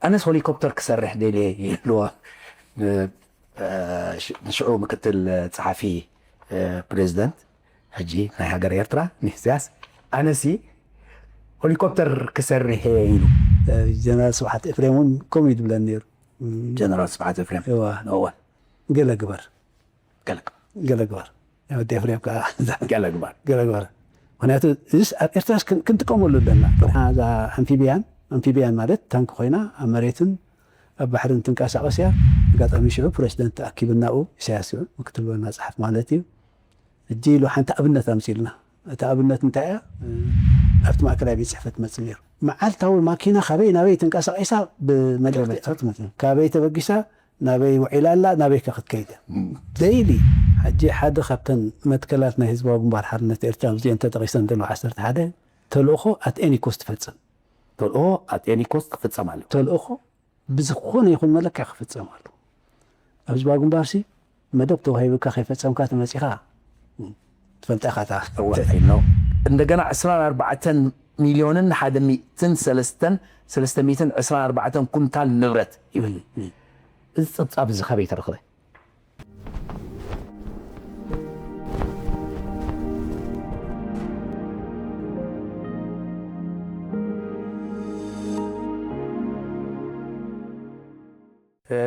ኣነስ ሆሊኮፕተር ክሰርሕ ደልየ ይብልዎ። እ፣ እ፣ ሽ-፣ ንሽዑ ምክትል ጸሓፊ፣ እ፣ ፕሬዚደንት ሕጂ ናይ ሃገር ኤርትራ ንኢሳያስ፣ ኣነሲ ሆሊኮፕተር ክሰርሕ እየ ኢሉ። ጀነራል ስብሓት ኤፍሬም እውን ከምኡ እዩ ዝብለኒ ነይሩ። ጀነራል ስብሓት ኤፍሬም። እዋ። እዋ። ገለ ግበር። ገለ ግበር። ገለ ግበር። ወዲ ኤፍሬም ከዓ ገለ ግበር። ገለ ግበር። ምክንያቱ እዚስ ኣብ ኤርትራስ ክን-፣ ክንጥቀመሉ ኣለና። እዛ ኣምፊቢያን፣ ኣምፊቢያን ማለት ታንክ ኮይና ኣብ መሬትን ኣብ ባሕርን ትንቀሳቐስ እያ። ኣጋጣሚ ሽዑ ፕሬዚደንት ተኣኪብና ኣብኡ፣ ኢሳያስ ሽዑ ምክትል ዋና ጸሓፊ ማለት እዩ። ሕጂ ኢሉ ሓንቲ ኣብነት ኣምጺልና። እታ ኣብነት እንታይ እያ? ኣብቲ ማእከላይ ቤት ጽሕፈት መጽእ ነይሩ። መዓልታዊ ማኪና ካበይ ናበይ ተንቀሳቒሳ ብመልእኽቲ እያ ትመጽእ። ካበይ ተበጊሳ፣ ናበይ ውዒላ ኣላ፣ ናበይ ከ ክትከይድ እያ? ዴይሊ። ሕጂ ሓደ ካብተን መትከላት ናይ ህዝባዊ ግንባር ሓርነት ኤርትራ፣ እዚአን ተጠቒሰን ዘለዋ ዓሰርተ ሓደ፣ ተልእኾ ኣት ኤኒ ኮስት ትፈጽም። ተልእኾ ኣት ኤኒ ኮስት ክፍጸም ኣለዎ። ተልእኾ ብዝኾነ ይኹን መለክዒ ክፍጸም ኣለዎ። ኣብ ህዝባዊ ግንባርሲ መደብ ተዋሂቡካ ከይፈጸምካ ተመጺኻ ትፈልጣ ኢኻ እታ። እወ፣ I know። እንደገና ዕስራን ኣርባዕተን ሚልዮንን ሓደ ሚእትን ሰለስተን፣ ሰለስተ ሚእትን ዕስራን ኣርባዕተን ኩንታል ንብረት ይብል። እዚ ጸብጻብ እዚ ካበይ ተረኽበ?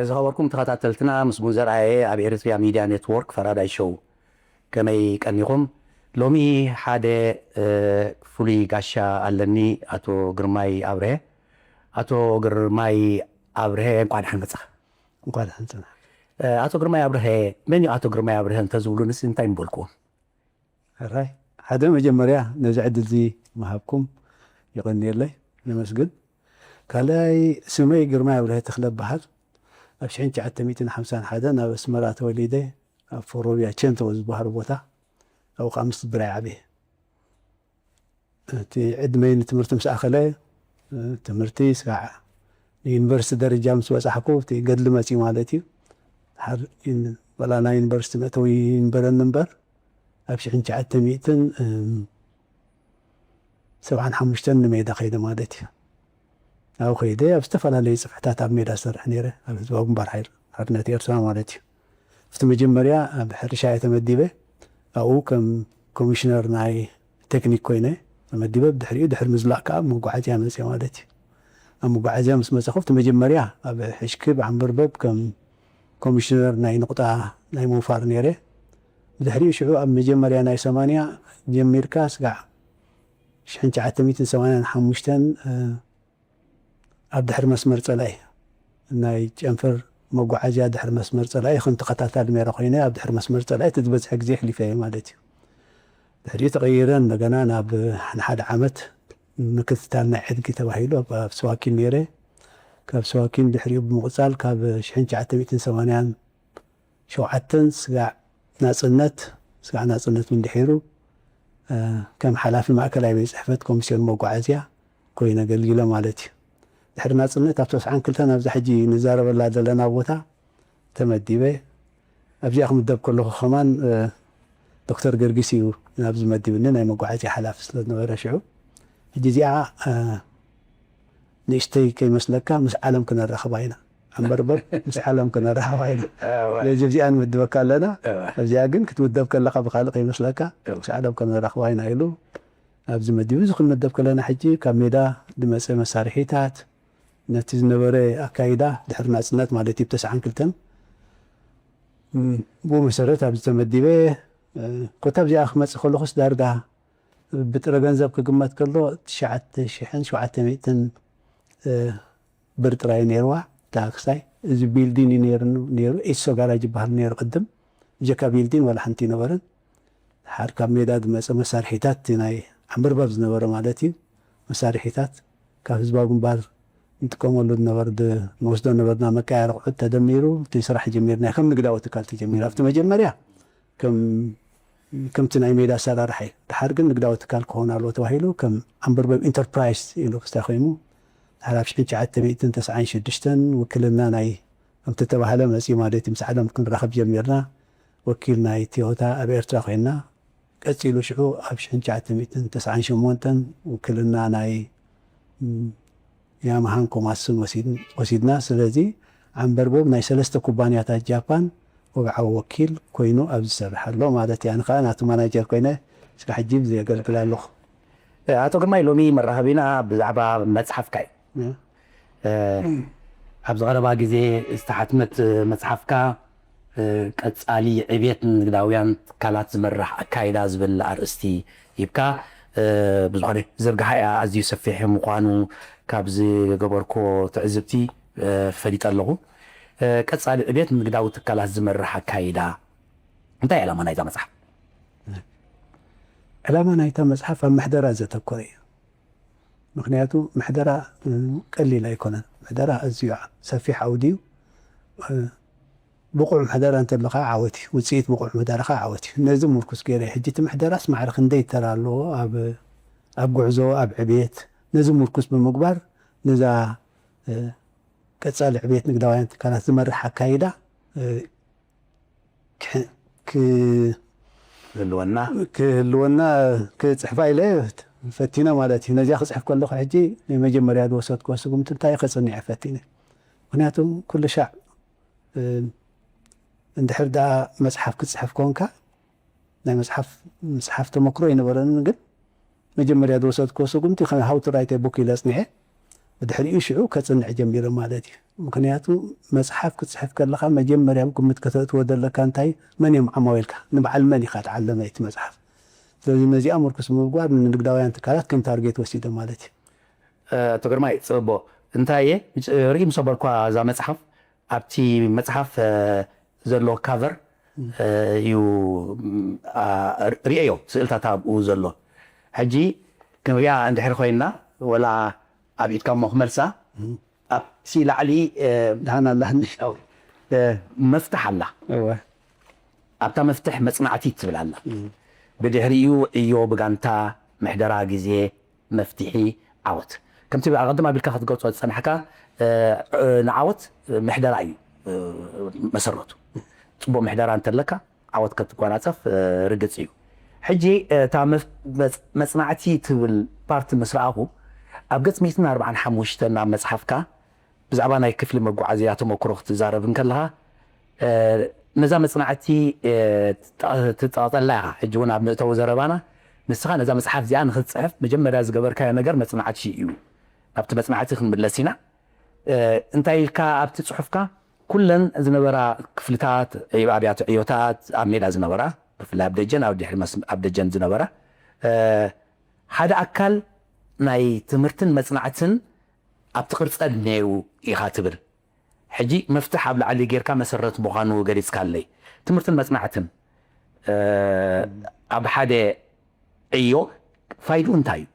ዝኸበርኩም ተኸታተልትና፣ ምስጉን ዘርኣየ ኣብ ኤሪትሪያ ሚድያ ኔትዎርክ ፈራዳይ ሾው። ከመይ ቀኒኹም? ሎሚ ሓደ፣ እ፣ ፍሉይ ጋሻ ኣለኒ፣ ኣቶ ግርማይ ኣብርሀ። ኣቶ ግርማይ ኣብርሀ፣ እንኳን ደሓን መጻኻ። እንኳን ደሓን ጸናሕ። እ፣ ኣቶ ግርማይ ኣብርሀ፣ መን እዩ ኣቶ ግርማይ ኣብርሀ እንተዝብሉንስ እንታይ ምበልኩዎም? ሕራይ፣ ሓደ መጀመርያ ነዚ ዕድል እዚ ምሃብኩም የቐንየለይ፣ ነመስግን። ካልኣይ፣ ስመይ ግርማይ ኣብርሀ ተኽለ እበሃል። ኣብ ሽሕን ትሽዓተ ሚእትን ሓምሳን ሓደን ኣብ ኣስመራ ተወሊደ፣ ኣብ ፎሮብያ ቸንቶ ዝበሃል ቦታ፣ ኣብኡ ከዓ ምስ ብራይ ዓብየ። እቲ ዕድመይ ንትምህርቲ ምስ ኣኸለ፣ ትምህርቲ ስጋዕ ንዩኒቨርሲቲ ደረጃ ምስ በጻሕኩ፣ እቲ ገድሊ መጺኡ ማለት እዩ። ድሓር ዩኒ-፣ ዋላ ናይ ዩኒቨርሲቲ መእተዊ ይንበረኒ እምበር፣ ኣብ ሽሕን ትሽዓተ ሚእትን ሰብዓን ሓሙሽተን ንሜዳ ከይደ ማለት እዩ። ኣብኡ ከይደ ኣብ ዝተፈላለዩ ጽፍሕታት ኣብ ሜዳ ዝሰርሕ ነይረ፣ ኣብ ህዝባዊ ግንባር ሓይል ሓርነት ኤርትራ ማለት እዩ። ኣብቲ መጀመርያ ኣብ ሕርሻ እየ ተመዲበ። ኣብኡ ከም ኮሚሽነር ናይ ቴክኒክ ኮይነ ተመዲበ። ብድሕሪኡ ድሕሪ ምዝላቕ ከኣ ኣብ መጓዓዝያ መጽየ ማለት እዩ። ኣብ መጓዓዝያ ምስ መጸኹ ኣብቲ መጀመርያ ኣብ ሕሽክብ ዓንበርበብ ከም ኮሚሽነር ናይ ንቑጣ ናይ ምውፋር ነይረ። ብድሕሪኡ ሽዑ ኣብ መጀመርያ ናይ ሰማንያ ጀሚርካ ስጋዕ ሽሕን ትሽዓተ ሚእትን ሰማንያን ሓሙሽተን፣ እ፣ ኣብ ድሕሪ መስመር ጸላኢ፣ ናይ ጨንፈር መጓዓዝያ ድሕሪ መስመር ጸላኢ ከም ተኸታታሊ ነይረ ኮይነ፣ ኣብ ድሕሪ መስመር ጸላኢ እቲ ዝበዝሐ ግዜ ኣሕሊፈ እየ ማለት እዩ። ድሕሪኡ ተቐይረ እንደገና ናብ ንሓደ ዓመት ምክትታል ናይ ዕድጊ ተባሂሉ ኣብ፣ ኣብ ስዋኪን ነይረ። ካብ ስዋኪን ድሕሪኡ ብምቕጻል ካብ ሽሕን ትሽዓተ ሚእትን ሰማንያን ሸውዓተን ስጋዕ ናጽነት፣ ስጋዕ ናጽነት እውን ድሒሩ፣ እ፣ ከም ሓላፊ ማእከላይ ቤት ጽሕፈት ኮሚስዮን መጓዓዝያ ኮይነ ኣገልጊለ ማለት እዩ። ድሕሪ ናጽነት ኣብ ተስዓን ክልተን ኣብዛ ሕጂ ንዛረበላ ዘለና ቦታ ተመዲበ። ኣብዚኣ ክምደብ ከለኹ ከማን፣ እ፣ ዶክተር ገርጊስ እዩ ናብዚ መዲብኒ፣ ናይ መጓዓዝያ ሓላፊ ስለ ዝነበረ ሽዑ። ሕጂ እዚኣ፣ እ፣ ንእሽተይ ከይመስለካ ምስ ዓለም ክነራኽባ ኢና። ኣንበርበር ምስ ዓለም ክነራኽባ ኢና። እወ። ስለዚ ኣብዚኣ ንምድበካ ኣለና። እወ። ኣብዚኣ ግን ክትምደብ ከለኻ ብኻልእ ከይመስለካ እወ። ምስ ዓለም ክነራኽባ ኢና ኢሉ ኣብዚ መዲቡ። እዚ ክንምደብ ከለና ሕጂ ካብ ሜዳ ዝመጸ መሳርሒታት፣ ነቲ ዝነበረ ኣካይዳ ድሕሪ ናጽነት ማለት እዩ፣ ብተስዓን ክልተን፣ እም፣ ብኡ መሰረት ኣብዚ ተመዲበ። እ፣ ኮታ ኣብዚኣ ክመጽእ ከለኹስ ዳርጋ ብጥረ ገንዘብ ክግመት ከሎ ትሽዓተ ሽሕን ሸውዓተ ሚእትን፣ እ፣ ብር ጥራይ ነይርዋ። እታ ክሳይ እዚ ቢልዲን እዩ ነይሩ፣ ነይሩ። ኤሶ ጋራጅ ይበሃል ነይሩ ቅድም። ብጀካ ቢልዲን ዋላ ሓንቲ ኣይነበረን። ድሓር ካብ ሜዳ ዝመጸ መሳርሒታት፣ እቲ ናይ ዓንበርባብ ዝነበረ ማለት እዩ፣ መሳርሒታት ካብ ህዝባዊ ግንባር ንጥቀመሉ ዝነበር፣ ድ-፣ ንወስዶ ነበርና መቀያየሪ ኣቑሑት ተደሚሩ እቲ ስራሕ ጀሚርና። ከም ንግዳዊ ትካል ተጀሚሩ። ኣብቲ መጀመርያ ከም፣ ከምቲ ናይ ሜዳ ኣሰራርሓ እዩ። ድሓር ግን ንግዳዊ ትካል ክኸውን ኣለዎ ተባሂሉ ከም ዓንበርበብ ኢንተርፕራይዝ ኢሉ ክስታይ ኮይኑ፣ ድሓር ኣብ ሽሕን ትሽዓተ ሚእትን ተስዓን ሽዱሽተን ውክልና ናይ፣ ከምቲ ተባህለ መጺኡ ማለት እዩ፣ ምስ ዓለም ክንራኸብ ጀሚርና። ወኪል ናይ ቶዮታ ኣብ ኤርትራ ኮይና፣ ቀጺሉ ሽዑ ኣብ ሽሕን ትሽዓተ ሚእትን ተስዓን ሸሞንተን ውክልና ናይ፣ ም፣ ያማሃን ኮማትሱን ወሲድና። ስለዚ ዓምበርቦብ ናይ ሰለስተ ኩባንያታት ጃፓን ወግዓዊ ወኪል ኮይኑ ኣብዚ ዝሰርሕ ኣሎ ማለት እዩ። ኣነ ከዓ ናቱ ማናጀር ኮይነ ስራሕ ጅብ ዘገልግል ኣለኹ። ኣቶ ግርማይ፣ ሎሚ መራኸቢና ብዛዕባ መፅሓፍካ እዩ። ኣብዚ ቀረባ ግዜ ዝተሓትመት መፅሓፍካ ቀፃሊ ዕብየት ንግዳውያን ትካላት ዝመርሕ ኣካይዳ ዝብል ኣርእስቲ ሂብካ፣ ብዝኾነ ዝርግሓ እያ ኣዝዩ ሰፊሕ ምዃኑ ካብ ዝገበርኮ ትዕዝብቲ ፈሊጠ ኣለኹ። ቀፃሊ ዕብየት ንግዳዊ ትካላት ዝመርሕ ኣካይዳ እንታይ ዕላማ ናይዛ መፅሓፍ? ዕላማ ናይታ መፅሓፍ ኣብ ምሕደራ ዘተኮረ እዩ። ምክንያቱ ምሕደራ ቀሊል ኣይኮነን። ምሕደራ ኣዝዩ ሰፊሕ ዓውዲ እዩ። ብቑዕ ምሕደራ እንተሎ ከዓ ዓወት እዩ። ውፅኢት ብቑዕ ምሕደራ ከዓ ዓወት እዩ። ነዚ ምርኩስ ገይረ ሕጂ እቲ ምሕደራስ ማዕረ ክንደይ ተራ ኣለዎ ኣብ ጉዕዞ ኣብ ዕብየት፣ ነዚ ምርኩስ ብምግባር ነዛ ቀፃሊ ዕብየት ንግዳውያን ትካላት ዝመርሕ ኣካይዳ ክህልወና ክፅሕፋ ኢለ ፈቲነ ማለት እዩ። ነዚኣ ክፅሕፍ ከለኹ ሕጂ ናይ መጀመርያ ዝወሰድክዎ ስጉምቲ እንታይ ከፅንዕ ፈቲነ። ምክንያቱ ኩሉ ሻዕ እንድሕር ደኣ መፅሓፍ ክትፅሕፍ ኮንካ ናይ መፅሓፍ ምፅሓፍ ተመክሮ ኣይነበረንን፣ ግን መጀመርያ ዝወሰድክዎ ስጉምቲ ከም how to write a book ኢለ ኣፅኒዐ። ብድሕሪኡ ሽዑ ከፅንዕ ጀሚረ ማለት እዩ። ምክንያቱ መፅሓፍ ክትፅሕፍ ከለካ መጀመርያ ግምት ከተእትዎ ዘለካ እንታይ፣ መን እዮም ዓማዊልካ፣ ንበዓል መን ኢካ ትዓለመ እቲ መፅሓፍ። ስለዚ ነዚኣ ምርኩስ ብምግባር ንንግዳውያን ትካላት ከም ታርጌት ወሲደ ማለት እዩ። ኣቶ ግርማይ፣ ፅቦ እንታይ እየ ርእዩ ምስ ኣበርኳ እዛ መፅሓፍ ኣብቲ መፅሓፍ ዘሎ ካቨር እዩ ርእየዮ ስእልታት ኣብኡ ዘሎ። ሕጂ ክንሪኣ እንድሕር ኮይና ወላ ኣብ ኢድካ እሞ ክመልሳ ኣብቲ ላዕሊ ደሃን ኣላህኒ መፍትሕ ኣላ። ኣብታ መፍትሕ መፅናዕቲ ትብል ኣላ። ብድሕሪኡ ዕዮ ብጋንታ ምሕደራ ግዜ መፍትሒ ዓወት ከምቲ ኣቐድም ኣቢልካ ክትገልፆ ዝፀናሕካ ንዓወት ምሕደራ እዩ መሰረቱ። ፅቡቅ ምሕደራ እንተለካ ዓወት ከትጓናፀፍ ርግፅ እዩ። ሕጂ እታ መፅናዕቲ ትብል ፓርቲ ምስ ረኣኹ ኣብ ገፅ ሚእትን ኣርባዓን ሓሙሽተን ኣብ መፅሓፍካ ብዛዕባ ናይ ክፍሊ መጓዓዝያ ተመክሮ ክትዛረብ እንከለኻ ነዛ መፅናዕቲ ትጠቐጠላ ኢኻ። ሕጂ እውን ኣብ መእተዊ ዘረባና ንስኻ ነዛ መፅሓፍ እዚኣ ንክትፅሕፍ መጀመርያ ዝገበርካዮ ነገር መፅናዕቲ እዩ። ናብቲ መፅናዕቲ ክንምለስ ኢና። እንታይ ኢልካ ኣብቲ ፅሑፍካ ኩለን ዝነበራ ክፍልታት ኣብያተ ዕዮታት ኣብ ሜዳ ዝነበራ ብፍላይ ኣብ ደጀን ኣብ ድሕሪ ኣብ ደጀን ዝነበራ ሓደ ኣካል ናይ ትምህርትን መፅናዕትን ኣብቲ ቅርፀን ነይሩ ኢኻ ትብል። ሕጂ መፍትሕ ኣብ ላዕሊ ጌርካ መሰረት ምዃኑ ገሊፅካለይ። ትምህርትን መፅናዕትን ኣብ ሓደ ዕዮ ፋይዱ እንታይ እዩ?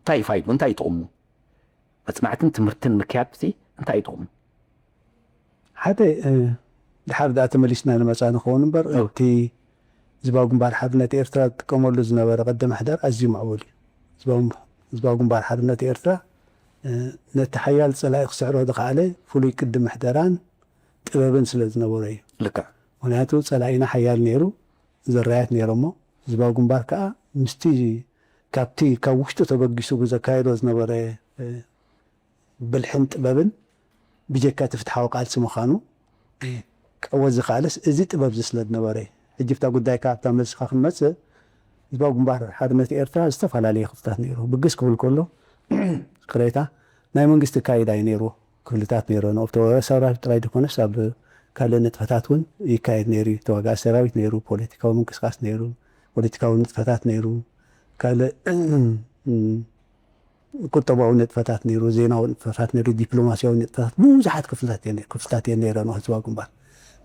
እንታይ እዩ ፋይዱ? እንታይ እዩ ጥቕሙ? መፅናዕትን ትምህርትን ምክያድ ሲ እንታይ እዩ ጥቕሙ? ሓደ ድሓር ደኣ ተመሊስና ንመፃ ንኸውን እምበር እቲ ህዝባዊ ግንባር ሓርነት ኤርትራ ዝጥቀመሉ ዝነበረ ቅዲ ምሕደር ኣዝዩ ምዕቡል እዩ። ህዝባዊ ግንባር ሓርነት ኤርትራ ነቲ ሓያል ፀላኢ ክስዕሮ ዝኸኣለ ፍሉይ ቅዲ ምሕደራን ጥበብን ስለ ዝነበሮ እዩ። ልክዕ። ምክንያቱ ፀላኢና ሓያል ነይሩ፣ ዘራያት ነይሮሞ፣ ህዝባዊ ግንባር ከዓ ምስቲ ካብቲ ካብ ውሽጡ ተበጊሱ ብዘካየዶ ዝነበረ ብልሕን ጥበብን ብጀካ እቲ ፍትሓዊ ቃልሲ ምዃኑ ክዕወት ዝኸኣለስ እዚ ጥበብ እዚ ስለ ዝነበረ እዩ። ሕጂ ብታ ጉዳይካ ኣብታ መልስኻ ክንመፅእ ህዝባዊ ግንባር ሓርነት ኤርትራ ዝተፈላለየ ክፍልታት ነይሩ። ብግስ ክብል ከሎ ቅሬታ ናይ መንግስቲ ይካየድ እዩ ነይሩ። ክፍልታት ነይሩ። ንኦፍቶ ሰራዊት ጥራይ ድኮነስ ኣብ ካልእ ንጥፈታት እውን ይካየድ ነይሩ እዩ። ተዋጋኢ ሰራዊት ነይሩ፣ ፖለቲካዊ ምንቅስቃስ ነይሩ፣ ፖለቲካዊ ንጥፈታት ነይሩ፣ ካልእ ቁጠባዊ ንጥፈታት ነይሩ፣ ዜናዊ ንጥፈታት ነይሩ፣ ዲፕሎማሲያዊ ንጥፈታት ብዙሓት ክፍልታት እየን ክፍልታት እየን ነይረን ህዝባዊ ግንባር።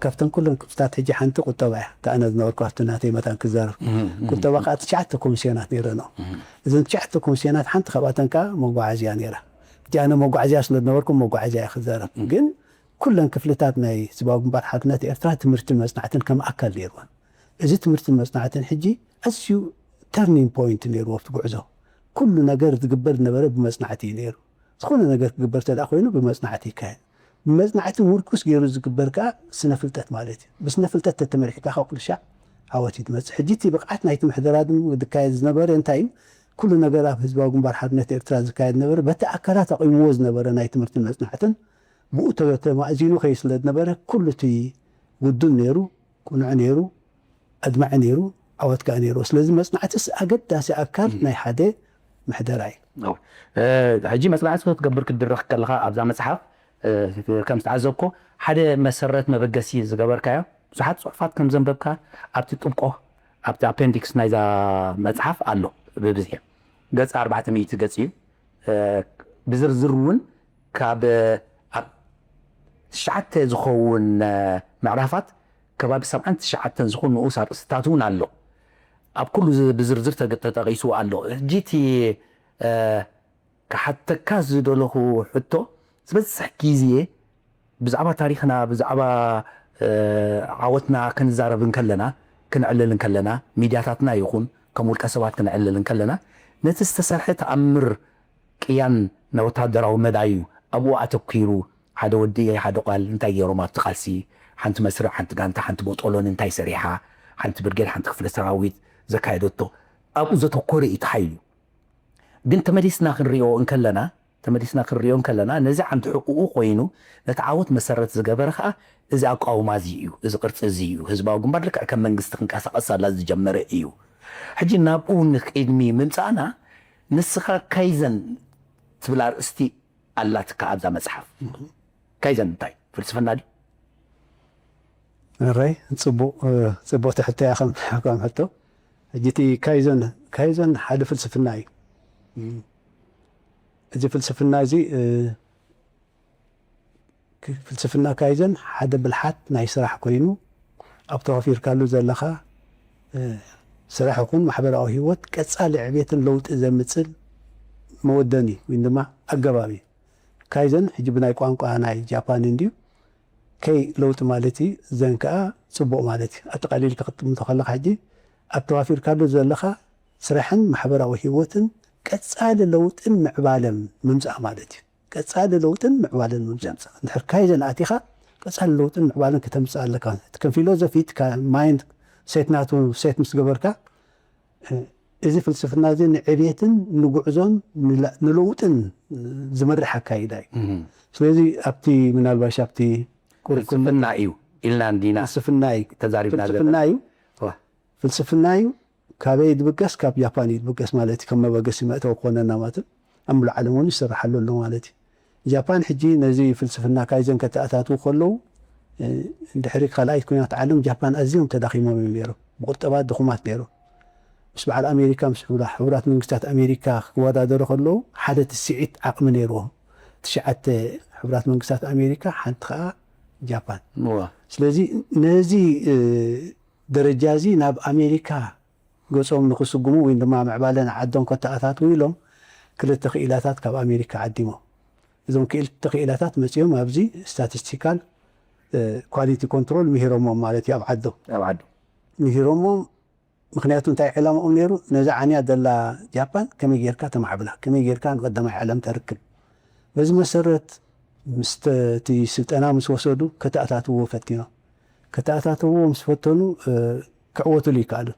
ካብተን ኩለን ክፍልታት ሕጂ ሓንቲ ቁጠባ እያ። እታ ኣነ ዝነበርኩ ኣብቲ ናተይ መታን ክዛረብ ቁጠባ ከዓ ትሽዓተ ኮሚስዮናት ነይረን። እዘን ትሽዓተ ኮሚስዮናት ሓንቲ ካብኣተን ከዓ መጓዓዝያ ነይራ። ሕጂ ኣነ መጓዓዝያ ስለ ዝነበርኩ መጓዓዝያ እየ ክዛረብ። ግን ኩለን ክፍልታት ናይ ህዝባዊ ግንባር ሓርነት ኤርትራ ትምህርትን መፅናዕትን ከም ኣካል ነይርወን። እዚ ትምህርትን መፅናዕትን ሕጂ ኣዝዩ ተርኒንግ ፖይንት ነይርዎ ኣብቲ ጉዕዞ። ኩሉ ነገር ዝግበር ዝነበረ ብመፅናዕቲ እዩ ነይሩ። ዝኾነ ነገር ክግበር ተደኣ ኮይኑ ብመፅናዕቲ ይካየድ። ብመፅናዕቲ ምርኩስ ገይሩ ዝግበር ከዓ ስነ ፍልጠት ማለት እዩ። ብስነ ፍልጠት ተተመሪሕካ ካብ ኩሉ ሻዕ ዓወት እዩ ትመፅእ። ሕጂ እቲ ብቕዓት ናይቲ ምሕደራ ዝካየድ ዝነበረ እንታይ እዩ? ኩሉ ነገር ኣብ ህዝባዊ ግንባር ሓርነት ኤርትራ ዝካየድ ነበረ። በቲ ኣካላት ኣቑምዎ ዝነበረ ናይ ትምህርትን መጽናዕትን ብኡ ተ- ተማእዚኑ ከይስለ ዝነበረ ኩሉ እቲ ውዱን ነይሩ፣ ቅኑዕ ነይሩ፣ ኣድማዒ ነይሩ፣ ዓወት ከኣ ነይሩ። ስለዚ መጽናዕትስ ኣገዳሲ ኣካል ናይ ሓደ ምሕደራ እዩ። ሕጂ መጽናዕቲ ክትገብር ክትድረኽ ከለኻ ኣብዛ መጽሓፍ ከም ዝተዓዘብኮ ሓደ መሰረት መበገሲ ዝገበርካዮ ብዙሓት ጽሑፋት ከም ዘንበብካ ኣብቲ ጥብቆ ኣብቲ ኣፔንዲክስ ናይዛ መጽሓፍ ኣሎ። ብብዝሒ ገጽ ኣርባዕተ ሚእቲ ገጽ እዩ። ብዝርዝር እውን ካብ ኣብ ትሽዓተ ዝኸውን ምዕራፋት ከባቢ ሰብዓን ትሽዓተን ዝኾኑ ንኡስ ኣርእስትታት እውን ኣሎ። ኣብ ኩሉ ብዝርዝር ተጠቒሱ ኣሎ። ሕጂ እቲ ክሓተካ ዝደለኹ ሕቶ ዝበዝሕ ግዜ ብዛዕባ ታሪኽና ብዛዕባ ዓወትና ክንዛረብ እንከለና ክነዕልል እንከለና ሚድያታትና ይኹን ከም ውልቀ ሰባት ክነዕልል እንከለና ነቲ ዝተሰርሐ ተኣምር ቅያን ናይ ወታደራዊ መዳዩ ኣብኡ ኣተኲሩ ሓደ ወዲ ሓደ ጓል እንታይ ገይሮም ኣብቲ ቃልሲ ሓንቲ መስርዕ ሓንቲ ጋንታ ሓንቲ ቦጦሎኒ እንታይ ሰሪሓ ሓንቲ ብርጌድ ሓንቲ ክፍለ ሰራዊት ዘካየደቶ ኣብኡ ዘተኮረ እዩ ተሓይሉ ግን ተመሊስና ክንሪኦ እንከለና ተመሊስና ክንሪኦ እንከለና ነዚ ዓንዲ ሕቁኡ ኮይኑ ነቲ ዓወት መሰረት ዝገበረ ከዓ እዚ ኣቋውማ እዚ እዩ እዚ ቅርፂ እዚ እዩ ህዝባዊ ግንባር ልክዕ ከም መንግስቲ ክንቀሳቀስ ኣላ ዝጀመረ እዩ ሕጂ ናብኡ ንቅድሚ ምምፃእና ንስኻ ካይዘን ትብል ኣርእስቲ ኣላትካ ኣብዛ መፅሓፍ ካይዘን እንታይ ፍልስፍና ድዩ ራይ ፅቡቅ ፅቡቅ ትሕተያ ከም ከም ሕቶ ሕጂ እቲ ካይዘን ካይዘን ሓደ ፍልስፍና እዩ እዚ ፍልስፍና እዚ ፍልስፍና ካይዘን ሓደ ብልሓት ናይ ስራሕ ኮይኑ ኣብ ተዋፊርካሉ ዘለኻ ስራሕ ይኹን ማሕበራዊ ህይወት ቀፃሊ ዕቤትን ለውጢ ዘምፅል መወደኒ ወይ ድማ ኣገባብ እዩ። ካይዘን ሕጂ ብናይ ቋንቋ ናይ ጃፓን እንድዩ ከይ ለውጢ ማለት እዩ። ዘን ከዓ ፅቡቅ ማለት እዩ። ኣጠቃሊልካ ክትጥምቶ ከለካ ሕጂ ኣብ ተዋፊርካሉ ዘለካ ስራሕን ማሕበራዊ ህይወትን ቀፃሊ ለውጥን ምዕባለን ምምፃእ ማለት እዩ። ቀፃሊ ለውጥን ምዕባለን ምምፃእ እንድሕር ካይዘን ኣቲካ ቀፃሊ ለውጥን ምዕባለን ከተምፅእ ኣለካ። እቲ ከም ፊሎዞፊ እቲ ማይንድ ሴት ናቱ ሴት ምስ ገበርካ እዚ ፍልስፍና እዚ ንዕቤትን ንጉዕዞን ንለውጥን ዝመርሕ ኣካይዳ እዩ። ስለዚ ኣብቲ ምናልባሽ ኣብቲ ፍልስፍና እዩ ኢልና እንዲና ፍልስፍና እዩ ተዛሪብና ፍልስፍና እዩ ፍልስፍና እዩ። ካበይ ድብገስ ካብ ጃፓን እዩ ድብገስ ማለት እዩ። ከም መበገሲ መእተዊ ክኾነና ማለት ኣብ ሙሉእ ዓለም እውን ይስርሓሉ ኣሎ ማለት እዩ። ጃፓን ሕጂ ነዚ ፍልስፍና ካይዘን ከተኣታትዉ ከለዉ ድሕሪ ካልኣይት ኩናት ዓለም ጃፓን ኣዝዮም ተዳኺሞም እዮም ነይሮም። ብቁጠባ ድኹማት ነይሮም። ምስ በዓል ኣሜሪካ ምስ ሕቡራት መንግስታት ኣሜሪካ ክወዳደሩ ከለዉ ሓደ ትስዒት ዓቕሚ ነይርዎም። ትሽዓተ ሕቡራት መንግስታት ኣሜሪካ ሓንቲ ከዓ ጃፓን። ስለዚ ነዚ ደረጃ እዚ ናብ ኣሜሪካ ገጾም ንክስጉሙ ወይ ድማ ምዕባለ ንዓዶም ከተኣታትዉ ኢሎም ክልተ ክኢላታት ካብ ኣሜሪካ ዓዲሞም። እዞም ክልተ ክኢላታት መጺኦም ኣብዚ ስታቲስቲካል ኳሊቲ ኮንትሮል ምሂሮሞም ማለት እዩ ኣብ ዓዶም ኣብ ዓዶም ምሂሮሞም ምክንያቱ እንታይ ዕላማኦም ነይሩ ነዛ ዓንያ ዘላ ጃፓን ከመይ ጌርካ ተማዕብላ ከመይ ጌርካ ንቀዳማይ ዓለም ተርክብ በዚ መሰረት ምስቲ ስልጠና ምስ ወሰዱ ከተኣታትዎ ፈቲኖም ከተኣታትዎ ምስ ፈተኑ ክዕወትሉ ይከኣሉ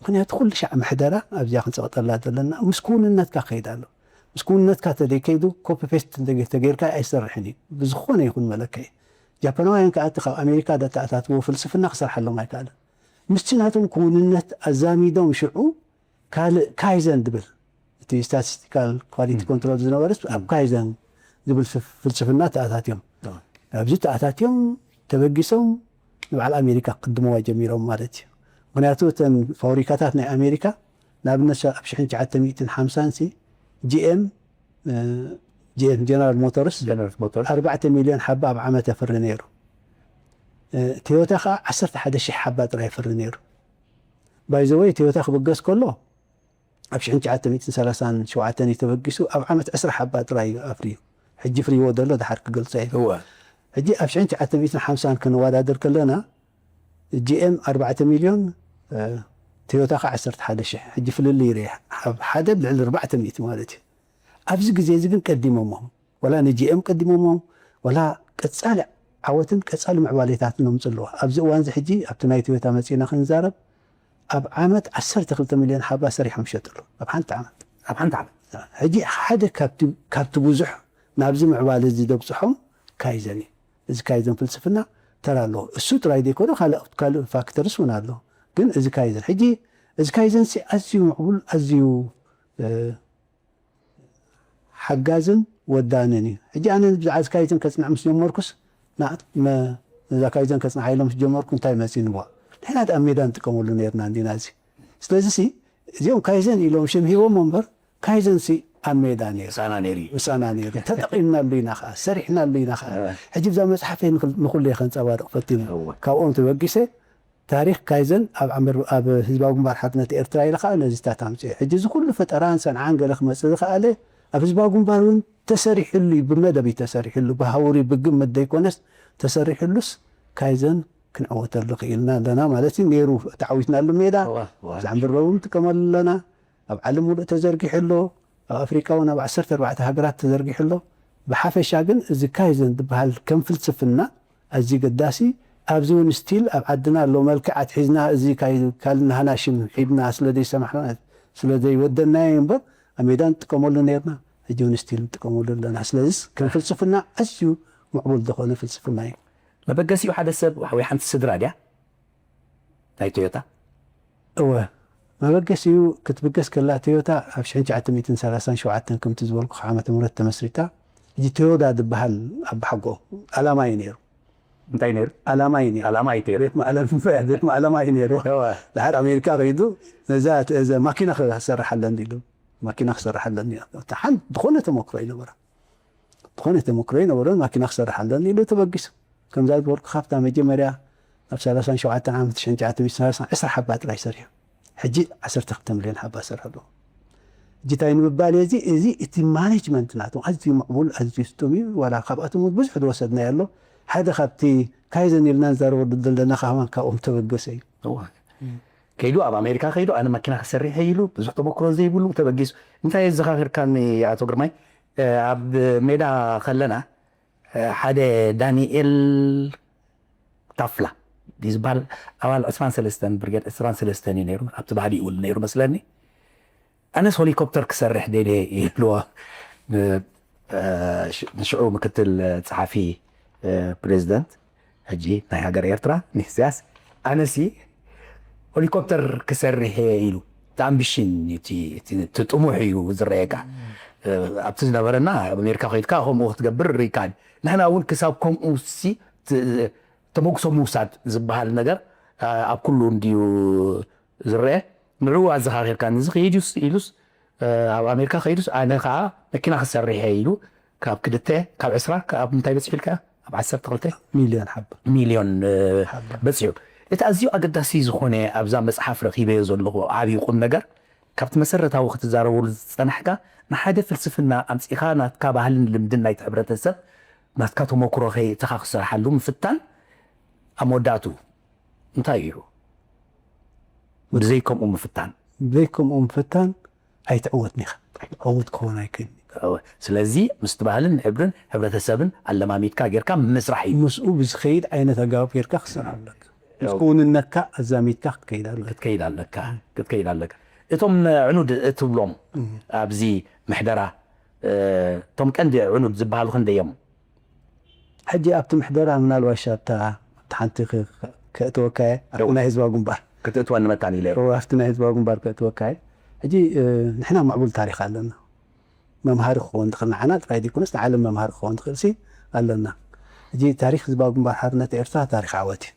ምክንያቱ ኩሉ ሻዕ ምሕደራ ኣብዚኣ ክንፀቕጠላ ዘለና ምስ ክውንነትካ ክኸይድ ኣሎ ምስ ክውንነትካ ተደይከይዱ ኮፒ ፔስት ተጌርካ ኣይሰርሕን እዩ ብዝኾነ ይኹን መለከይ ጃፓናውያን ከዓ እቲ ካብ ኣሜሪካ ደተኣታትዎ ፍልስፍና ክሰርሓሎም ኣይከኣልን ምስቲ ናቶም ክውንነት ኣዛሚዶም ሽዑ ካልእ ካይዘን ድብል እቲ ስታቲስቲካል ኳሊቲ ኮንትሮል ዝነበረስ ኣብ ካይዘን ዝብል ፍልስፍና ተኣታትዮም ኣብዚ ተኣታትዮም ተበጊሶም ንበዓል ኣሜሪካ ክቅድምዋ ጀሚሮም ማለት እዩ ምክንያቱ እተን ፋብሪካታት ናይ ኣሜሪካ ንኣብነት ኣብ ሽሕን ትሽዓተ ሚእትን ሓምሳን ሲ ጂኤም ጂኤም ጀነራል ሞተርስ ኣርባዕተ ሚልዮን ሓባ ኣብ ዓመት የፍሪ ነይሩ ቶዮታ ከዓ ዓሰርተ ሓደ ሺሕ ሓባ ጥራይ የፍሪ ነይሩ ባይዘወይ ቶዮታ ክብገስ ከሎ ኣብ ሽሕን ትሽዓተ ሚእትን ሰላሳን ሸውዓተን እዩ ተበጊሱ ኣብ ዓመት ዕስራ ሓባ ጥራይ እዩ ኣፍርዩ ሕጂ ፍርይዎ ዘሎ ድሓር ክገልፆ እየ ሕጂ ኣብ ሽሕን ትሽዓተ ሚእትን ሓምሳን ክንወዳደር ከለና ጂኤም ኣርባዕተ ሚልዮን ቶዮታ ከዓ ዓሰርተ ሓደ ሺሕ ሕጂ ፍልልይ ይርአ ኣብ ሓደ ልዕሊ ኣርባዕተ ሚእቲ ማለት እዩ ኣብዚ ግዜ እዚ ግን ቀዲሞሞም ዋላ ንጂኤም ቀዲሞሞም ዋላ ቀፃሊ ዓወትን ቀፃሊ ምዕባሌታትን ኣምፅልዎ ኣብዚ እዋን እዚ ሕጂ ኣብቲ ናይ ቶዮታ መፂና ክንዛረብ ኣብ ዓመት ዓሰርተ ክልተ ሚልዮን ሓባ ሰሪሖም ይሸጥሉ ኣብ ሓንቲ ዓመት ኣብ ሓንቲ ዓመት። ሕጂ ሓደ ካብቲ ካብቲ ብዙሕ ናብዚ ምዕባለ እዚ ዘብፅሖም ካይዘን እዩ። እዚ ካይዘን ፍልስፍና ተራ ኣለዎ። እሱ ጥራይ ዘይኮነ ካልእ ካልእ ፋክተርስ እውን ኣሎ። ግን እዚ ካይዘን ሕጂ እዚ ካይዘን ሲ ኣዝዩ ምዕቡል ኣዝዩ እ፣ ሓጋዝን ወዳንን እዩ። ሕጂ ኣነ ብዛዕባ እዚ ካይዘን ከፅንዕ ምስ ጀመርኩስ ንዓት መ- ነዛ ካይዘን ከፅንዓ ኢሎም ምስ ጀመርኩ እንታይ መፂ ንቦ ንሕና ኣብ ሜዳ ንጥቀመሉ ነርና እንዲና እዚ ስለዚ ሲ እዚኦም ካይዘን ኢሎም ሽም ሂቦም እምበር ካይዘን ሲ ኣብ ሜዳ ነይሩ ምሳና ነይሩ እዩ። ምሳና ነይሩ ተጠቂምናሉ ኢና ከዓ ሰሪሕናሉ ኢና ከዓ ሕጂ ብዛ መፅሓፈይ ንክል- ንኩሉ እየ ከንፀባርቕ ፈቲነ እወ። ካብኦም ተበጊሰ ታሪኽ ካይዘን ኣብ ዓምር- ኣብ ህዝባዊ ግንባር ሓርነት ኤርትራ ኢለ ከዓ ነዚታት ኣምፅኦ ሕጂ እዚ ኩሉ ፈጠራን ሰንዓን ገለ ክመፅእ ዝኸኣለ ኣብ ህዝባዊ ግንባር እውን ተሰሪሕሉ እዩ ብመደብ እዩ ተሰሪሕሉ ብሃውሪ ብግምት ዘይኮነስ ተሰሪሕሉስ ካይዘን ክንዕወተሉ ክኢልና ኣለና ማለት እዩ ነይሩ ተዓዊትናሉ ሜዳ እዋ፣ እዋ። ዛዕምብረቡ ንጥቀመሉ ኣለና ኣብ ዓለም ሙሉእ ተዘርጊሑ ኣሎ ኣብ ኣፍሪቃ እውን ኣብ ዓሰርተ ኣርባዕተ ሃገራት ተዘርጊሑ ኣሎ ብሓፈሻ ግን እዚ ካይዘን ዝበሃል ከም ፍልስፍና ኣዝዩ ገዳሲ ኣብዚ እውን ስቲል ኣብ ዓድና ኣሎ መልክዕ ኣትሒዝና እዚ ካይ- ካልእ ናህና ሽም ሒብና ስለ ዘይሰማሕና ስለ ዘይወደናዮ እምበር ኣብ ሜዳ ንጥቀመሉ ነርና ሕጂ እውን ስቲል ንጥቀመሉ ኣለና ስለዚስ ከም ፍልስፍና ኣዝዩ ምዕቡል ዝኾነ ፍልስፍና እዩ መበገሲኡ ሓደ ሰብ ወይ ሓንቲ ስድራ ድያ ናይ ቶዮታ እወ መበገሲኡ ክትብገስ ከላ ቶዮታ ኣብ ሽሕን ትሽዓተ ሚእትን ሰላሳን ሸውዓተን ከምቲ ዝበልኩ ዓመተ ምህረት ተመስሪታ ሕጂ ቶዮዳ ዝበሃል ኣባሓጎ ኣላማ እዩ ነይሩ እንታይ ነይሩ ኣላማ እዩ ነይሩ ኣላማ እዩ ነይሩ ቤት ማእለም ቤት ማእለማ እዩ ነይሩ እወ ድሓር ኣሜሪካ ከይዱ ነዛ እዛ ማኪና ክሰርሓለን ኢሉ ማኪና ክሰርሓለን ሓንቲ ዝኾነ ተመክሮ ይነበረ ዝኾነ ተመክሮ ይነበሮን ማኪና ክሰርሕ ኣለኒ ኢሉ ተበጊሱ። ከምዛ ዝበልኩ ካብታ መጀመርያ ኣብ ሰላሳን ሸውዓተን ዓመት ትሽዓተ ሚእቲ ሰላሳ ዕስራ ሓባ ጥራይ ሰሪሑ። ሕጂ ዓሰርተ ክልተ ሚልዮን ሓባ ሰርሑ ኣለኹ። ሕጂ እንታይ ንምባል እየ እዚ እዚ እቲ ማኔጅመንት ናቶም ኣዝዩ ምዕቡል ኣዝዩ ስጡም እዩ ዋላ ካብኣቶም እውን ብዙሕ ዝወሰድናዮ ኣሎ ሓደ ካብቲ ካይዘን ኢልና ንዛረበሉ ዘለና ካማን ካብኦም ተበገሰ እዩ። እዋ። ከይዱ ኣብ ኣሜሪካ ከይዱ ኣነ መኪና ክሰርሕ ኢሉ ብዙሕ ተመክሮ ዘይብሉ ተበጊሱ እንታይ የዘኻኽርካኒ ኣቶ ግርማይ ኣብ ሜዳ ከለና ሓደ ዳንኤል ታፍላ ዝበሃል ኣባል ዕስራን ሰለስተን ብርጌድ ዕስራን ሰለስተን እዩ ነይሩ ኣብቲ ባህሊ ይውል ነይሩ መስለኒ ኣነስ ሆሊኮፕተር ክሰርሕ ደልየ ይብልዎ ንሽዑ ምክትል ፀሓፊ ፕሬዚደንት ሕጂ ናይ ሃገር ኤርትራ ንኢሳያስ ኣነሲ ሆሊኮፕተር ክሰርሕ እየ ኢሉ እቲ ኣምቢሽን እቲ ጥሙሕ እዩ ዝረየካ ኣብቲ ዝነበረና ኣብ ኣሜሪካ ከይድካ ከምኡ ክትገብር ርኢካን ንሕና እውን ክሳብ ከምኡ ሲ ተመጉሶ ምውሳድ ዝበሃል ነገር ኣብ ኩሉ እንድዩ ዝረአ ንዕኡ ኣዘኻኺርካኒ እዚ ከይድዩስ ኢሉስ ኣብ ኣሜሪካ ከይዱስ ኣነ ከዓ መኪና ክሰርሕ እየ ኢሉ ካብ ክልተ ካብ ዕስራ ካብ ምንታይ በፂሑ ኢልካ ኣብ ዓሰርተ ክልተ ሚልዮን ሓባ ሚልዮን በፂሑ እቲ ኣዝዩ ኣገዳሲ ዝኾነ ኣብዛ መፅሓፍ ረኺበዮ ዘለኹ ዓብዪ ቁም ነገር ካብቲ መሰረታዊ ክትዛረበሉ ዝፀናሕካ ንሓደ ፍልስፍና ኣምፂእኻ ናትካ ባህልን ልምድን ናይቲ ሕብረተሰብ ናትካ ተመክሮ ከይእተኻ ክሰርሓሉ ምፍታን ኣብ መወዳእቱ እንታይ እዩ ብዘይ ከምኡ ምፍታን ብዘይ ከምኡ ምፍታን ኣይትዕወትን ኢኻ። ኣይትዕወት ክኸውን ኣይክእልን እዩ። ስለዚ ምስቲ ባህልን ሕብርን ሕብረተሰብን ኣለማሚድካ ጌርካ ምስራሕ እዩ። ምስኡ ብዝኸይድ ዓይነት ኣገባብ ጌርካ ክሰርሕ ኣለካ። ምስ ክውንነትካ ኣዛሚድካ ክትከይድ ኣለካ። ክትከይድ ኣለካ ክትከይድ ኣለካ። እቶም ዕኑድ እትብሎም ኣብዚ ምሕደራ እቶም ቀንዲ ዕኑድ ዝበሃሉ ክንደይ እዮም? ሕጂ ኣብቲ ምሕደራ ምናልባሽ ኣብታ ኣብቲ ሓንቲ ከእትወካ እየ ኣብቲ ናይ ህዝባዊ ግንባር ክትእትወኒ መታን ኢለ ኣብቲ ናይ ህዝባዊ ግንባር ከእትወካ እየ ሕጂ ንሕና ምዕቡል ታሪክ ኣለና መምሃሪ ክኸውን ትኽእል ንዓና ጥራይ ዘይኮነስ ንዓለም መምሃሪ ክኸውን ትኽእል ሲ ኣለና ሕጂ ታሪክ ህዝባዊ ግንባር ሓርነት ኤርትራ ታሪክ ዓወት እዩ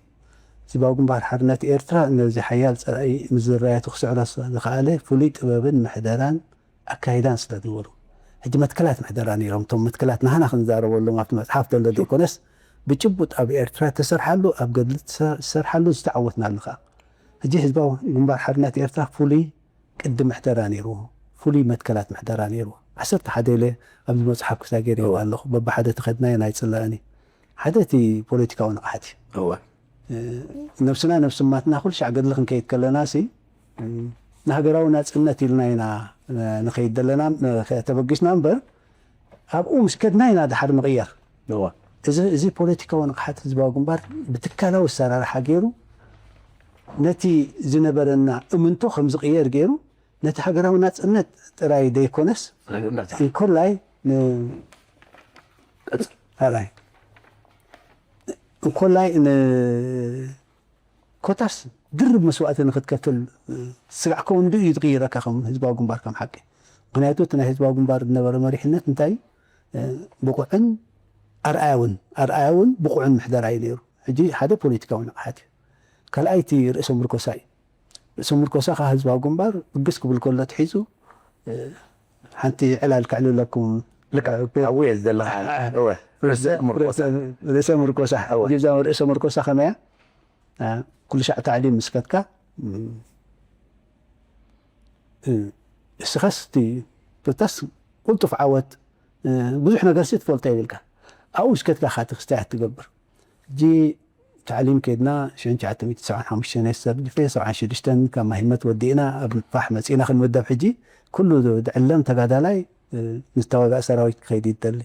ህዝባዊ ግንባር ሓርነት ኤርትራ ነዚ ሓያል ፀላኢ ምስ ዝረኣየቱ ክስዕሮ ዝኸኣለ ፍሉይ ጥበብን ምሕደራን ኣካይዳን ስለ ዝነበሩ ሕጂ መትከላት ምሕደራ ነይሮም እቶም መትከላት ናህና ክንዛረበሎም ኣብቲ መፅሓፍ ዘሎ ዘይኮነስ ብጭቡጥ ኣብ ኤርትራ ተሰርሓሉ ኣብ ገድሊ ተሰርሓሉ ዝተዓወትናሉ ከዓ ሕጂ ህዝባዊ ግንባር ሓርነት ኤርትራ ፍሉይ ቅዲ ምሕደራ ነይርዎ ፍሉይ መትከላት ምሕደራ ነይርዎ ዓሰርተ ሓደ ኢለ ኣብዚ መፅሓፍ ክሳጌር ኣለኹ በብሓደ ተኸድናዮ ናይ ፅላእኒ ሓደ እቲ ፖለቲካዊ ንቕሓት እዩ ነብስና ነብስማትና ኩሉ ሻዕ ገድሊ ክንከይድ ከለና ሲ ንሃገራዊ ናፅነት ኢልና ኢና ንኸይድ ዘለና ተበጊስና እምበር ኣብኡ ምስ ከድና ኢና ድሓር ምቕያር እዚ ፖለቲካዊ ንቕሓት ህዝባዊ ግንባር ብትካላዊ ኣሰራርሓ ገይሩ ነቲ ዝነበረና እምንቶ ከም ዝቕየር ገይሩ ነቲ ሃገራዊ ናጽነት ጥራይ ዘይኮነስ እንኮላይ ን- ኣራይ እንኮላይ ን ኮታስ ድርብ መስዋእቲ ንክትከፍል ስጋዕ ከውን ድዩ ዝቕይረካ ከም ህዝባዊ ግንባር ከም ሓቂ? ምክንያቱ እቲ ናይ ህዝባዊ ግንባር ዝነበረ መሪሕነት እንታይ ብቑዕን ኣርኣያውን ኣርኣያውን ብቑዕን ምሕደራ እዩ ነይሩ። ሕጂ ሓደ ፖለቲካዊ ንቕሓት እዩ። ካልኣይ እቲ ርእሰ ምርኮሳ እዩ። ርእሰ ምርኮሳ ከዓ ህዝባዊ ግንባር ብግስ ክብል ከሎ ትሒዙ ሓንቲ ዕላል ከዕልለኩም ልክዕ ኣብኡ እየ ዘለካ እወ ርእሰ ምርኮሳ ርእሰ ምርኮሳ እወ። ጅብዛ ርእሰ ምርኮሳ ከመያ ኩሉ ሻዕ ታዕሊም ምስ ከድካ እስኻስ እቲ ፕሮተስ ቁልጡፍ ዓወት ብዙሕ ነገር ሲ ትፈልጦ ይብልካ ኣብኡ ምስ ከድካ ካቲ ክስታይ ትገብር እጂ ታዕሊም ከድና ሽሕን ትሽዓተ ሚእትን ሰብዓን ሓሙሽተን ሰርዲፌ ሰብዓን ሽዱሽተን ካብ ማሂመት ወዲእና ኣብ ንፋሕ መፂና ክንምደብ ሕጂ ኩሉ ዝዕለም ተጋዳላይ ምስ ተዋጋእ ሰራዊት ክኸይድ ይደሊ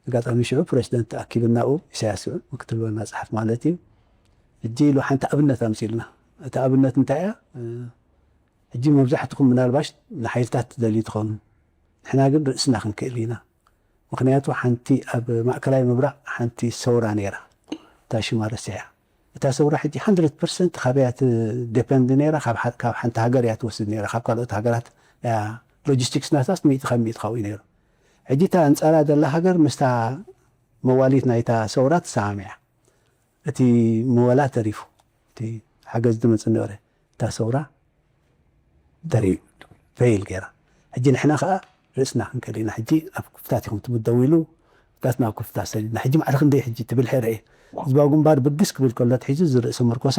ኣጋጣሚ ሽዑ ፕሬዚደንት ተኣኪብና ኣብኡ ኢሳያስ ሽዑ ምክትል ዋና ፀሓፍ ማለት እዩ ሕጂ ኢሉ ሓንቲ ኣብነት ኣምፅልና እታ ኣብነት እንታይ እያ ሕጂ መብዛሕትኹም ምናልባሽ ንሓይልታት ትደልዩ ትኾኑ ንሕና ግን ርእስና ክንክእል ኢና ምክንያቱ ሓንቲ ኣብ ማእከላይ ምብራቕ ሓንቲ ሰውራ ነይራ እታ ሽማ ረሲዐ እታ ሰውራ ሕጂ 100 ፐርሰንት ካበያ ትደፐንድ ነይራ ካብ ሓንቲ ሃገር እያ ትወስድ ነይራ ካብ ካልኦት ሃገራት ሎጂስቲክስ ናታስ ሚእቲ ካብ ሚእቲ ካብኡ ነይሩ ሕጂ እታ ኣንፃራ ዘላ ሃገር ምስታ መዋሊት ናይታ ሰውራ ትሰማምያ እቲ መወላ ተሪፉ እቲ ሓገዝ ዝመፅ ነበረ እታ ሰውራ ተሪፉ ፈይል ገይራ ሕጂ ንሕና ከዓ ርእስና ክንከል ኢና ሕጂ ናብ ክፍታት ኢኹም ትምደቡ ኢሉ ክፍታት ናብ ክፍታት ሰዲድና ሕጂ ማዕረ ክንደይ ሕጂ ትብል ሕረ እየ ህዝባዊ ግንባር ብግስ ክብል ከሎ ትሒዙ ዝርእሲ ምርኮሳ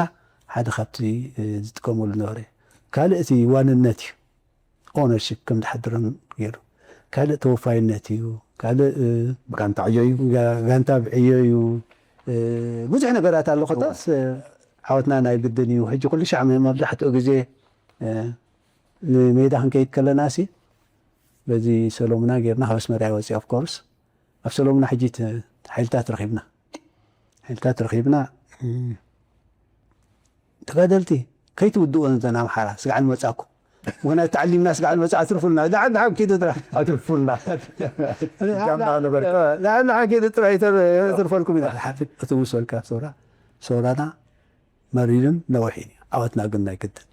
ሓደ ካብቲ ዝጥቀመሉ ነበረ ካልእ እቲ ዋንነት እዩ ኦነርሽፕ ከም ዝሓድሮም ገይሩ ካልእ ተወፋይነት እዩ ካልእ ብጋንታ ዕዮ እዩ ጋንታ ብዕዮ እዩ ብዙሕ ነገራት ኣሎ ኮታስ ዓወትና ናይ ግድን እዩ ሕጂ ኩሉ ሻዕ መብዛሕትኡ ግዜ ንሜዳ ክንከይድ ከለና ሲ በዚ ሰሎምና ጌርና ካብ ኣስመራ ይወፅእ ኦፍኮርስ ኣብ ሰሎምና ሕጂ ሓይልታት ረኺብና ሓይልታት ረኺብና ተጋደልቲ ከይትውድኡ ነዘን ኣምሓራ ስጋዕ ንመፃኩም ምክንያቱ ተዓሊምና ስጋዕ ንመፃ ኣትርፉልና ዳዓ ዳዓ ኪዱ ጥራሕ ኣትርፉልና ዳዓ ዳዓ ኪዱ ጥራሕ ይተርፈልኩም ኢና እቲ ምስ በልካ ሰውራ ሰውራና መሪርን ነዊሕን እዩ ዓወትና ግን ናይ ግድን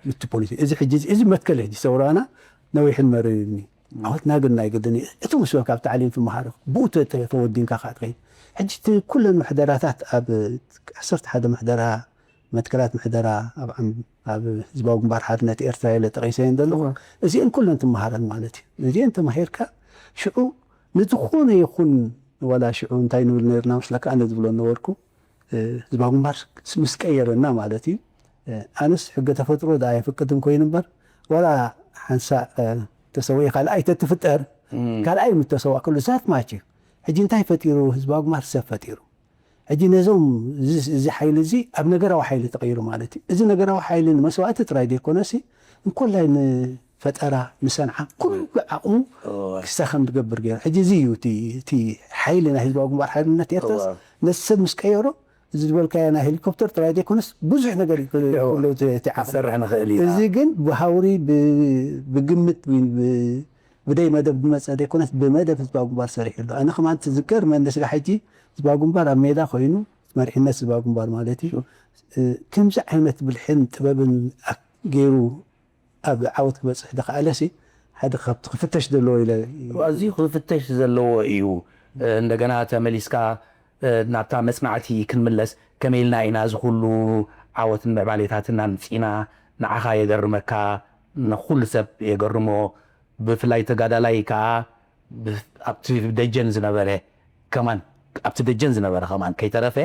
ምቲ ፖሊሲ እዚ ሕጂ እዚ መትከል ሕጂ ሰውራና ነዊሕን መሪርን እዩ ዓወትና ግን ናይ ግድን እዩ እቲ ምስ በልካ ኣብ ታዕሊም ትመሃሮ ብኡ ተወዲንካ ከዓ ትኸይድ ሕጂ ኩለን ምሕደራታት ኣብ ዓሰርተ ሓደ ምሕደራ መትከላት ምሕደራ ኣብ ህዝባዊ ግንባር ሓርነት ኤርትራ ኢለ ጠቒሰየን ዘለኹ እዚአን ኩለን ትመሃረን ማለት እዩ እዚአን ተማሂርካ ሽዑ ንዝኾነ ይኹን ዋላ ሽዑ እንታይ ንብል ነርና መስለካ ኣነ ዝብሎ ነበርኩ ህዝባዊ ግንባር ምስ ቀየረና ማለት እዩ ኣነስ ሕገ ተፈጥሮ ዳ የፍቅድን ኮይኑ እምበር ዋላ ሓንሳእ ተሰዊእ ካልኣይ ተትፍጠር ካልኣይ ምተሰዋ ክሉ ዛት ማች እዩ ሕጂ እንታይ ፈጢሩ ህዝባዊ ግንባር ሰብ ፈጢሩ ሕጂ ነዞም እዚ ሓይሊ እዚ ኣብ ነገራዊ ሓይሊ ተቐይሩ ማለት እዩ እዚ ነገራዊ ሓይሊ ንመስዋእቲ ጥራይ ዘይኮነሲ እንኮላይ ንፈጠራ ንሰንዓ ኩሉ ዓቕሙ ክሳኸም ዝገብር ገይሩ ሕጂ እዚ እዩ እቲ ሓይሊ ናይ ህዝባዊ ግንባር ሓርነት ኤርትራ ነቲ ሰብ ምስ ቀየሮ እዚ ዝበልካዮ ናይ ሄሊኮፕተር ጥራይ ዘይኮነስ ብዙሕ ነገር ክሰርሕ ንኽእል ኢና እዚ ግን ብሃውሪ ብግምት ብደይ መደብ ዝመፀ ዘይኮነስ ብመደብ ህዝባዊ ግንባር ሰሪሑ ኣሎ ኣነ ከማን ትዝከር መንደስጋ ሕጂ ህዝባዊ ግንባር ኣብ ሜዳ ኮይኑ መሪሕነት ህዝባዊ ግንባር ማለት እዩ ከምዚ ዓይነት ብልሕን ጥበብን ገይሩ ኣብ ዓወት ክበፅሕ ዝኸኣለሲ ሓደ ካብቲ ክፍተሽ ዘለዎ ኢለ ኣዝዩ ክፍተሽ ዘለዎ እዩ እንደገና ተመሊስካ ናብታ መፅናዕቲ ክንምለስ ከመይ ኢልና ኢና እዚ ኩሉ ዓወትን ምዕባሌታትን ኣምፂና ንዓኻ የገርመካ ንኩሉ ሰብ የገርሞ ብፍላይ ተጋዳላይ ከዓ ኣብቲ ደጀን ዝነበረ ከማን ኣብቲ ደጀን ዝነበረ ከማን ከይተረፈ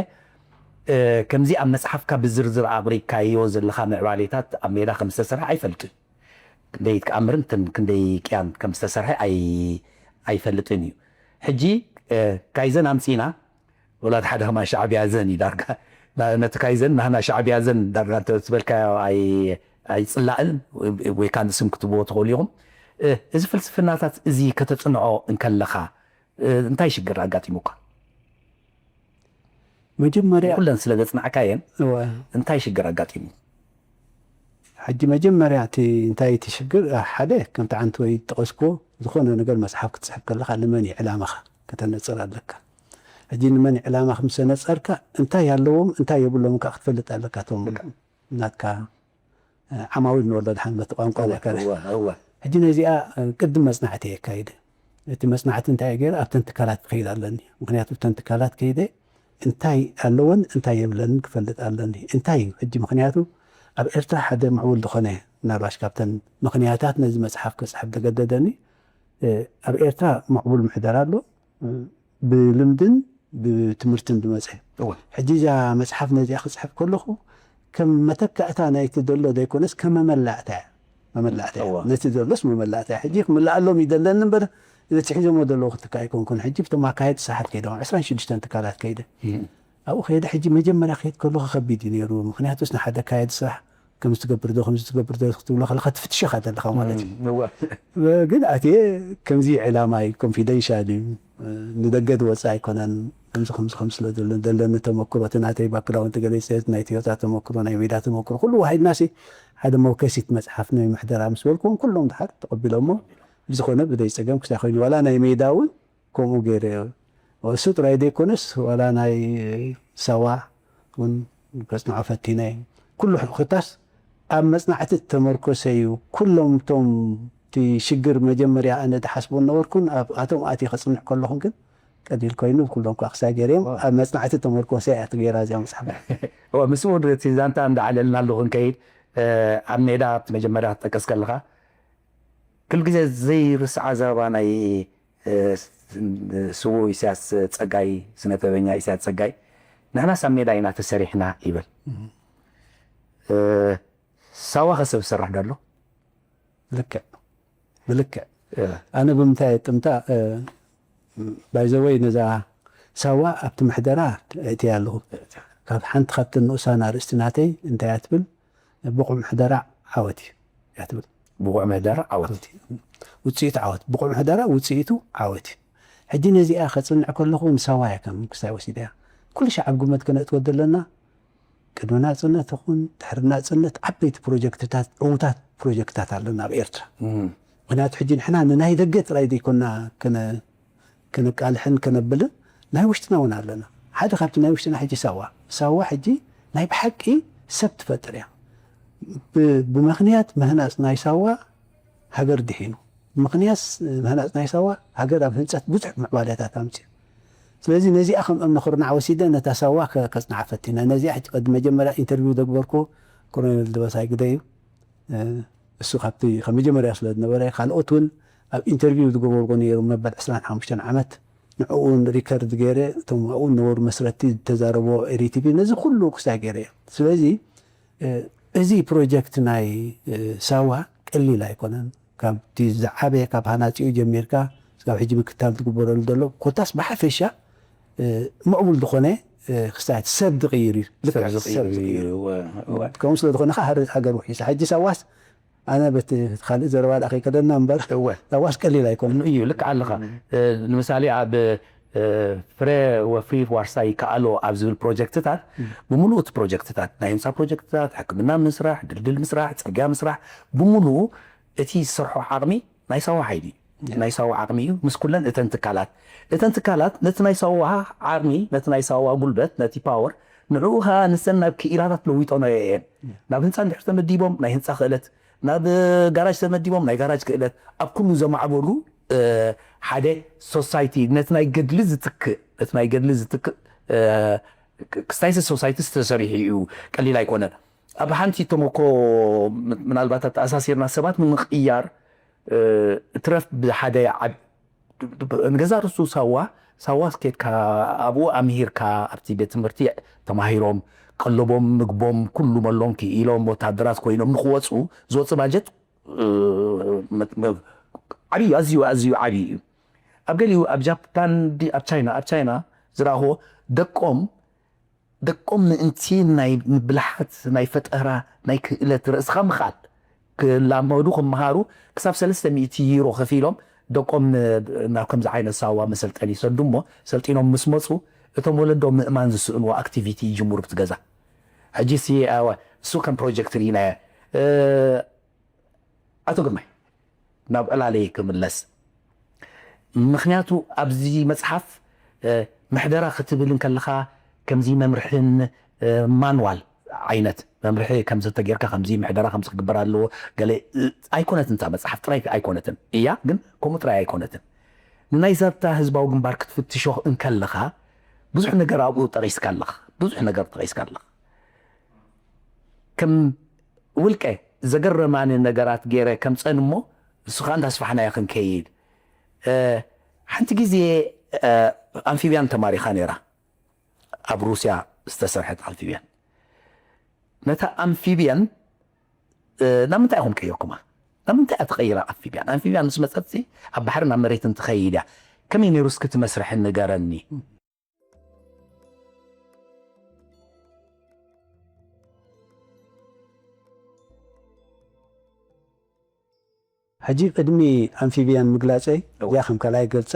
ከምዚ ኣብ መፅሓፍካ ብዝርዝር ኣቕሪብካዮ ዘለካ ምዕባሌታት ኣብ ሜዳ ከም ዝተሰርሐ ኣይፈልጥን ክንደይ ክኣምርን ክንደይ ቅያን ከም ዝተሰርሐ ኣይፈልጥን እዩ ሕጂ ካይዘን ኣምፂና ወላ ሓደ ከማን ሻዕብያ ዘን እዩ ዳርጋ ነቲ ካይዘን ናህና ሻዕብያ ዘን ዳርጋ እንተትበልካዮ ኣይፅላእን ወይ ከዓ ንስም ክትብዎ ትኽእሉ ኢኹም እዚ ፍልስፍናታት እዚ ከተፅንዖ እንከለኻ እንታይ ሽግር ኣጋጢሙካ መጀመርያ ኩለን ስለ ዘፅናዕካየን እንታይ ሽግር ኣጋጢሙ ሕጂ መጀመርያ እቲ እንታይ እቲ ሽግር፣ አ፣ ሓደ ከምቲ ዓንተወይ ዝጠቐስኩዎ ዝኾነ ነገር መጽሓፍ ክትጽሕፍ ከለኻ ንመን እዩ ዕላማኻ ከተነጽር ኣለካ። ሕጂ ንመን እዩ ዕላማኻ ምስ ኣነጸርካ እንታይ ኣለዎም እንታይ የብሎምን ከኣ ክትፈልጥ ኣለካ። እቶም ናትካ ዓማዊል ንወሎ ድሓን በቲ ቋንቋ እወ፣ ዘካረ። እወ፣ እወ። ሕጂ ነዚኣ ቅድም መጽናዕቲ የካይደ። እቲ መጽናዕቲ እንታይ ገይረ ኣብተን ትካላት ክኸይድ ኣለኒ። ምኽንያቱ እተን ትካላት ከይደ እንታይ ኣለወን እንታይ የብለንን ክፈልጥ ኣለኒ። እንታይ እዩ ሕጂ ምኽንያቱ ኣብ ኤርትራ ሓደ ምዕቡል ዝኾነ ምናልባሽ ካብተን ምኽንያታት ነዚ መጽሓፍ ክጽሕፍ ዘገደደኒ ኣብ ኤርትራ ምዕቡል ምሕደራ ኣሎ። ብልምድን ብትምህርትን ዝመጸ። እወ። ሕጂ እዛ መጽሓፍ ነዚኣ ክጽሕፍ ከለኹ ከም መተካእታ ናይቲ ዘሎ ዘይኮነስ ከም መመላእታ እያ። መመላእታ እያ። እወ። ነቲ ዘሎስ መመላእታ እያ። ሕጂ ክምልኣሎም ይደለኒ እምበር ነቲ ሒዞሞ ዘለዉ ክትካ ኣይኮንኩን። ሕጂ ብቶም ኣካየድቲ ስራሓት ከይደ፣ ዕስራን ሽዱሽተን ትካላት ከይደ። እም። ኣብኡ ከይደ ሕጂ መጀመርያ ክኸይድ ከለኹ ከቢድ እዩ ነይሩ። ምኽንያቱስ ንሓደ ኣካየዲ ስራሕ ከምዚ ትገብር ዶ፣ ከምዚ ትገብር ዶ ክትብሎ ከለኻ ትፍትሽ ኢኻ ዘለኻ ማለት እዩ። እም፣ እወ። ግን ኣትየ ከምዚ ዕላማይ ኮንፊደንሻል እዩ፣ ንደገ ዝወፅእ ኣይኮነን። ከምዚ፣ ከምዚ፣ ከምዚ ስለ ዘሎ ዘለኒ ተመክሮ፣ እቲ ናተይ ባክግራውንድ ገሊፀ፣ ናይ ቶዮታ ተመክሮ፣ ናይ ሜዳ ተመክሮ፣ ኩሉ ዋሂድናሲ ሓደ መውከሲት መፅሓፍ ናይ ምሕደራ ምስ በልኩዎም፣ ኩሎም ድሓር ተቐቢሎሞ፣ ብዝኾነ ብደይ ፀገም ክሳይ ኮይኑ፣ ዋላ ናይ ሜዳ እውን ከምኡ ገይረ እየ። እሱ ጥራይ ዘይኮነስ፣ ዋላ ናይ ሳዋ እውን ከጽንዖ ፈቲነ እየ። ኩሉ ኮታስ ኣብ መጽናዕቲ እተመርኮሰ እዩ። ኩሎም እቶም እቲ ሽግር መጀመርያ ኣነ ዝሓስቦ ነበርኩን፣ ኣብኣቶም ኣትየ ከጽንዕ ከለኹ ግን ቀሊል ኮይኑ፣ ኩሎም ከኣ ክሳይ ገይረ እዮም። ኣብ መጽናዕቲ እተመርኮሰ እያ እቲ ገይራ እዚኣ መጽሓፍ። እወ፣ ምስኡ እቲ ዛንታ እንዳዓለልና ኣለኹ ክንከይድ፣ እ፣ ኣብ ሜዳ ኣብቲ መጀመርያ ትጠቀስ ከለኻ፣ ኩሉ ግዜ ዘይርስዓ ዘረባ ናይ፣ እ፣ ስዉእ ኢሳያስ ጸጋይ፣ ስነ ጥበበኛ ኢሳያስ ጸጋይ፣ "ንሕናስ ኣብ ሜዳ ኢና ተሰሪሕና" ይብል። እም። እ፣ ሳዋ ከ ሰብ ዝሰርሕ ዶ ኣሎ? ልክዕ። ብልክዕ። እ። ኣነ ብምንታይ እጥምታ፣ እ፣ ባይ ዘ ወይ ነዛ ሳዋ ኣብቲ ምሕደራ እእትያ ኣለኹ። ካብ ሓንቲ ካብተን ንኡሳን ኣርእስቲ ናተይ እንታይ እያ ትብል? ብቑዕ ምሕደራ ዓወት እዩ እያ ትብል። ብቑዕ ምሕደራ ዓወት። ዓወት እዩ። ውጽኢቱ ዓወት። ብቑዕ ምሕደራ ውጽኢቱ ዓወት እዩ። ሕጂ ነዚኣ ከጽንዕ ከለኹ ንሳዋ እያ ከም ክስታይ ወሲደያ። ኩሉ ሻዕ ኣብ ግምት ከነእትወ ዘለና ቅድሚ ናጽነት ይኹን ድሕሪ ናጽነት ዓበይቲ ፕሮጀክትታት፣ ዕዉታት ፕሮጀክትታት ኣለና ኣብ ኤርትራ። እም። ምኽንያቱ ሕጂ ንሕና ንናይ ደገ ጥራይ ዘይኮና ከነ-፣ ከነቃልሕን ከነብልን ናይ ውሽጥና እውን ኣለና። ሓደ ካብቲ ናይ ውሽጥና ሕጂ ሳዋ። ሳዋ ሕጂ ናይ ብሓቂ ሰብ ትፈጥር እያ። ብ-፣ ብምኽንያት ምህናጽ ናይ ሳዋ ሃገር ድሒኑ። ብምኽንያት ምህናጽ ናይ ሳዋ ሃገር ኣብ ህንጸት ብዙሕ ምዕባለታት ኣምጺኡ። ስለዚ ነዚኣ ከም እምኒ ኩርናዕ ወሲደ ነታ ሳዋ ከ-፣ ከጽንዓ ፈቲነ። ነዚኣ ሕጂ ቅድሚ መጀመርያ ኢንተርቪው ዘግበርኩ ኮሎኔል ደበሳይ ግደ እዩ። እ፣ እሱ ካብቲ ካብ መጀመርያ ስለ ዝነበረ፣ ካልኦት እውን ኣብ ኢንተርቪው ዝገበርዎ ነይሮም መበል ዕስራን ሓሙሽተን ዓመት። ንዕኡ እውን ሪከርድ ገይረ፣ እቶም ኣብኡ ዝነበሩ መስረቲ ዝተዛረብዎ ኤሪ ቲ ቪ፣ ነዚ ኩሉ ክስታይ ገይረ እየ። ስለዚ፣ እ፣ እዚ ፕሮጀክት ናይ፣ እ፣ ሳዋ ቀሊል ኣይኮነን። ካብቲ ዝዓበየ፣ ካብ ሃናጺኡ ጀሚርካ፣ ስጋብ ሕጂ ምክትታል ዝግበረሉ ዘሎ፣ ኮታስ ብሓፈሻ፣ እ፣ ምዕቡል ዝኾነ፣ እ፣ ክስታይ ሰብ ዝቕይር እዩ። ልክዕ ሰብ ዝቕይር ሰብ ዝቕይር እዩ። እዩ። እወ፣ እወ። ከምኡ ስለ ዝኾነ ኸዓ ሃር-፣ ሃገር ውሒሳ። ሕጂ ሳዋስ፣ ኣነ በቲ ካልእ ዘረባ ደኣ ከይከደና እምበር፣ እወ። ሳዋስ ቀሊል ኣይኮነን። እዩ፣ ልክዕ ኣለኻ። እም። እ፣ ንምሳሌ ኣብ፣ እ፣ ፍረ ወፍሪ ዋርሳይ ይከኣሎ ኣብ ዝብል ፕሮጀክትታት፣ እም። ብምሉኡ እቲ ፕሮጀክትታት፣ ናይ ህንጻ ፕሮጀክትታት፣ ሕክምና ምስራሕ፣ ድልድል ምስራሕ፣ ጽርግያ ምስራሕ፣ ብምሉኡ እቲ ዝሰርሖ ዓቕሚ ናይ ሳዋ ሓይሊ እዩ። ያ። ናይ ሳዋ ዓቕሚ እዩ፣ ምስ ኩለን እተን ትካላት። እተን ትካላት ነቲ ናይ ሳዋ ዓቕሚ፣ ነቲ ናይ ሳዋ ጉልበት፣ ነቲ ፓወር፣ ንዕኡ ኸኣ ንሰን ናብ ክኢላታት ለዊጠናዮ እየን። ያ። ናብ ህንጻ እንድሕር ተመዲቦም፣ ናይ ህንጻ ክእለት፣ ናብ ጋራጅ ተመዲቦም፣ ናይ ጋራጅ ክእለት፣ ኣብ ኩሉ ዘማዕበሉ፣ እ፣ ሓደ ሶሳይቲ፣ ነቲ ናይ ገድሊ ዝትክእ፣ ነቲ ናይ ገድሊ ዝትክእ፣ እ፣ ክ-፣ ክስታይስ ሶሳይቲስ ተሰሪሑ እዩ፣ ቀሊል ኣይኮነን። ኣብ ሓንቲ ተመክሮ ም-፣ ምናልባት ኣተኣሳሲርና ሰባት ንምቕያር፣ እ፣ እትረፍ ብሓደ ዓብ-፣ ንገዛእ ርእሱ ሳዋ፣ ሳዋ ኬድካ ኣብኡ ኣምሂርካ፣ ኣብቲ ቤት ትምህርቲ ተማሂሮም፣ ቀለቦም፣ ምግቦም፣ ኩሉ መሎም ክኢሎም፣ ወታደራት ኮይኖም ንኽወፁ ዝወፅእ ባጀት፣ እ፣ መ-፣ መ-፣ ዓብዪ፣ ኣዝዩ፣ ኣዝዩ ዓብዪ እዩ። ኣብ ገሊኡ፣ ኣብ ጃፓን፣ ዲ-፣ ኣብ ቻይና፣ ኣብ ቻይና ዝረኣኽዎ ደቆም ደቆም ምእንቲ ናይ ብልሓት፣ ናይ ፈጠራ፣ ናይ ክእለት ርእስኻ ምኽኣል ክላመዱ፣ ክመሃሩ ክሳብ ሰለስተ ሚእቲ ዩሮ ከፊሎም ደቆም ን-፣ ናብ ከምዚ ዓይነት ሳዋ መሰልጠኒ ይሰዱ እሞ ሰልጢኖም ምስ መጹ እቶም ወለዶ ምእማን ዝስእንዎ ኣክቲቪቲ ይጅምሩ ብቲ ገዛ። ሕጂ ሲ-፣ ኣወ፣ እሱ ከም ፕሮጀክት ርኢናዮ። ኣቶ ግርማይ፣ ናብ ዕላለይ ክምለስ። ምኽንያቱ ኣብዚ መጽሓፍ ምሕደራ ክትብል እንከለኻ ከምዚ መምርሕን ማንዋል ዓይነት መምርሒ ከምዚ ተጌርካ ከምዚ ምሕደራ ከምዚ ክግበር ኣለዎ ገለ ኣይኮነትን። እታ መጽሓፍ ጥራይ ኣይኮነትን እያ፣ ግን ከምኡ ጥራይ ኣይኮነትን። ንናይ ዛታ ህዝባዊ ግንባር ክትፍትሾ እንከለኻ ብዙሕ ነገር ኣብኡ ጠቒስካ ኣለኻ፣ ብዙሕ ነገር ጠቒስካ ኣለኻ። ከም ውልቀ ዘገረማኒ ነገራት ገይረ ከምፀን እሞ ንሱ ከዓ እንዳስፋሕናዮ ክንከይድ። ሓንቲ ግዜ ኣምፊብያን ተማሪኻ ነይራ፣ ኣብ ሩስያ ዝተሰርሐት ኣምፊብያን። ነታ ኣምፊብያን ናብ ምንታይ ኢኹም ቀይርኩማ? ናብ ምንታይ እያ ተቐይራ ኣምፊብያን? ኣምፊብያን ምስ መፀት ኣብ ባሕሪ ናብ መሬትን ትኸይድ እያ። ከመይ ነይሩ እስኪ እቲ መስርሒ ንገረኒ። ሕጂ ቅድሚ ኣምፊብያን ምግላፀይ እዚኣ ከም ካልኣይ ገልፃ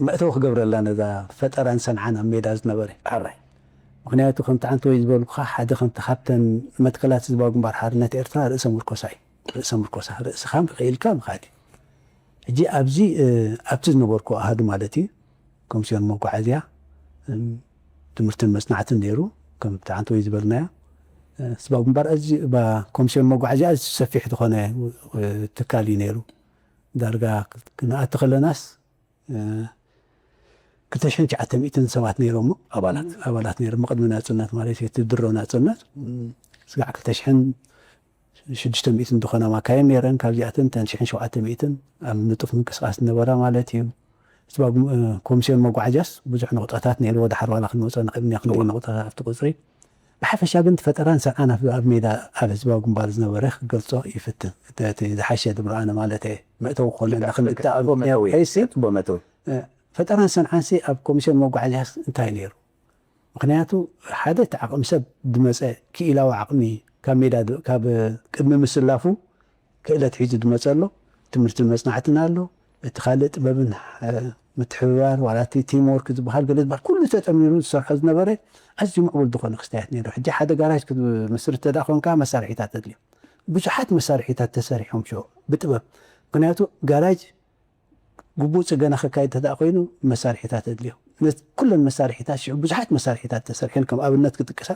መእተዊ ክገብረላ ነዛ ፈጠራን ሰንዓን ኣብ ሜዳ ዝነበረ። ምክንያቱ ከምቲ ዓንተ ወይ ዝበልኩኻ ሓደ ከምቲ ካብተን መትከላት ህዝባዊ ግንባር ሓርነት ኤርትራ ርእሰ ምርኮሳ እዩ። ርእሰ ምርኮሳ ርእስኻ ኢልካ ምኻድ እዩ። ሕጂ ኣብዚ ኣብቲ ዝነበርኩ ኣሃዱ ማለት እዩ ኮሚስዮን መጓዓዝያ ትምህርትን መፅናዕትን ነይሩ። ከምቲ ዓንተ ወይ ዝበልናዮ ህዝባዊ ግንባር ኣዝዩ ኮሚስዮን መጓዓዝያ ኣዝዩ ሰፊሕ ዝኾነ ትካል እዩ ነይሩ። ዳርጋ ክንኣቲ ከለናስ ክልተ ሽሕን ትሽዓተ ሚእትን ሰባት ነይሮሞ ኣባላት ኣባላት ነይሮሞ ቅድሚ ናፅነት ማለት እዩ። እቲ ድሮ ናፅነት ስጋዕ ክልተ ሽሕን ሽዱሽተ ሚእትን ዝኾና ማካይን ነይረን። ካብዚኣተን እተን ሽሕን ሸውዓተ ሚእትን ኣብ ንጡፍ ምንቅስቃስ ዝነበራ ማለት እዩ። ህዝባዊ ኮሚስዮን መጓዓዝያስ ብዙሕ ነቑጣታት ነይርዎ። ድሓር ዋላ ክንመፀ ንኽእል ኢና ክንደይ ነቑጣታት ኣብቲ ቁፅሪ። ብሓፈሻ ግን ፈጠራን ሰንዓን ኣብ ሜዳ ኣብ ህዝባዊ ግንባር ዝነበረ ክገልፆ ይፍትን። እቲ ዝሓሸ ድብሎ ኣነ ማለት እየ። መእተዊ ክኾነና ክንልክዕ ኣብ ምክንያት ከይሲ ፈጠራን ሰንዓንሲ ኣብ ኮሚስዮን መጓዓዝያስ እንታይ ነይሩ? ምክንያቱ ሓደ እቲ ዓቕሚ ሰብ ዝመፀ ክኢላዊ ዓቕሚ ካብ ሜዳ ካብ ቅድሚ ምስላፉ ክእለት ሒዙ ዝመፀ ኣሎ። ትምህርትን መፅናዕትን ኣሎ። እቲ ካልእ ጥበብን ምትሕብባር ዋላ እቲ ቲም ወርክ ዝበሃል ገለ ዝበሃል ኩሉ ተጠሚሩ ዝሰርሖ ዝነበረ ኣዝዩ ምዕቡል ዝኾነ ክስታያት ነይሩ። ሕጂ ሓደ ጋራጅ ክትምስርት ተዳ ኮንካ መሳርሒታት ተድልዮ። ብዙሓት መሳርሒታት ተሰሪሖም ሽዑ ብጥበብ። ምክንያቱ ጋራጅ ግቡእ ጽገና ከካይድ ተደኣ ኮይኑ መሳርሒታት ኣድልዮ። ኩለን መሳርሒታት ሽዑ ብዙሓት መሳርሒታት ተሰርሐን ከም ኣብነት ክጥቀሳ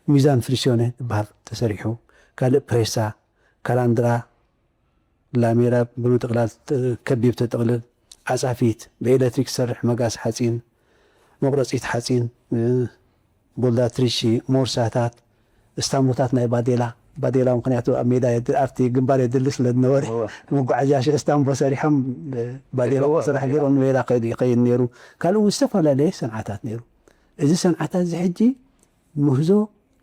ሚዛን ፍሪሲዮነ ዝበሃል ተሰሪሑ፣ ካልእ ፕሬሳ፣ ካላንድራ፣ ላሜራ ብምጥቕላል ከቢብ ተጠቕልል፣ ዓጻፊት፣ ብኤሌክትሪክ ዝሰርሕ መጋዝ ሓጺን፣ መቑረጺት ሓጺን፣ ቦልዳትሪሺ፣ ሞርሳታት፣ እስታምቦታት ናይ ባዴላ፣ ባዴላ ምኽንያቱ ኣብ ሜዳ ኣብቲ ግንባር የድሊ ስለ ዝነበረ መጓዓዝያ ሽዑ እስታምቦ ሰሪሖም ባዴላ ክስራሕ ገይሮም ንሜዳ ይኸይድ ነይሩ። ካልእ እውን ዝተፈላለየ ሰንዓታት ነይሩ። እዚ ሰንዓታት እዚ ሕጂ ምህዞ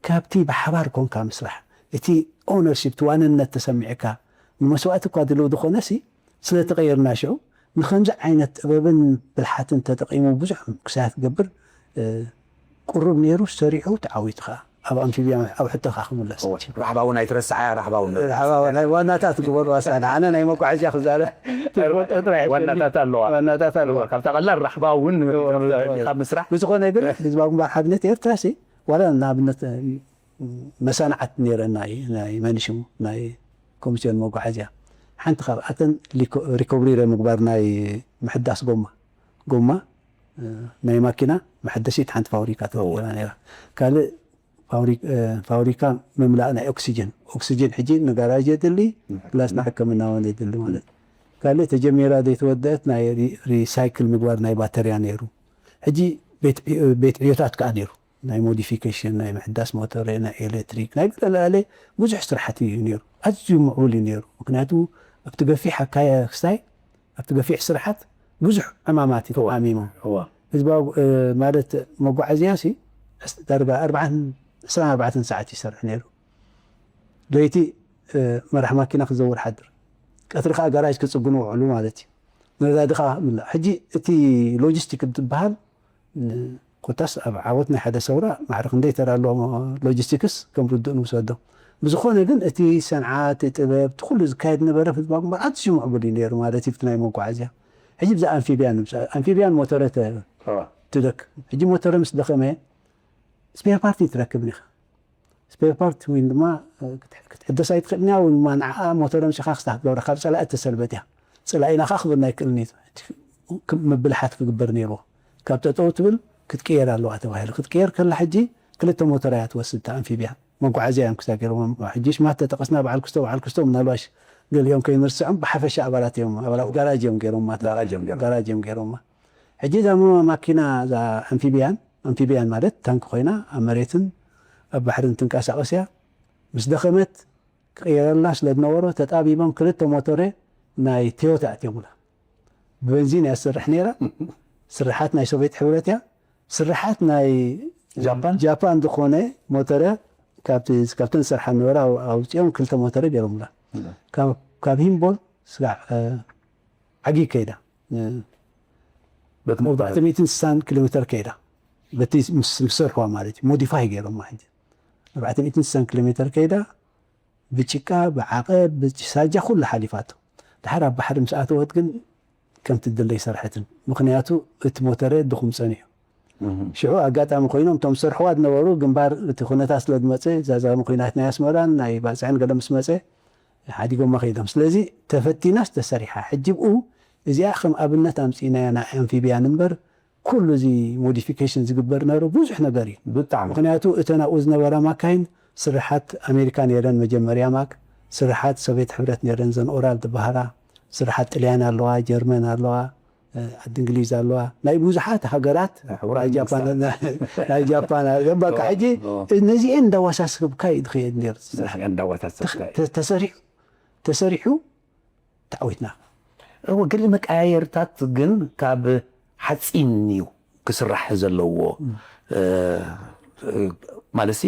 ካብቲ ብሓባር ኮንካ ምስራሕ እቲ ኦነርሺፕ ዋንነት ተሰሚዕካ ንመስዋእቲ እኳ ድልው ዝኾነ ሲ ስለተቐየርና ሽዑ ንኸምዚ ዓይነት ጥበብን ብልሓትን ተጠቒሙ ብዙሕ ክሳያት ክገብር ቁሩብ ነይሩ ሰሪሑ ተዓዊቱ ኸዓ ኣብ ኣምፊብያ ኣብ ሕቶኻ ክምለስ። ራሕባ እውን ኣይትረስዓያ ራሕባ እውን ራሕባ ናይ ዋናታት ግበሩ ኣሳ ንዓና ናይ መጓዓዝያ ክዛረብ ዋናታት ኣለዋ ዋናታት ኣለዋ ካብታ ቀላል ራሕባ እውን ካብ ምስራሕ ብዝኾነ ግን ህዝባዊ ግንባር ሓርነት ኤርትራ ሲ ዋላ ንኣብነት መሳንዓት ነይረና እዩ ናይ መንሽሙ ናይ ኮሚስዮን መጓዓዝያ ሓንቲ ካብኣተን ሪኮብሪ ንምግባር ናይ ምሕዳስ ጎማ ጎማ ናይ ማኪና መሐደሲት ሓንቲ ፋብሪካ ተፈጢራ ነይራ። ካልእ ፋብሪካ ምምላእ ናይ ኦክሲጅን ኦክሲጅን ሕጂ ንጋራጅ የድሊ ፕላስ ንሕክምና ውን የድሊ ማለት ካልእ ተጀሚራ ዘይተወደአት ናይ ሪሳይክል ምግባር ናይ ባተርያ ነይሩ። ሕጂ ቤት ዕዮታት ከዓ ነይሩ ናይ ሞዲፊኬሽን ናይ ምሕዳስ ሞተር ናይ ኤሌክትሪክ ናይ ገለኣለ ብዙሕ ስራሕቲ እዩ ነይሩ። ኣዝዩ ምዕቡል እዩ ነይሩ። ምክንያቱ ኣብቲ ገፊሕ ኣካያ ክስታይ ኣብቲ ገፊሕ ስራሓት ብዙሕ ዕማማት እዩ ተዓሚሙ። ህዝባዊ ማለት መጓዓዝያ ሲ ዳርጋ ኣርባዓን ዕስራን ኣርባዕተን ሰዓት ይሰርሕ ነይሩ። ለይቲ መራሕ ማኪና ክዘውር ሓድር ቀትሪ ከዓ ጋራጅ ክፅግኑ ውዕሉ ማለት እዩ። ነዳዲ ከዓ ምላእ። ሕጂ እቲ ሎጂስቲክ እንትበሃል ኮታስ ኣብ ዓወት ናይ ሓደ ሰውራ ማዕረ ክንደይ ተራ ኣለዎ ሎጂስቲክስ ከም ርዱእ ንውሰዶ። ብዝኾነ ግን እቲ ሰንዓት፣ እቲ ጥበብ፣ እቲ ኩሉ ዝካየድ ነበረ ህዝባዊ ግንባር ኣዝዩ ምዕቡል እዩ ነይሩ ማለት እዩ። እቲ ናይ መጓዓዝያ ሕጂ ብዛ ኣንፊብያን ንምሳሌ ኣንፊብያን ሞተረ ትደክም። ሕጂ ሞተረ ምስ ደኸመ ስፔር ፓርቲ ትረክብን ኢኻ። ስፔር ፓርት ወይ ድማ ክትሕደስ ኣይትኽእልን እያ፣ ወይ ድማ ንዓኣ ሞተር ኣምሲኻ ክስታ ክትገብራ ካብ ጸላኢ እተሰልበት እያ። ጸላኢና ከዓ ክብልና ኣይክእልን እዩ። ምብልሓት ክግበር ነይርዎ። ካብ ጠጠው ትብል ክትቅየር ኣለዋ ተባሂሉ። ክትቅየር ከላ ሕጂ ክልተ ሞተር እያ ትወስድ እታ ኣምፊብያ። መጓዓዝያ እዮም ክሳ ገይሮም። ሕጂ ሽማት ተጠቐስና በዓል ክስቶ፣ በዓል ክስቶ ምናልባሽ ገሊኦም ከይንርስዖም ብሓፈሻ ኣባላት እዮም፣ ኣባላት ጋራጅ እዮም ገይሮማ። ጋራጅ እዮም ገይሮማ። ጋራጅ እዮም ገይሮማ። ሕጂ እዛ ሞ-፣ ማኪና እዛ ኣምፊብያን፣ ኣምፊብያን ማለት ታንክ ኮይና ኣብ መሬትን ኣብ ባሕርን ትንቀሳቐስ እያ። ምስ ደኸመት ክቕየረልና ስለ ዝነበሮ ተጣቢቦም ክልተ ሞተረ ናይ ቶዮታ ኣትዮምላ። ብበንዚን እያ ትሰርሕ ነይራ። ስርሓት ናይ ሶቪየት ሕብረት እያ። ስርሓት ናይ ጃፓን? ጃፓን ዝኾነ ሞተረ ካብቲ፣ ካብተን ዝሰርሓ ነበራ ኣው-፣ ኣውፂኦም ክልተ ሞተረ ገይሮምላ። ካብ፣ ካብ ሂምቦል ስጋዕ፣ እ፣ ዓጊ ከይዳ። እ፣ በቲ ሞባይል። ኣርባዕተ ሚእትን ስሳን ኪሎ ሜተር ከይዳ። በቲ ምስ፣ ምስ ሰርሕዋ ማለት እዩ። ሞዲፋይ ገይሮማ ሕጂ። ኣርባዕተ ሚእትን ስሳን ኪሎ ሜተር ከይዳ፣ ብጭቃ፣ ብዓቐብ፣ ብሳጃ ኩሉ ሓሊፋቶ። ድሓር ኣብ ባሕሪ ምስ ኣተወት ግን ከም ትደለይ ሰርሐትን። ምኽንያቱ እቲ ሞተረ ድኹም ጸኒሑ። እህ። ሽዑ ኣጋጣሚ ኮይኖም እቶም ዝሰርሕዋ ዝነበሩ ግንባር እቲ ኩነታት ስለ ዝመጸ፣ ዛዛሚ ኩናት ናይ ኣስመራን ናይ ባጽዕን ገለ ምስ መጸ፣ ሓዲጎማ ከይዶም። ስለዚ ተፈቲናስ ተሰሪሓ። ሕጂ ብኡ እዚኣ ከም ኣብነት ኣምጺእናያ ናይ ኣምፊብያን እምበር፣ ኩሉ እዚ ሞዲፊኬሽን ዝግበር ነይሩ ብዙሕ ነገር እዩ። ብጣዕሚ። ምኽንያቱ እተን ኣብኡ ዝነበራ ማካይን ስርሓት ኣሜሪካ ነይረን፣ መጀመርያ ማክ፣ ስርሓት ሶቪየት ሕብረት ነይረን፣ ዘን ኦራል ዝበሃላ፣ ስርሓት ጥልያን ኣለዋ፣ ጀርመን ኣለዋ፣ እ፣ ዓዲ እንግሊዝ ኣለዋ። ናይ ብዙሓት ሃገራት፣ ናይ ጃፓን፣ ናይ ጃፓን፣ በቃ ሕጂ ነዚኤን እንዳወሳስብካ እዩ ዝኸየድ ነይሩ እቲ ስራሕ። ነዚኤን እንዳወሳስብካ እዩ። ተ-፣ ተሰሪሑ፣ ተሰሪሑ ተዓዊትና። እወ፣ ገለ መቀያየርታት ግን ካብ ሓፂን እዩ ክስራሕ ዘለዎ። እ፣ እ፣ ማለትሲ፣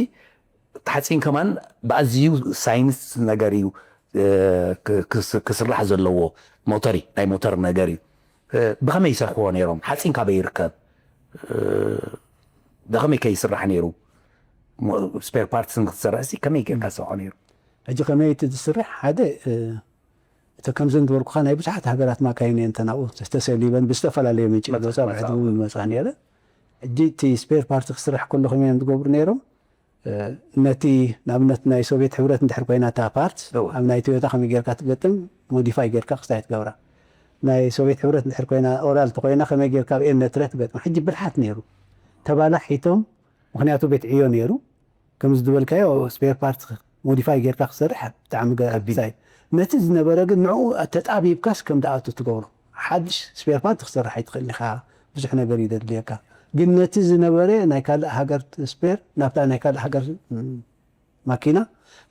እቲ ሓፂን ከማን ብኣዝዩ ሳይንስ ነገር እዩ፣ እ፣ ክ-፣ ክስ-፣ ክስራሕ ዘለዎ። ሞተር እዩ፣ ናይ ሞተር ነገር እዩ። እ፣ ብኸመይ ይሰርሕዎ ነይሮም? ሓፂን ካበይ ይርከብ? እ፣ ብኸመይ ከ ይስራሕ ነይሩ? ሞ-፣ ስፔር ፓርትስ ንክትሰርሕ ሲ ከመይ ጌርካ ዝሰርሖ ነይሩ? ሕጂ ከመይ እቲ ዝስራሕ? ሓደ፣ እ፣ እተ ከምዘን ዝበልኩኻ ናይ ብዙሓት ሃገራት ማካይን እየን ተናብኡ ተሰሊበን ብዝተፈላለየ ምንጪ መጽ-፣ ዝመጻ መጽ-፣ ብዕድሙ ዝመጻ ነይረ። ሕጂ እቲ ስፔር ፓርት ክስራሕ ከሎ ከመይ እዮም ዝገብሩ ነይሮም? እ፣ ነቲ ንኣብነት ናይ ሶቪየት ሕብረት እንድሕር ኮይና እታ ፓርት እወ። ኣብ ናይ ቶዮታ ከመይ ጌርካ ትገጥም፣ ሞዲፋይ ጌርካ ክስታይ ትገብራ። ናይ ሶቪየት ሕብረት እንድሕር ኮይና ኦራል ተኮይና ከመይ ጌርካ ኣብ ኤም ነትረ ትገጥም። ሕጂ ብልሓት ነይሩ። ተባላሒቶም፣ ምኽንያቱ ቤት ዕዮ ነይሩ። ከም ዝበልካዮ ስፔር ፓርት ሞዲፋይ ጌርካ ክሰርሕ ብጣዕሚ ገ-፣ ከቢድ። ኣድሳይ። ነቲ ዝነበረ ግን ንዕኡ ተጣቢብካስ ከም ዝኣቱ ትገብሮ። ሓድሽ ስፔር ፓርት ክሰርሕ ኣይትኽእልን ኢኻ። ብዙሕ ነገር እዩ ዘድልየካ። ግን ነቲ ዝነበረ ናይ ካልእ ሃገር ስፔር ናብታ ናይ ካልእ ሃገር፣ ም፣ ማኪና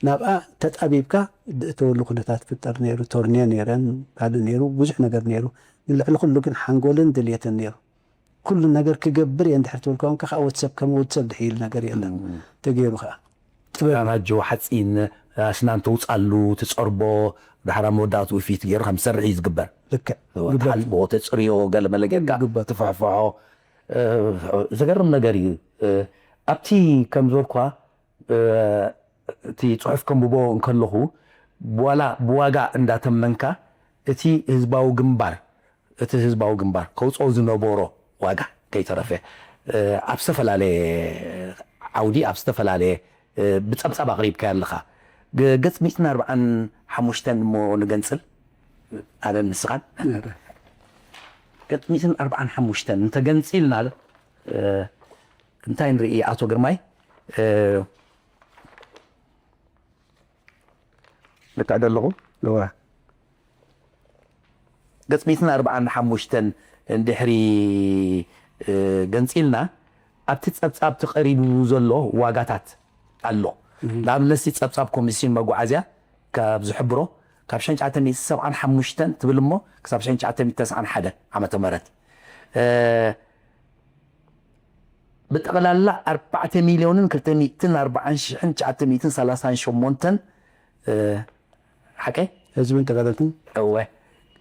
ናብኣ ተጣቢብካ ዝእተወሉ ኩነታት ይፍጠር ነይሩ። ቶርንዮ ነይረን፣ ካልእ ነይሩ፣ ብዙሕ ነገር ነይሩ። ግን ልዕሊ ኩሉ ግን ሓንጎልን ድልየትን ነይሩ። ኩሉ ነገር ክገብር እየ እንድሕር ትብል ከሆንካ ከዓ ወዲ ሰብ ከም ወዲ ሰብ ድሕይል ነገር የለን። እም። ተገይሩ ከዓ። ጥበብ። ኣናጆ ሓፂን ኣስናን ተውፃሉ፣ ትፀርቦ፣ ድሓር ኣብ መወዳእትኡ ፊት ገይሩ ከም ዝሰርሕ እዩ ዝግበር። ልክዕ። እወ፣ ግበር። ትሓፅቦ፣ ተፅርዮ፣ ገለ መለ ጌርካ ግበር። ትፍሕፍሖ። እ፣ ዘገርም ነገር እዩ። እ፣ ኣብቲ ከም ዝበልኳ፣ እ፣ እቲ ጽሑፍ ከንብቦ እንከለኹ፣ ብዋላ-፣ ብዋጋ እንዳተመንካ፣ እቲ ህዝባዊ ግንባር፣ እቲ ህዝባዊ ግንባር ከውጽኦ ዝነበሮ ዋጋ ከይተረፈ፣ እ፣ ኣብ ዝተፈላለየ ዓውዲ፣ ኣብ ዝተፈላለየ፣ እ፣ ብጸብጻብ ኣቕሪብካዮ ኣለኻ። ገ-፣ ገጽ ሚእትን ኣርባዓን ሓሙሽተን እሞ ንገንጽል፣ ኣነን ንስኻን። ገጽ ሚእትን ኣርባዓን ሓሙሽተን እንተገንጺልና፣ እ፣ እንታይ ንርኢ ኣቶ ግርማይ? እ፣ ልክዕ ዶ ኣለኹ? እወ። ገጽ ሚእትን ኣርባዓን ሓሙሽተን እንድሕሪ፣ እ፣ ገንጺልና፣ ኣብቲ ጸብጻብ ተቐሪቡ ዘሎ ዋጋታት ኣሎ። እህ። ንኣብነት፣ እቲ ጸብጻብ ኮሚስዮን መጓዓዝያ ካብ ዝሕብሮ፣ ካብ ሽሕን ትሽዓተ ሚእትን ሰብዓን ሓሙሽተን ትብል እሞ፣ ክሳብ ሽሕን ትሽዓተ ሚእትን ተስዓን ሓደን ዓመተ ምህረት፣ እ፣ ብጠቕላላ ኣርባዕተ ሚልዮንን ክልተ ሚእትን ኣርባዓን ሽሕን ትሽዓተ ሚእትን ሰላሳን ሸሞንተን፣ እ፣ ሓቀይ? ህዝብን ተጋደልትን? እወ።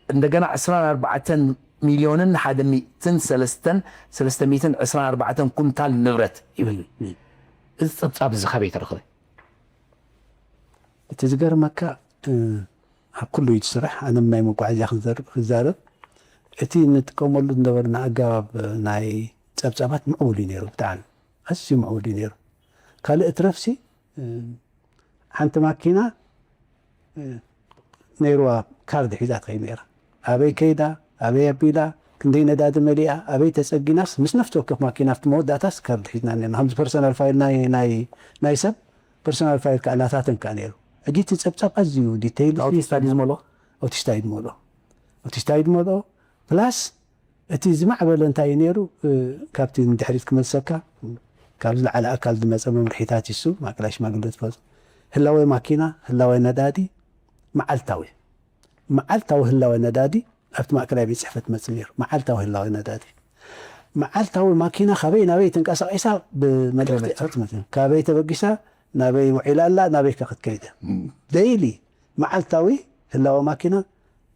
እንደገና ዕስራን ኣርባዕተን ሚልዮንን ሓደ ሚእትን ሰለስተን፣ ሰለስተ ሚእትን ዕስራን ኣርባዕተን ኩንታል ንብረት ይብል። እም። እዚ ጸብጻብ እዚ ካበይ ተረኽበ? እቲ ዝገርመካ፣ እ፣ ኣብ ኩሉ እዩ ዝስራሕ። ኣነ ናይ መጓዓዝያ ክንዘርብ፣ ክዛረብ፣ እቲ እንጥቀመሉ ዝነበርና ኣገባብ ናይ ጸብጻባት ምዕቡል እዩ ነይሩ፣ ብጣዕሚ ኣዝዩ ምዕቡል እዩ ነይሩ። ካልእ እትረፍሲ፣ ሓንቲ ማኪና ነይርዋ ካርድ ሒዛ ትኸይድ ነይራ። ኣበይ ከይዳ፣ ኣበይ ኣቢላ፣ ክንደይ ነዳዲ መሊኣ፣ ኣበይ ተጸጊናስ፣ ምስ ነፍሲ ወከፍ ማኪና ኣብቲ መወዳእታስ ካርድ ሒዝና ነርና። ከምዚ ፐርሰናል ፋይል ናይ ናይ ናይ ሰብ ፐርሰናል ፋይል ከኣ ናታተን ከኣ ነይሩ። ሕጂ እቲ ጸብጻብ ኣዝዩ ዲቴይል ኦቲስታ ድዩ ዝመልኦ? ኦቲስታ እዩ ዝመልኦ። ኦቲስታ እዩ ዝመልኦ። ፕላስ እቲ ዝማዕበለ እንታይ እዩ ነይሩ? ካብቲ ንድሕሪት ክመልሰካ፣ ካብ ዝለዓለ ኣካል ዝመጸ መምርሒታት ይሱ ማእከላይ ሽማግለ ትፈልጡ፣ ህላወ ማኪና፣ ህላወ ነዳዲ፣ መዓልታዊ መዓልታዊ ህላወ ነዳዲ ኣብቲ ማእከላይ ቤት ጽሕፈት መጽእ ነይሩ። መዓልታዊ ህላወ ነዳዲ፣ መዓልታዊ ማኪና ካበይ ናበይ ተንቀሳቒሳ ብመልእኽቲ ኣብቲ መጽእ፣ ካበይ ተበጊሳ፣ ናበይ ውዒላ ኣላ፣ ናበይ ከ ክትከይደ፣ ደይሊ መዓልታዊ ህላወ ማኪና፣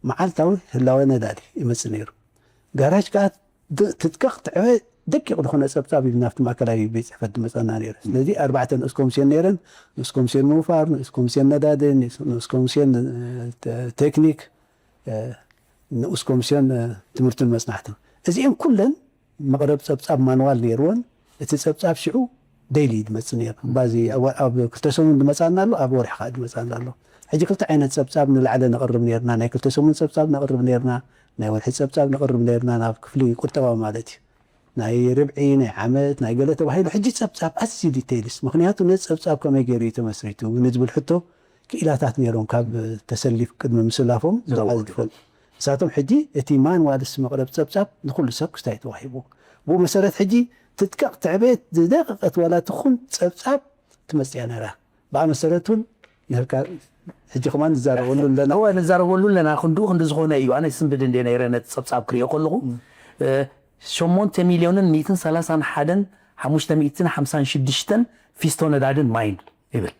መዓልታዊ ህላወ ነዳዲ ይመጽእ ነይሩ። ጋራጅ ከኣ ትጥቀቕ ትዕበ ደቂቕ ዝኾነ ጸብጻብ እዩ ናብቲ ማእከላይ ቤት ጽሕፈት ዝመጸና ነይሩ። ስለዚ ኣርባዕተ ንኡስ ኮሚስዮን ነይረን። ንኡስ ኮሚስዮን ምውፋር፣ ንኡስ ኮሚስዮን ነዳዲ፣ ንኡስ ኮሚስዮን ቴክኒክ፣ ንኡስ ኮሚስዮን ትምህርትን መጽናዕትን። እዚአን ኩለን መቕረብ ጸብጻብ ማንዋል ነይርወን። እቲ ጸብጻብ ሽዑ ደይሊ ድመጽእ ነይሩ። ባዚ ኣብ ክልተ ሰሙን ድመጻና ኣሎ፣ ኣብ ወርሒ ከዓ ድመጻና ኣሎ። ሕጂ ክልተ ዓይነት ጸብጻብ ንላዕለ ነቕርብ ነርና። ናይ ክልተ ሰሙን ጸብጻብ ነቕርብ ነርና፣ ናይ ወርሒ ጸብጻብ ነቕርብ ነርና ናብ ክፍሊ ቁጠባ ማለት እዩ። ናይ ርብዒ፣ ናይ ዓመት፣ ናይ ገለ ተባሂሉ። ሕጂ ጸብጻብ ኣዝዩ ዲቴይልስ፣ ምኽንያቱ ነዚ ጸብጻብ ከመይ ገይሩ እዩ ተመስሪቱ ንዝብል ሕቶ ክኢላታት ነይሮም ካብ ተሰሊፍ ቅድሚ ምስላፎም ዝፈልጡ። ንሳቶም ሕጂ እቲ ማንዋልስ መቕረብ ጸብጻብ ንኹሉ ሰብ ክስታይ ተዋሂቡ። ብኡ መሰረት ሕጂ ትጥቀቕ ትዕበየት ዝደቀቀት ዋላ ትኹን ጸብጻብ ትመጽያ ነራ። ብኣ መሰረት እውን ንህልካ ሕጂ ከማን ንዛረበሉ ኣለና። እወ ንዛረበሉ ኣለና። ክንድኡ ክንዲ ዝኾነ እዩ። ኣነ ስንብድ እንደ ነይረ ነቲ ጸብጻብ ክሪኦ ከለኹ ሸሞንተ ሚልዮንን ሚእትን ሰላሳን ሓደን ሓሙሽተ ሚእትን ሓምሳን ሽዱሽተን ፊስቶ ነዳድን ማይን ይብል።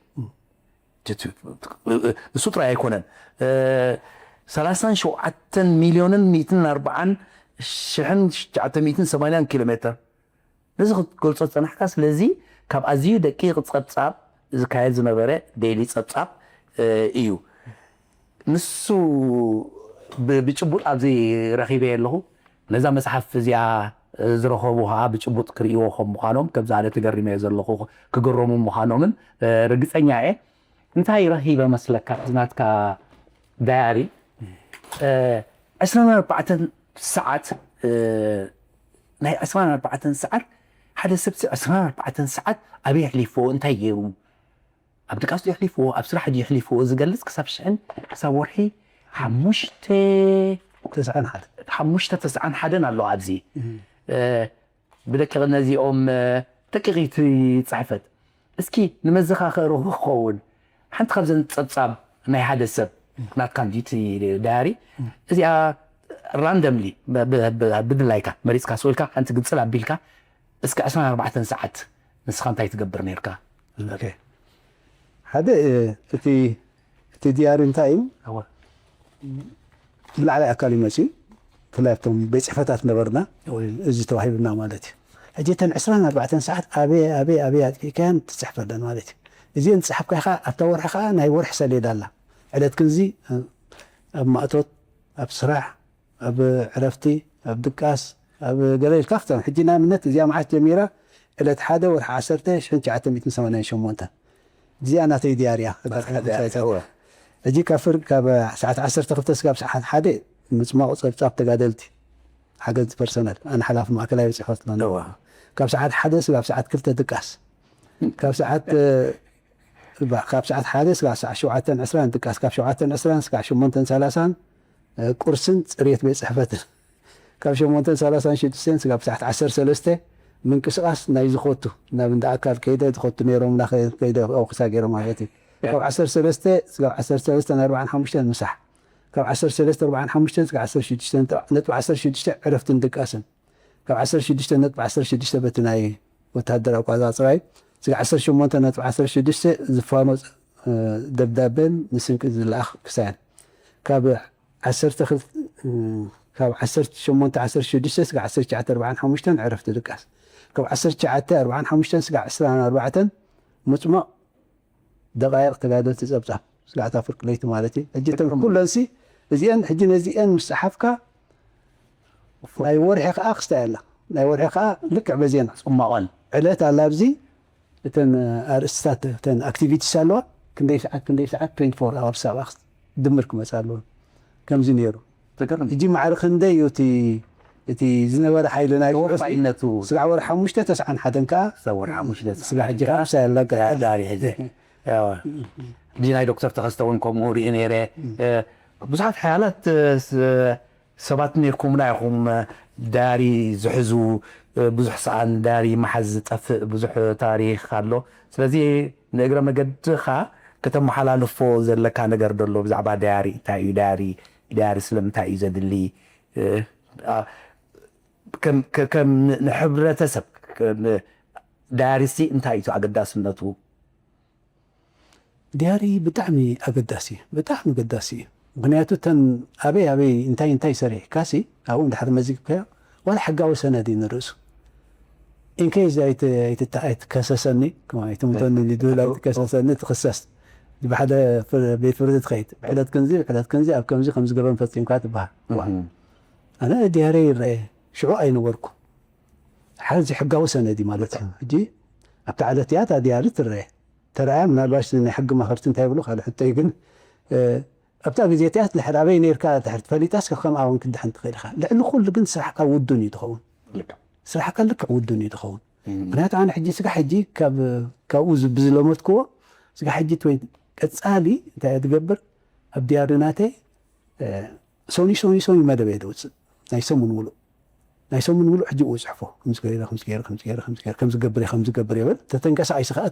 እሱ ጥራይ ኣይኮነን። ሰላሳን ሸውዓተን ሚልዮንን ሚእትን ኣርባዓን ሽሕን ትሽዓተ ሚእትን ሰማንያን ኪሎ ሜትር። ነዚ ክትገልጾ ዝጸናሕካ። ስለዚ ካብ ኣዝዩ ደቂቕ ጸብጻብ ዝካየድ ዝነበረ ዴይሊ ጸብጻብ እዩ። ንሱ ብጭቡጥ ኣብዚ ረኺበ ኣለኹ። ነዛ መጽሓፍ እዚኣ ዝረኸቡ ከዓ ብጭቡጥ ክርእይዎ ከም ምዃኖም ከምዚ ኣነ ተገሪመ ዘለኹ ክግረሙ ምዃኖምን ርግጸኛ እየ። እንታይ ረኺበ መስለካ? ናትካ ዳያሪ ዕስራን ኣርባዕተን ሰዓት፣ ናይ ዕስራን ኣርባዕተን ሰዓት፣ ሓደ ሰብ ዕስራን ኣርባዕተን ሰዓት ኣበይ ኣሕሊፍዎ፣ እንታይ ገይሩ፣ ኣብ ድቃስ ድዩ ኣሕሊፍዎ፣ ኣብ ስራሕ ድዩ ኣሕሊፍዎ ዝገልጽ ክሳብ ሽሕን ክሳብ ወርሒ ሓሙሽተ ተስዓን ሓደ ሓሙሽተ ተስዓን ሓደን ኣሎ ኣብዚ። ብደቂቕ ነዚኦም ደቂቕ እዩ እቲ ጽሕፈት። እስኪ ንመዘኻኸሪ ክኸውን ሓንቲ ካብዘን ጸብጻብ ናይ ሓደ ሰብ ናትካ እንድዩ እቲ ዳያሪ እዚኣ ራንደምሊ ብድላይካ መሪጽካ ስኢልካ ሓንቲ ግንጽል ኣቢልካ እስኪ ዕስራን ኣርባዕተን ሰዓት ንስኻ እንታይ ትገብር ነርካ? ሓደ እቲ እቲ ዲያሪ እንታይ እዩ? ብላዕላይ ኣካል ይመፅእ እዩ። ብፍላይ ኣብቶም ቤት ፅሕፈታት ነበርና እዚ ተዋሂብና ማለት እዩ። ሕጂ እተን ዕስራን ኣርባዕተን ሰዓት ኣበይ ኣበይ ኣበይ ኣጥፊእካያን ትፅሕፈለን ማለት እዩ። እዚአን ዝፀሓፍካዮ ከዓ ኣብታ ወርሒ ከዓ ናይ ወርሒ ሰሌዳ ኣላ። ዕለት ክንዚ ኣብ ማእቶት፣ ኣብ ስራሕ፣ ኣብ ዕረፍቲ፣ ኣብ ድቃስ፣ ኣብ ገለ ኢልካ ክትሰምዕ። ሕጂ ንኣብነት እዚኣ መዓስ ጀሚራ? ዕለት ሓደ ወርሒ ዓሰርተ ሽሕን ትሽዓተ ሚእትን ሰማንያን ሸሞንተን። እዚኣ ናተይ ድያርያ። ሕጂ ካብ ፍር ካብ ሰዓት ዓሰርተ ክልተ ስጋብ ሰዓት ሓደ ምፅማቕ ፀብፃብ ተጋደልቲ ሓገዝቲ ፐርሰናል ኣነ ሓላፊ ማእከላይ ጽሕፈት ኣለና። ካብ ሰዓት ሓደ ስጋብ ሰዓት ክልተ ድቃስ፣ ካብ ሰዓት ካብ ሰዓት ሓደ ስጋብ ሰዓት ሸውዓተን ዕስራን ድቃስ፣ ካብ ሸውዓተን ዕስራን ስጋብ ሸሞንተን ሰላሳን ቁርስን ጽሬት ቤት ጽሕፈትን፣ ካብ ሸሞንተን ሰላሳን ሽዱሽተን ስጋብ ሰዓት ዓሰርተ ሰለስተ ምንቅስቃስ ናይ ዝኸቱ ናብ እንዳ ኣካል ከይደ ዝኸቱ ነይሮም ና ከይደ ኣውክሳ ገይሮም ማለት እዩ። ካብ ዓሰርተ ሰለስተ ስጋብ ዓሰርተ ሰለስተ ኣርባዓን ሓሙሽተን ምሳሕ፣ ካብ ዓሰርተ ሰለስተ ኣርባዓን ሓሙሽተን ስጋብ ዓሰርተ ሽዱሽተ ነጥቢ ዓሰርተ ሽዱሽተ ዕረፍትን ድቃስን፣ ካብ ዓሰርተ ሽዱሽተ ነጥቢ ዓሰርተ ሽዱሽተ በቲ ናይ ወተሃደር ኣቋጻጽራ እዩ። ስጋብ ዓሰርተ ሸሞንተ ነጥቢ ዓሰርተ ሽዱሽተ ዝፋኖ ደብዳቤን ንስንቂ ዝለኣኽ ክሳየን ካብ ዓሰርተ ክልተ ካብ ዓሰርተ ሸሞንተ ዓሰርተ ሽዱሽተ ስጋብ ዓሰርተ ትሽዓተ ኣርባዓን ሓሙሽተን ዕረፍቲ ድቃስ፣ ካብ ዓሰርተ ትሽዓተ ኣርባዓን ሓሙሽተን ስጋብ ዕስራን ኣርባዕተን ምጽማቕ ደቃይቕ ተጋደልቲ ጸብጻብ ስጋዕታ ፍርቂ ለይቲ ማለት እዩ። ሕጂ እተን ኩለንሲ እዚአን ሕጂ ነዚአን ምስ ጸሓፍካ ናይ ወርሒ ከዓ ክስታይ ኣላ። ናይ ወርሒ ከዓ ልክዕ በዜና ጽማቐን ዕለት ኣላ ኣብዚ እተን ኣርእስትታት እተን ኣክቲቪቲስ ኣለዋ ክንደይ ሰዓት ክንደይ ሰዓት ትዌንቲ ፎር ኣወርስ ኣብኣ ድምር ክመፃ ኣለዎ። ከምዚ ነይሩ። ትገርም። ሕጂ ማዕረ ክንደይ እዩ እቲ እቲ ዝነበረ ሓይሊ ናይ ሽዑ ተወፋይነቱ ስጋዕ ወርሒ ሓሙሽተ ተስዓን ሓደን ከዓ ሰወር ሓሙሽተ ስጋዕ ሕጂ ከዓ ምሳ ያላቀ ዳሪ ሕጂ ያው፣ ሕጂ ናይ ዶክተር ተኸስተ እውን ከምኡ ሪኢ ነይረ። ብዙሓት ሓያላት ሰባት ነርኩምና ኢኹም። ዳሪ ዝሕዙ ብዙሕ ሰኣን ዳሪ መሓዝ ዝጠፍእ ብዙሕ ታሪክ ኣሎ። ስለዚ ንእግረ መገድኻ ከተመሓላልፎ ዘለካ ነገር ደሎ ብዛዕባ ዳያሪ እንታይ እዩ ዳያሪ ዳያሪ ስለምንታይ እዩ ዘድሊ? ከም ንሕብረተሰብ ዳያሪሲ እንታይ እዩ ኣገዳስነቱ? ዲያሪ ብጣዕሚ ኣገዳሲ እዩ፣ ብጣዕሚ ኣገዳሲ እዩ። ምክንያቱ እተን ኣበይ ኣበይ እንታይ እንታይ ሰሪሕካሲ ኣብኡ እንድሕር መዚግካዮ ዋላ ሕጋዊ ሰነድ እዩ ንርእሱ። ኢንኬዝ ኣይትከሰሰኒ ኣይትምተኒ ድብል ኣይትከሰሰኒ ትክሰስ ብሓደ ቤት ፍርዲ ትኸይድ ብሕደት ክንዚ ብሕደት ክንዚ ኣብ ከምዚ ከምዚ ገበን ፈፂምካ ትበሃል። ኣነ ዲያሪ ይረአ ሽዑ ኣይነበርኩ ሓዚ ሕጋዊ ሰነድ እዩ ማለት እዩ። ሕጂ ኣብታ ዕለት እያ እታ ዲያሪ ትረአ ተረኣያ ምናልባሽ ናይ ሕጊ ማኸርቲ እንታይ ይብሉ ካልእ ሕቶ እዩ ግን ኣብታ ግዜ እቲኣ ድሕር ኣበይ ነርካ ድሕር ትፈሊጣስ ከም ኣውን ክድሕን ትኽእል ኢኻ። ልዕሊ ኩሉ ግን ስራሕካ ውዱን እዩ ትኸውን። ስራሕካ ልክዕ ውዱን እዩ ትኸውን። ምክንያቱ ኣነ ሕጂ ስጋ ሕጂ ካብኡ ብዝለመድክዎ ስጋ ሕጂ ቀፃሊ እንታይ እየ ትገብር ኣብ ዲያሪ ናተይ ሶኒ ሶኒ ሶኒ መደብ እየ ደውፅእ ናይ ሰሙን ሙሉእ ናይ ሰሙን ሙሉእ ሕጂ እው ፅሕፎ ከምዚ ገይረ ከምዚ ገይረ ከምዚ ገይረ ከምዚ ገይረ ከምዚ ገብር እየ ከምዚ ገብር እየ በል ተተንቀሳቒሲ ከዓ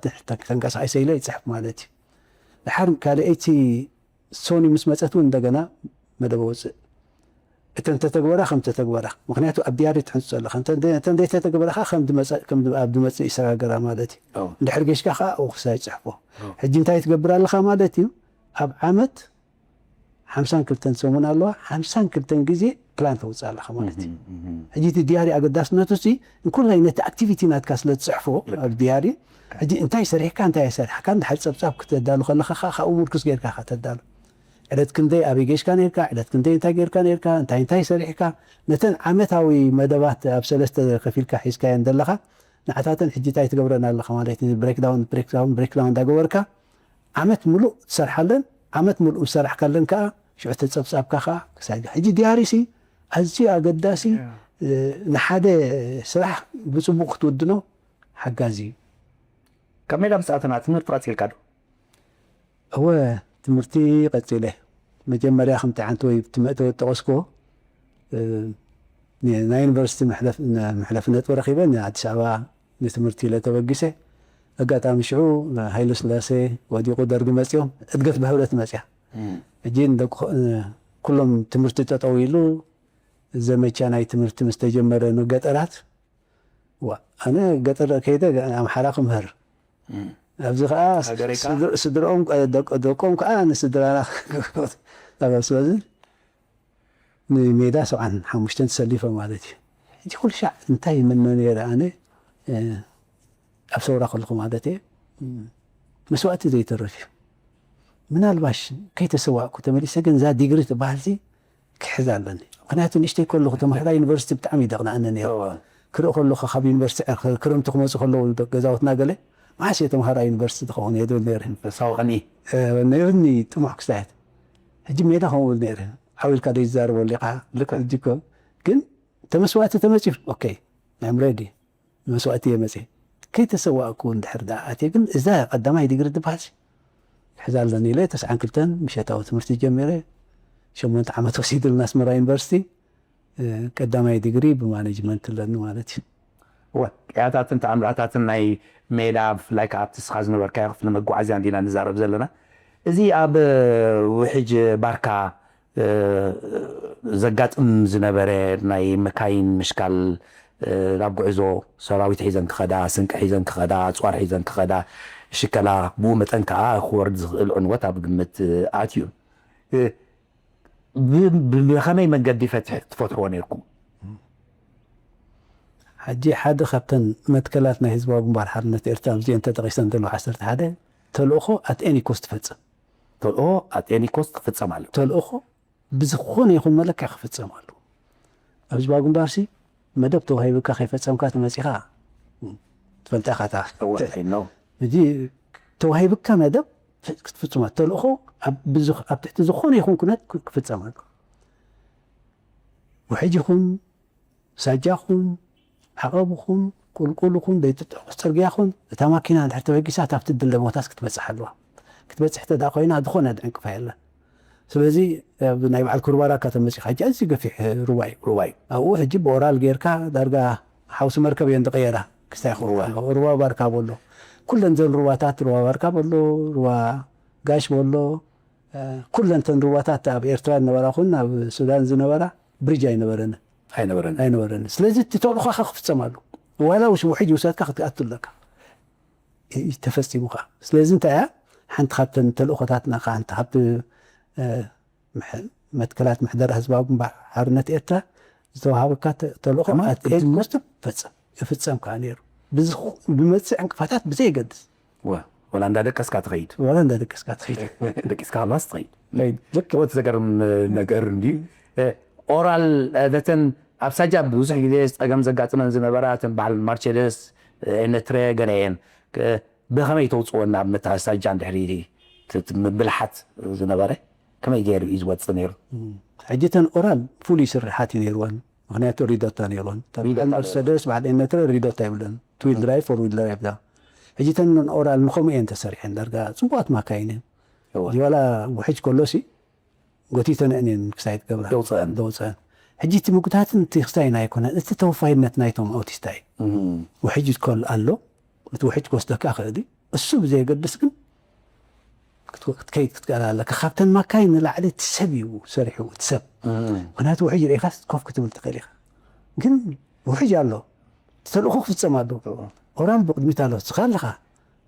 ተንቀሳቒሰ ኢለ ይፅሕፍ ማለት እዩ። ድሓር ካልኣይቲ ሶኒ ምስ መፀት እውን እንደገና መደብ ወፅእ እተን ተተግበራ ከም ተተግበራ ምክንያቱ ኣብ ዲያሪ ትሕንፁ ዘለካ እተን ዘይተተግበራ ከዓ ከም ኣብ ዝመፅእ ይሰጋገራ ማለት እዩ። እንድሕር ጌሽካ ከዓ እው ክሳይ ፅሕፎ ሕጂ እንታይ ትገብር ኣለካ ማለት እዩ። ኣብ ዓመት ሓምሳን ክልተን ሰሙን ኣለዋ ሓምሳን ክልተን ግዜ ፕላን ተውፅእ ኣለካ ማለት እዩ። ሕጂ እቲ ዲያሪ ኣገዳስነቱ ሲ ንኩላይ ነቲ ኣክቲቪቲ ናትካ ስለ ትፅሕፎ ኣብ ዲያሪ ሕጂ እንታይ ሰሪሕካ እንታይ ኣይሰሪሕካ እንድሕር ፀብፃብ ክተዳሉ ከለካ ከዓ ካብኡ ምርኩስ ጌርካ ከተዳሉ ዕለት ክንደይ ኣበይ ጌሽካ ነርካ ዕለት ክንደይ እንታይ ጌርካ ነርካ እንታይ እንታይ ሰሪሕካ ነተን ዓመታዊ መደባት ኣብ ሰለስተ ከፊልካ ሒዝካየን ዘለካ ንዓታተን ሕጂ እንታይ ትገብረን ኣለካ ማለት እዩ። ብሬክዳውን ብሬክዳውን ብሬክዳውን እንዳገበርካ ዓመት ምሉእ ትሰርሓለን ዓመት ምሉእ ዝሰራሕካለን ከዓ ሽዑ ተፀብፃብካ ከዓ ክሳይ ሕጂ ዲያሪሲ ኣዝዩ ኣገዳሲ ንሓደ ስራሕ ብፅቡቅ ክትውድኖ ሓጋዚ እዩ። ካብ ሜዳ ምስ ኣተና ትምህርቲ ቀፂልካ ዶ? እወ ትምህርቲ ቀፂለ መጀመርያ ከምቲ ዓንቲ ወይ ትመእተወ ጠቀስክዎ ናይ ዩኒቨርሲቲ መሕለፊ ነጥቢ ረኪበ ንኣዲስ ኣበባ ንትምህርቲ ኢለ ተበጊሰ ኣጋጣሚ ሽዑ ሃይለ ስላሴ ወዲቁ ደርጊ መፅኦም እድገት ብህብረት መፅያ ሕጂ ኩሎም ትምህርቲ ጠጠው ኢሉ ዘመቻ ናይ ትምህርቲ ምስ ተጀመረ ንገጠራት ኣነ ገጠር ከይደ ኣምሓራ ክምህር ኣብዚ ከዓ ስድርኦም ደቆም ከዓ ንስድራና ስለዚ ንሜዳ ሰብዓን ሓሙሽተን ተሰሊፈ ማለት እዩ። ሕጂ ኩሉ ሻዕ እንታይ ይምነ ነይረ ኣነ ኣብ ሰውራ ከለኹ ማለት እየ መስዋእቲ ዘይተርፍ እዩ። ምናልባሽ ከይተሰዋእኩ ተመሊሰ ግን እዛ ዲግሪ ትበሃል ክሕዝ ኣለኒ። ምክንያቱ ንእሽተይ ከለኹ ተምሃራ ዩኒቨርሲቲ ብጣዕሚ ይደቕናኣኒ ነይሩ። ክርኢ ከለኹ ካብ ዩኒቨርሲቲ ክረምቲ ክመፁ ከለዉ ገዛውትና ገለ መዓስ እየ ተምሃራ ዩኒቨርሲቲ ዝኸውን እየ ዝብል ነይረ። ተሳውቀኒ ነይርኒ ጥሙሕ ክስታያት ሕጂ ሜዳ ከምኡ ብል ነይረ። ሓው ኢልካ ዘይትዛረበሉ ኢኻ። ልክዕ። ሕጂ እኮ ግን ተመስዋእቲ ተመፅዩ ኦኬ ኣም ሬዲ መስዋእቲ እየ መፅየ። ከይተሰዋእኩ እንድሕር ደኣ ኣትየ ግን እዛ ቀዳማይ ዲግሪ ትበሃል ሕዛ ኣለኒ ኢለ ተስዓን ክልተን ምሸታዊ ትምህርቲ ጀሚረ። ሸሞንተ ዓመት ወሲዱልና ኣስመራ ዩኒቨርሲቲ ቀዳማይ ዲግሪ ብማኔጅመንት ኣለኒ ማለት እዩ። እወ ቅያታትን ተኣምራታትን ናይ ሜዳ ብፍላይ ከዓ ኣብቲ ስኻ ዝነበርካዮ ክፍሊ መጓዓዝያ እንዲና ንዛረብ ዘለና። እዚ ኣብ ውሕጅ ባርካ ዘጋጥም ዝነበረ ናይ መካይን ምሽካል ናብ ጉዕዞ ሰራዊት ሒዘን ክኸዳ፣ ስንቂ ሒዘን ክኸዳ፣ ኣፅዋር ሒዘን ክኸዳ፣ ሽከላ ብኡ መጠን ከዓ ክወርድ ዝኽእል ዕንወት ኣብ ግምት ኣትዩ። ብኸመይ መንገዲ ትፈትሕዎ ነርኩም? ሕጂ ሓደ ካብተን መትከላት ናይ ህዝባዊ ግንባር ሓርነት ኤርትራ እዚአን ተጠቂሰን ዘለዋ ዓሰርተ ሓደ ተልእኾ ኣት ኤኒ ኮስት ትፈጽም። ተልእኾ ኣት ኤኒ ኮስት ክፍጸም ኣለዎ። ተልእኾ ብዝኾነ ይኹን መለክዕ ክፍጸም ኣለዎ። ኣብ ህዝባዊ ግንባርሲ መደብ ተዋሂብካ ከይፈጸምካ ተመጺኻ ትፈልጣ ኢኻ እታ እወ፣ I know። እዚ ተዋሂብካ መደብ ክትፍጽማ ተልእኾ ኣብ ብዝኽ- ኣብ ትሕቲ ዝኾነ ይኹን ኩነት ክ- ክፍጸም ኣሎ። ውሕጅ ይኹን ሳጃ ኹን ዓቐብ ኹን ቁልቁል ኹን ዘይትጥዕቆስ ጽርግያ ኹን እታ ማኪና እንድሕር ተበጊሳ ኣብቲ ድለ ቦታስ ክትበጽሕ ኣለዋ። ክትበጽሕ ተዳ ኮይና ዝኾነ ዕንቅፋ የለን። ስለዚ ኣብ ናይ በዓል ኩርባራ እካ ተመጺኻ ሕጂ ኣዝዩ ገፊሕ ሩባ እዩ። ሩባይ ኣብኡ ሕጂ ብኦራል ጌርካ ዳርጋ ሓውሲ መርከብ እየን ዝቐየራ። ክስታይ ይኸውን ሩባ። ኣሎ። ሩባ ባርካ በሎ ኩለን ዘን ሩባታት ሩባ ባርካ በሎ ሩባ ጋሽ በሎ ኩለን ተን ሩባታት ኣብ ኤርትራ ዝነበራ ኩን ኣብ ሱዳን ዝነበራ ብሪጅ ኣይነበረን ኣይነበረን። ኣይነበረን። ስለዚ እቲ ተልእኾኻ ክፍጸም ኣሎ። ዋላ ውሽ ውሕጅ ውሰድካ ክትኣቱ ኣለካ። እዩ ተፈጺሙ ከዓ። ስለዚ እንታይ እያ ሓንቲ ካብተን ተልእኾታትና ከዓ ሓንቲ ካብቲ እ፣ ምሕ- መትከላት ምሕደራ ህዝባዊ ግንባር ሓርነት ኤርትራ ዝተዋሃበካ ተ- ተልእኾ ከማን ኣት- እቲ ኤት- መስተ ፈጸም ይፍጸም ከዓ ነይሩ። ብዝኹ- ብመጽእ ዕንቅፋታት ብዘይገድስ ወ- ወላ እንዳደቀስካ ትኸይድ ዋላ እንዳደቀስካ ትኸይድ ደቂስካ ላስ ትኸይድ ልክ ወት ዘገርም ነገር እንዲ ኦራል ነተን ኣብ ሳጃ ብዙሕ ግዜ ፀገም ዘጋጥመን ዝነበራ እተን በዓል ማርቸደስ ኤነትረ ገለ እየን ብኸመይ ተውፅወና ኣብ መታ ሳጃ እንድሕሪ ምብልሓት ዝነበረ ከመይ ገይሩ እዩ ዝወፅእ ነይሩ ሕጂ ተን ኦራል ፍሉይ ስርሓት እዩ ነይርወን። ምክንያቱ ሪዶታ ነይርወን። ሪዶታ መርሰደስ በዓል ኤነትረ ሪዶታ ይብለን ትዊል ድራይቭ ፎር ዊል ድራይቭ ዳ ሕጂ ተን ኦራል ንከምኡ እየን ተሰሪሐን ዳርጋ ፅቡቃት ማካይን እየን። እወ። እዚ ዋላ ውሕጅ ከሎሲ ጎቲተን እኔን ክሳይ ትገብራ ደውፀአን። ደውፀአን። ሕጂ እቲ ምጉታትን እቲ ክስታይን ኣይኮነን፣ እቲ ተወፋይነት ናይቶም ኣውቲስታ እዩ። ውሕጅ ይትከል ኣሎ፣ እቲ ውሕጅ ክወስደካ ይኽእል እዩ። እሱ ብዘየገድስ ግን ክትወ- ክትከይድ ክትቀል ኣለካ። ካብተን ማካይን ንላዕሊ እቲ ሰብ እዩ ሰሪሑ፣ እቲ ሰብ። ምክንያቱ ውሕጅ ርኢኻስ ኮፍ ክትብል ትኽእል ኢኻ። ግን ውሕጅ ኣሎ፣ ተልእኾ ክፍጸም ኣሎ። ኦራል ብቕድሚት ኣሎ፣ እስኻ ኣለኻ።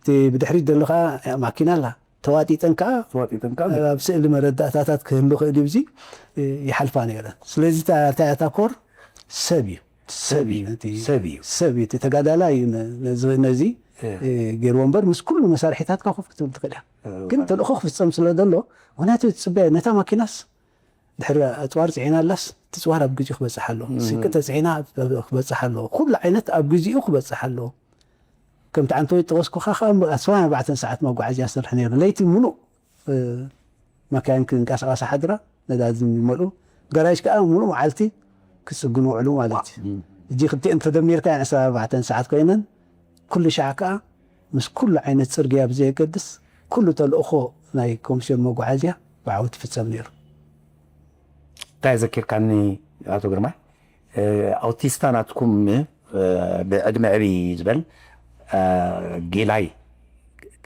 እቲ ብድሕሪት ዘሎ ከዓ ማኪና ኣላ። ተዋጢጠን ከዓ ተዋጢጠን ከዓ ኣብ ስእሊ መረዳእታታት ክህሉ ክእል እዩ። እዚ ይሓልፋ ነይረን። ስለዚ እታ እታ ኮር ሰብ እዩ። ሰብ እዩ። እቲ ሰብ እዩ። ሰብ እዩ። እቲ ተጋዳላይ እዩ ነ- ነዚ ነዚ ገይርዎ እምበር ምስ ኩሉ መሳርሒታትካ ኮፍ ክትብል ትኽእል እያ። ግን ተልእኾ ክፍጸም ስለ ዘሎ ምክንያቱ ትጽበያ ነታ ማኪናስ ድሕሪ ኣፅዋር ፅዒና ኣላስ እቲ ፅዋር ኣብ ግዜኡ ክበፅሕ ኣለዎ። ስንቂ ተፅዒና ክበፅሕ ኣለዎ። ኩሉ ዓይነት ኣብ ግዜኡ ክበፅሕ ኣለዎ። ከምቲ ዓንተወይ ዝጠቐስኩኻ ከዓ ኣስራን ኣርባዕተን ሰዓት መጓዓዝያ ዝሰርሕ ነይሩ። ለይቲ ሙሉእ እ፣ መካይን ክንቀሳቐሳ ሓድራ ነዳዲ ይመልኡ። ጋራጅ ከዓ ሙሉእ መዓልቲ ክፅግኑ ውዕሉ ማለት እዩ። እጂ ክልቲአን ተደሚርካ እየን ዕስራን ኣርባዕተን ሰዓት ኮይነን ኩሉ ሻዕ ከዓ ምስ ኩሉ ዓይነት ፅርግያ ብዘየገድስ ኩሉ ተልእኾ ናይ ኮሚሽን መጓዓዝያ ብዓወት ይፍፀም ነይሩ። እንታይ ዘኪርካኒ ኣቶ ግርማይ ኣውቲስታ ናትኩም ብዕድመ ዕብይ ዝበል ጌላይ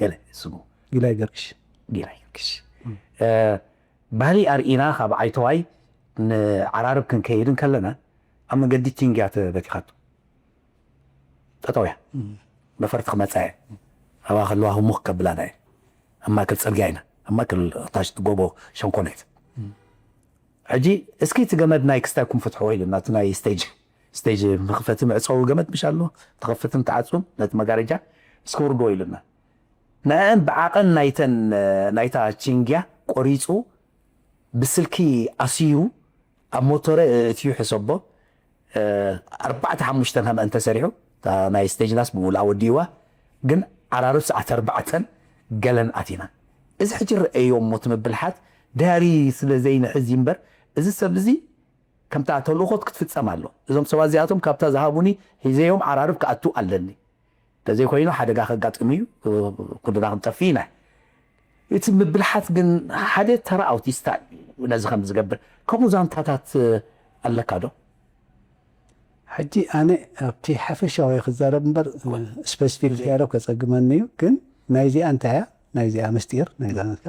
ገለ ስሙ ጊላይ ገርግሽ ጌላይ ገርግሽ ባህሊ ኣርኢና ካብ ዓይተዋይ ንዓራርብ ክንከይድ እንከለና ኣብ መንገዲ ቲንግያ ተበቲኻቶ ጠጠው እያ ነፈርቲ ክመፃ እየ ኣብኣ ከለዋ ህሙኽ ከብላና እየ ኣብ ማእከል ፅርግያ ኢና ኣብ ማእከል ታሽ ጎቦ ሸንኮሌት ሕጂ እስኪ እቲ ገመድ ናይ ክስታይኩም ፍትሕዎ ኢልና እቲ ናይ ስቴጅ ስቴጅ መኽፈቲ መዕፀዊ ገመድ ምሽ ኣሎ ትኸፍትን ትዓፅን ነቲ መጋረጃ እስኪ ውርድዎ ኢሉና ንአን ብዓቐን ናይተን ናይታ ቺንግያ ቆሪፁ ብስልኪ ኣስዩ ኣብ ሞተረ እትዩ ሕሰቦ ኣርባዕተ ሓሙሽተ ከምአን ተሰሪሑ ናይ ስቴጅናስ ብሙሉኣ ወዲእዋ ግን ዓራርብ ሰዓት ኣርባዕተን ገለን ኣቲና እዚ ሕጂ ረአዮ እሞ ትምብልሓት ዳሪ ስለ ዘይንሕዚ እምበር እዚ ሰብ እዚ ከምታ ተልእኾት ክትፍጸም ኣሎ እዞም ሰባት እዚኣቶም ካብታ ዝሃቡኒ ሒዘዮም ዓራርብ ክኣቱ ኣለኒ ተዘይኮይኑ ሓደጋ ከጋጥም እዩ ኩልና ክንጠፊ ኢና እቲ ምብልሓት ግን ሓደ ተራ ኣውቲስታ እዩ ነዚ ከም ዝገብር ከምኡ ዛንታታት ኣለካ ዶ ሕጂ ኣነ ኣብቲ ሓፈሻዊ ክዛረብ እምበር ስፔሲፊክ ዝያረብ ከፀግመኒ እዩ ግን ናይዚኣ እንታይ እያ ናይዚኣ ምስጢር ናይዛ ናትካ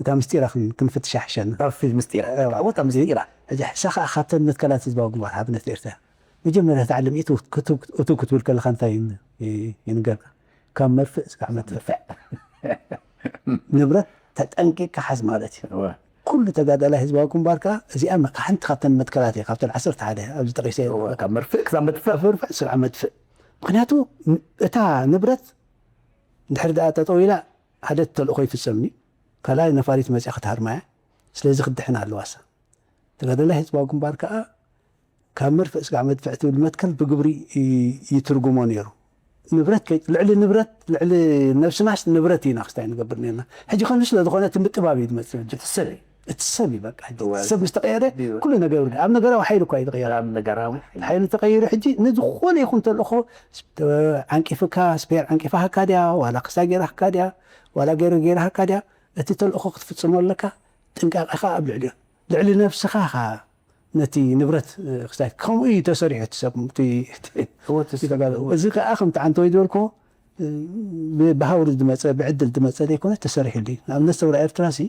እታ ምስጢራ ክን- ክንፍትሻ ሕሸና ራፊ ምስጢራ ቦታ ምስጢራ ሕጂ ሕሳ ከዓ ካብተን መትከላት ህዝባዊ ግንባር ሓርነት ኤርትራ መጀመርያ ተዓለም እቱ ክትብል ከለካ እንታይ ይንገርካ ካብ መርፍእ እስካዕ መትርፍዕ ንብረት ተጠንቂቅካ ሓዝ ማለት እዩ ኩሉ ተጋዳላይ ህዝባዊ ግንባር ከዓ እዚኣ መ- ሓንቲ ካብተን መትከላት እየ ካብተን ዓሰርተ ሓደ ኣብዚ ጠቂሰ ካብ መርፍእ ክሳብ መድፍዕ መርፍዕ ስርዓ መድፍእ ምክንያቱ እታ ንብረት እንድሕር ደኣ ጠጠው ኢላ ሓደ ተልእኮ ይፍፀምኒ ካልኣይ ነፋሪት መፅያ ክትሃርማ እያ ስለዚ ክድሕን ኣለዋሳ ተጋዳላይ ህዝባዊ ግንባር ከዓ ካብ መድፍዕ ስጋዕ መድፍዕ ትብል መትከል ብግብሪ ይትርጉሞ ነይሩ ንብረት ከይ- ልዕሊ ንብረት ልዕሊ ነብስናስ ንብረት ኢና ክስታይ ንገብር ነርና። ሕጂ ከምዚ ስለ ዝኾነ እቲ ምጥባብ እዩ ዝመፅእ። ሕጂ እቲ ሰብ እዩ። እቲ ሰብ እዩ በቃ። ሕጂ እወ። ሰብ ምስ ተቐየረ እዩ። ኩሉ ነገር ይውዳእ። ኣብ ነገራዊ ሓይሊ እኳ እዩ ዝቕየር። ኣብ ነገራዊ ሓይሊ። ሓይሊ ተቐይሩ ሕጂ ንዝኾነ ይኹን ተልእኾ ስ- ተ- ዓንቂፍካ፣ ስፔር ዓንቂፋ ሃካ ድያ ዋላ ክስታይ ገይራ ሃካ ድያ ዋላ ገይሩ ገይራ ሃካ ድያ፣ እቲ ተልእኾ ክትፍፅሞ ኣለካ። ጥንቃቐኻ ኣብ ልዕሊኡ፣ ልዕሊ ነብስኻ ኻ ነቲ ንብረት ክስታይ ከምኡ እዩ ተሰሪሑ እቲ ሰብ። እቲ- እቲ- እወ፣ እቲ እቲ ተጋዳላይ። እወ። እዚ ከዓ ከምቲ ዓንተወይ ዝበልክዎ ብ- ብሃውሪ ዝመፀ ብዕድል ዝመፀ ዘይኮነ ተሰሪሕሉ እዩ። ንኣብነት ሰውራ ኤርትራ ሲ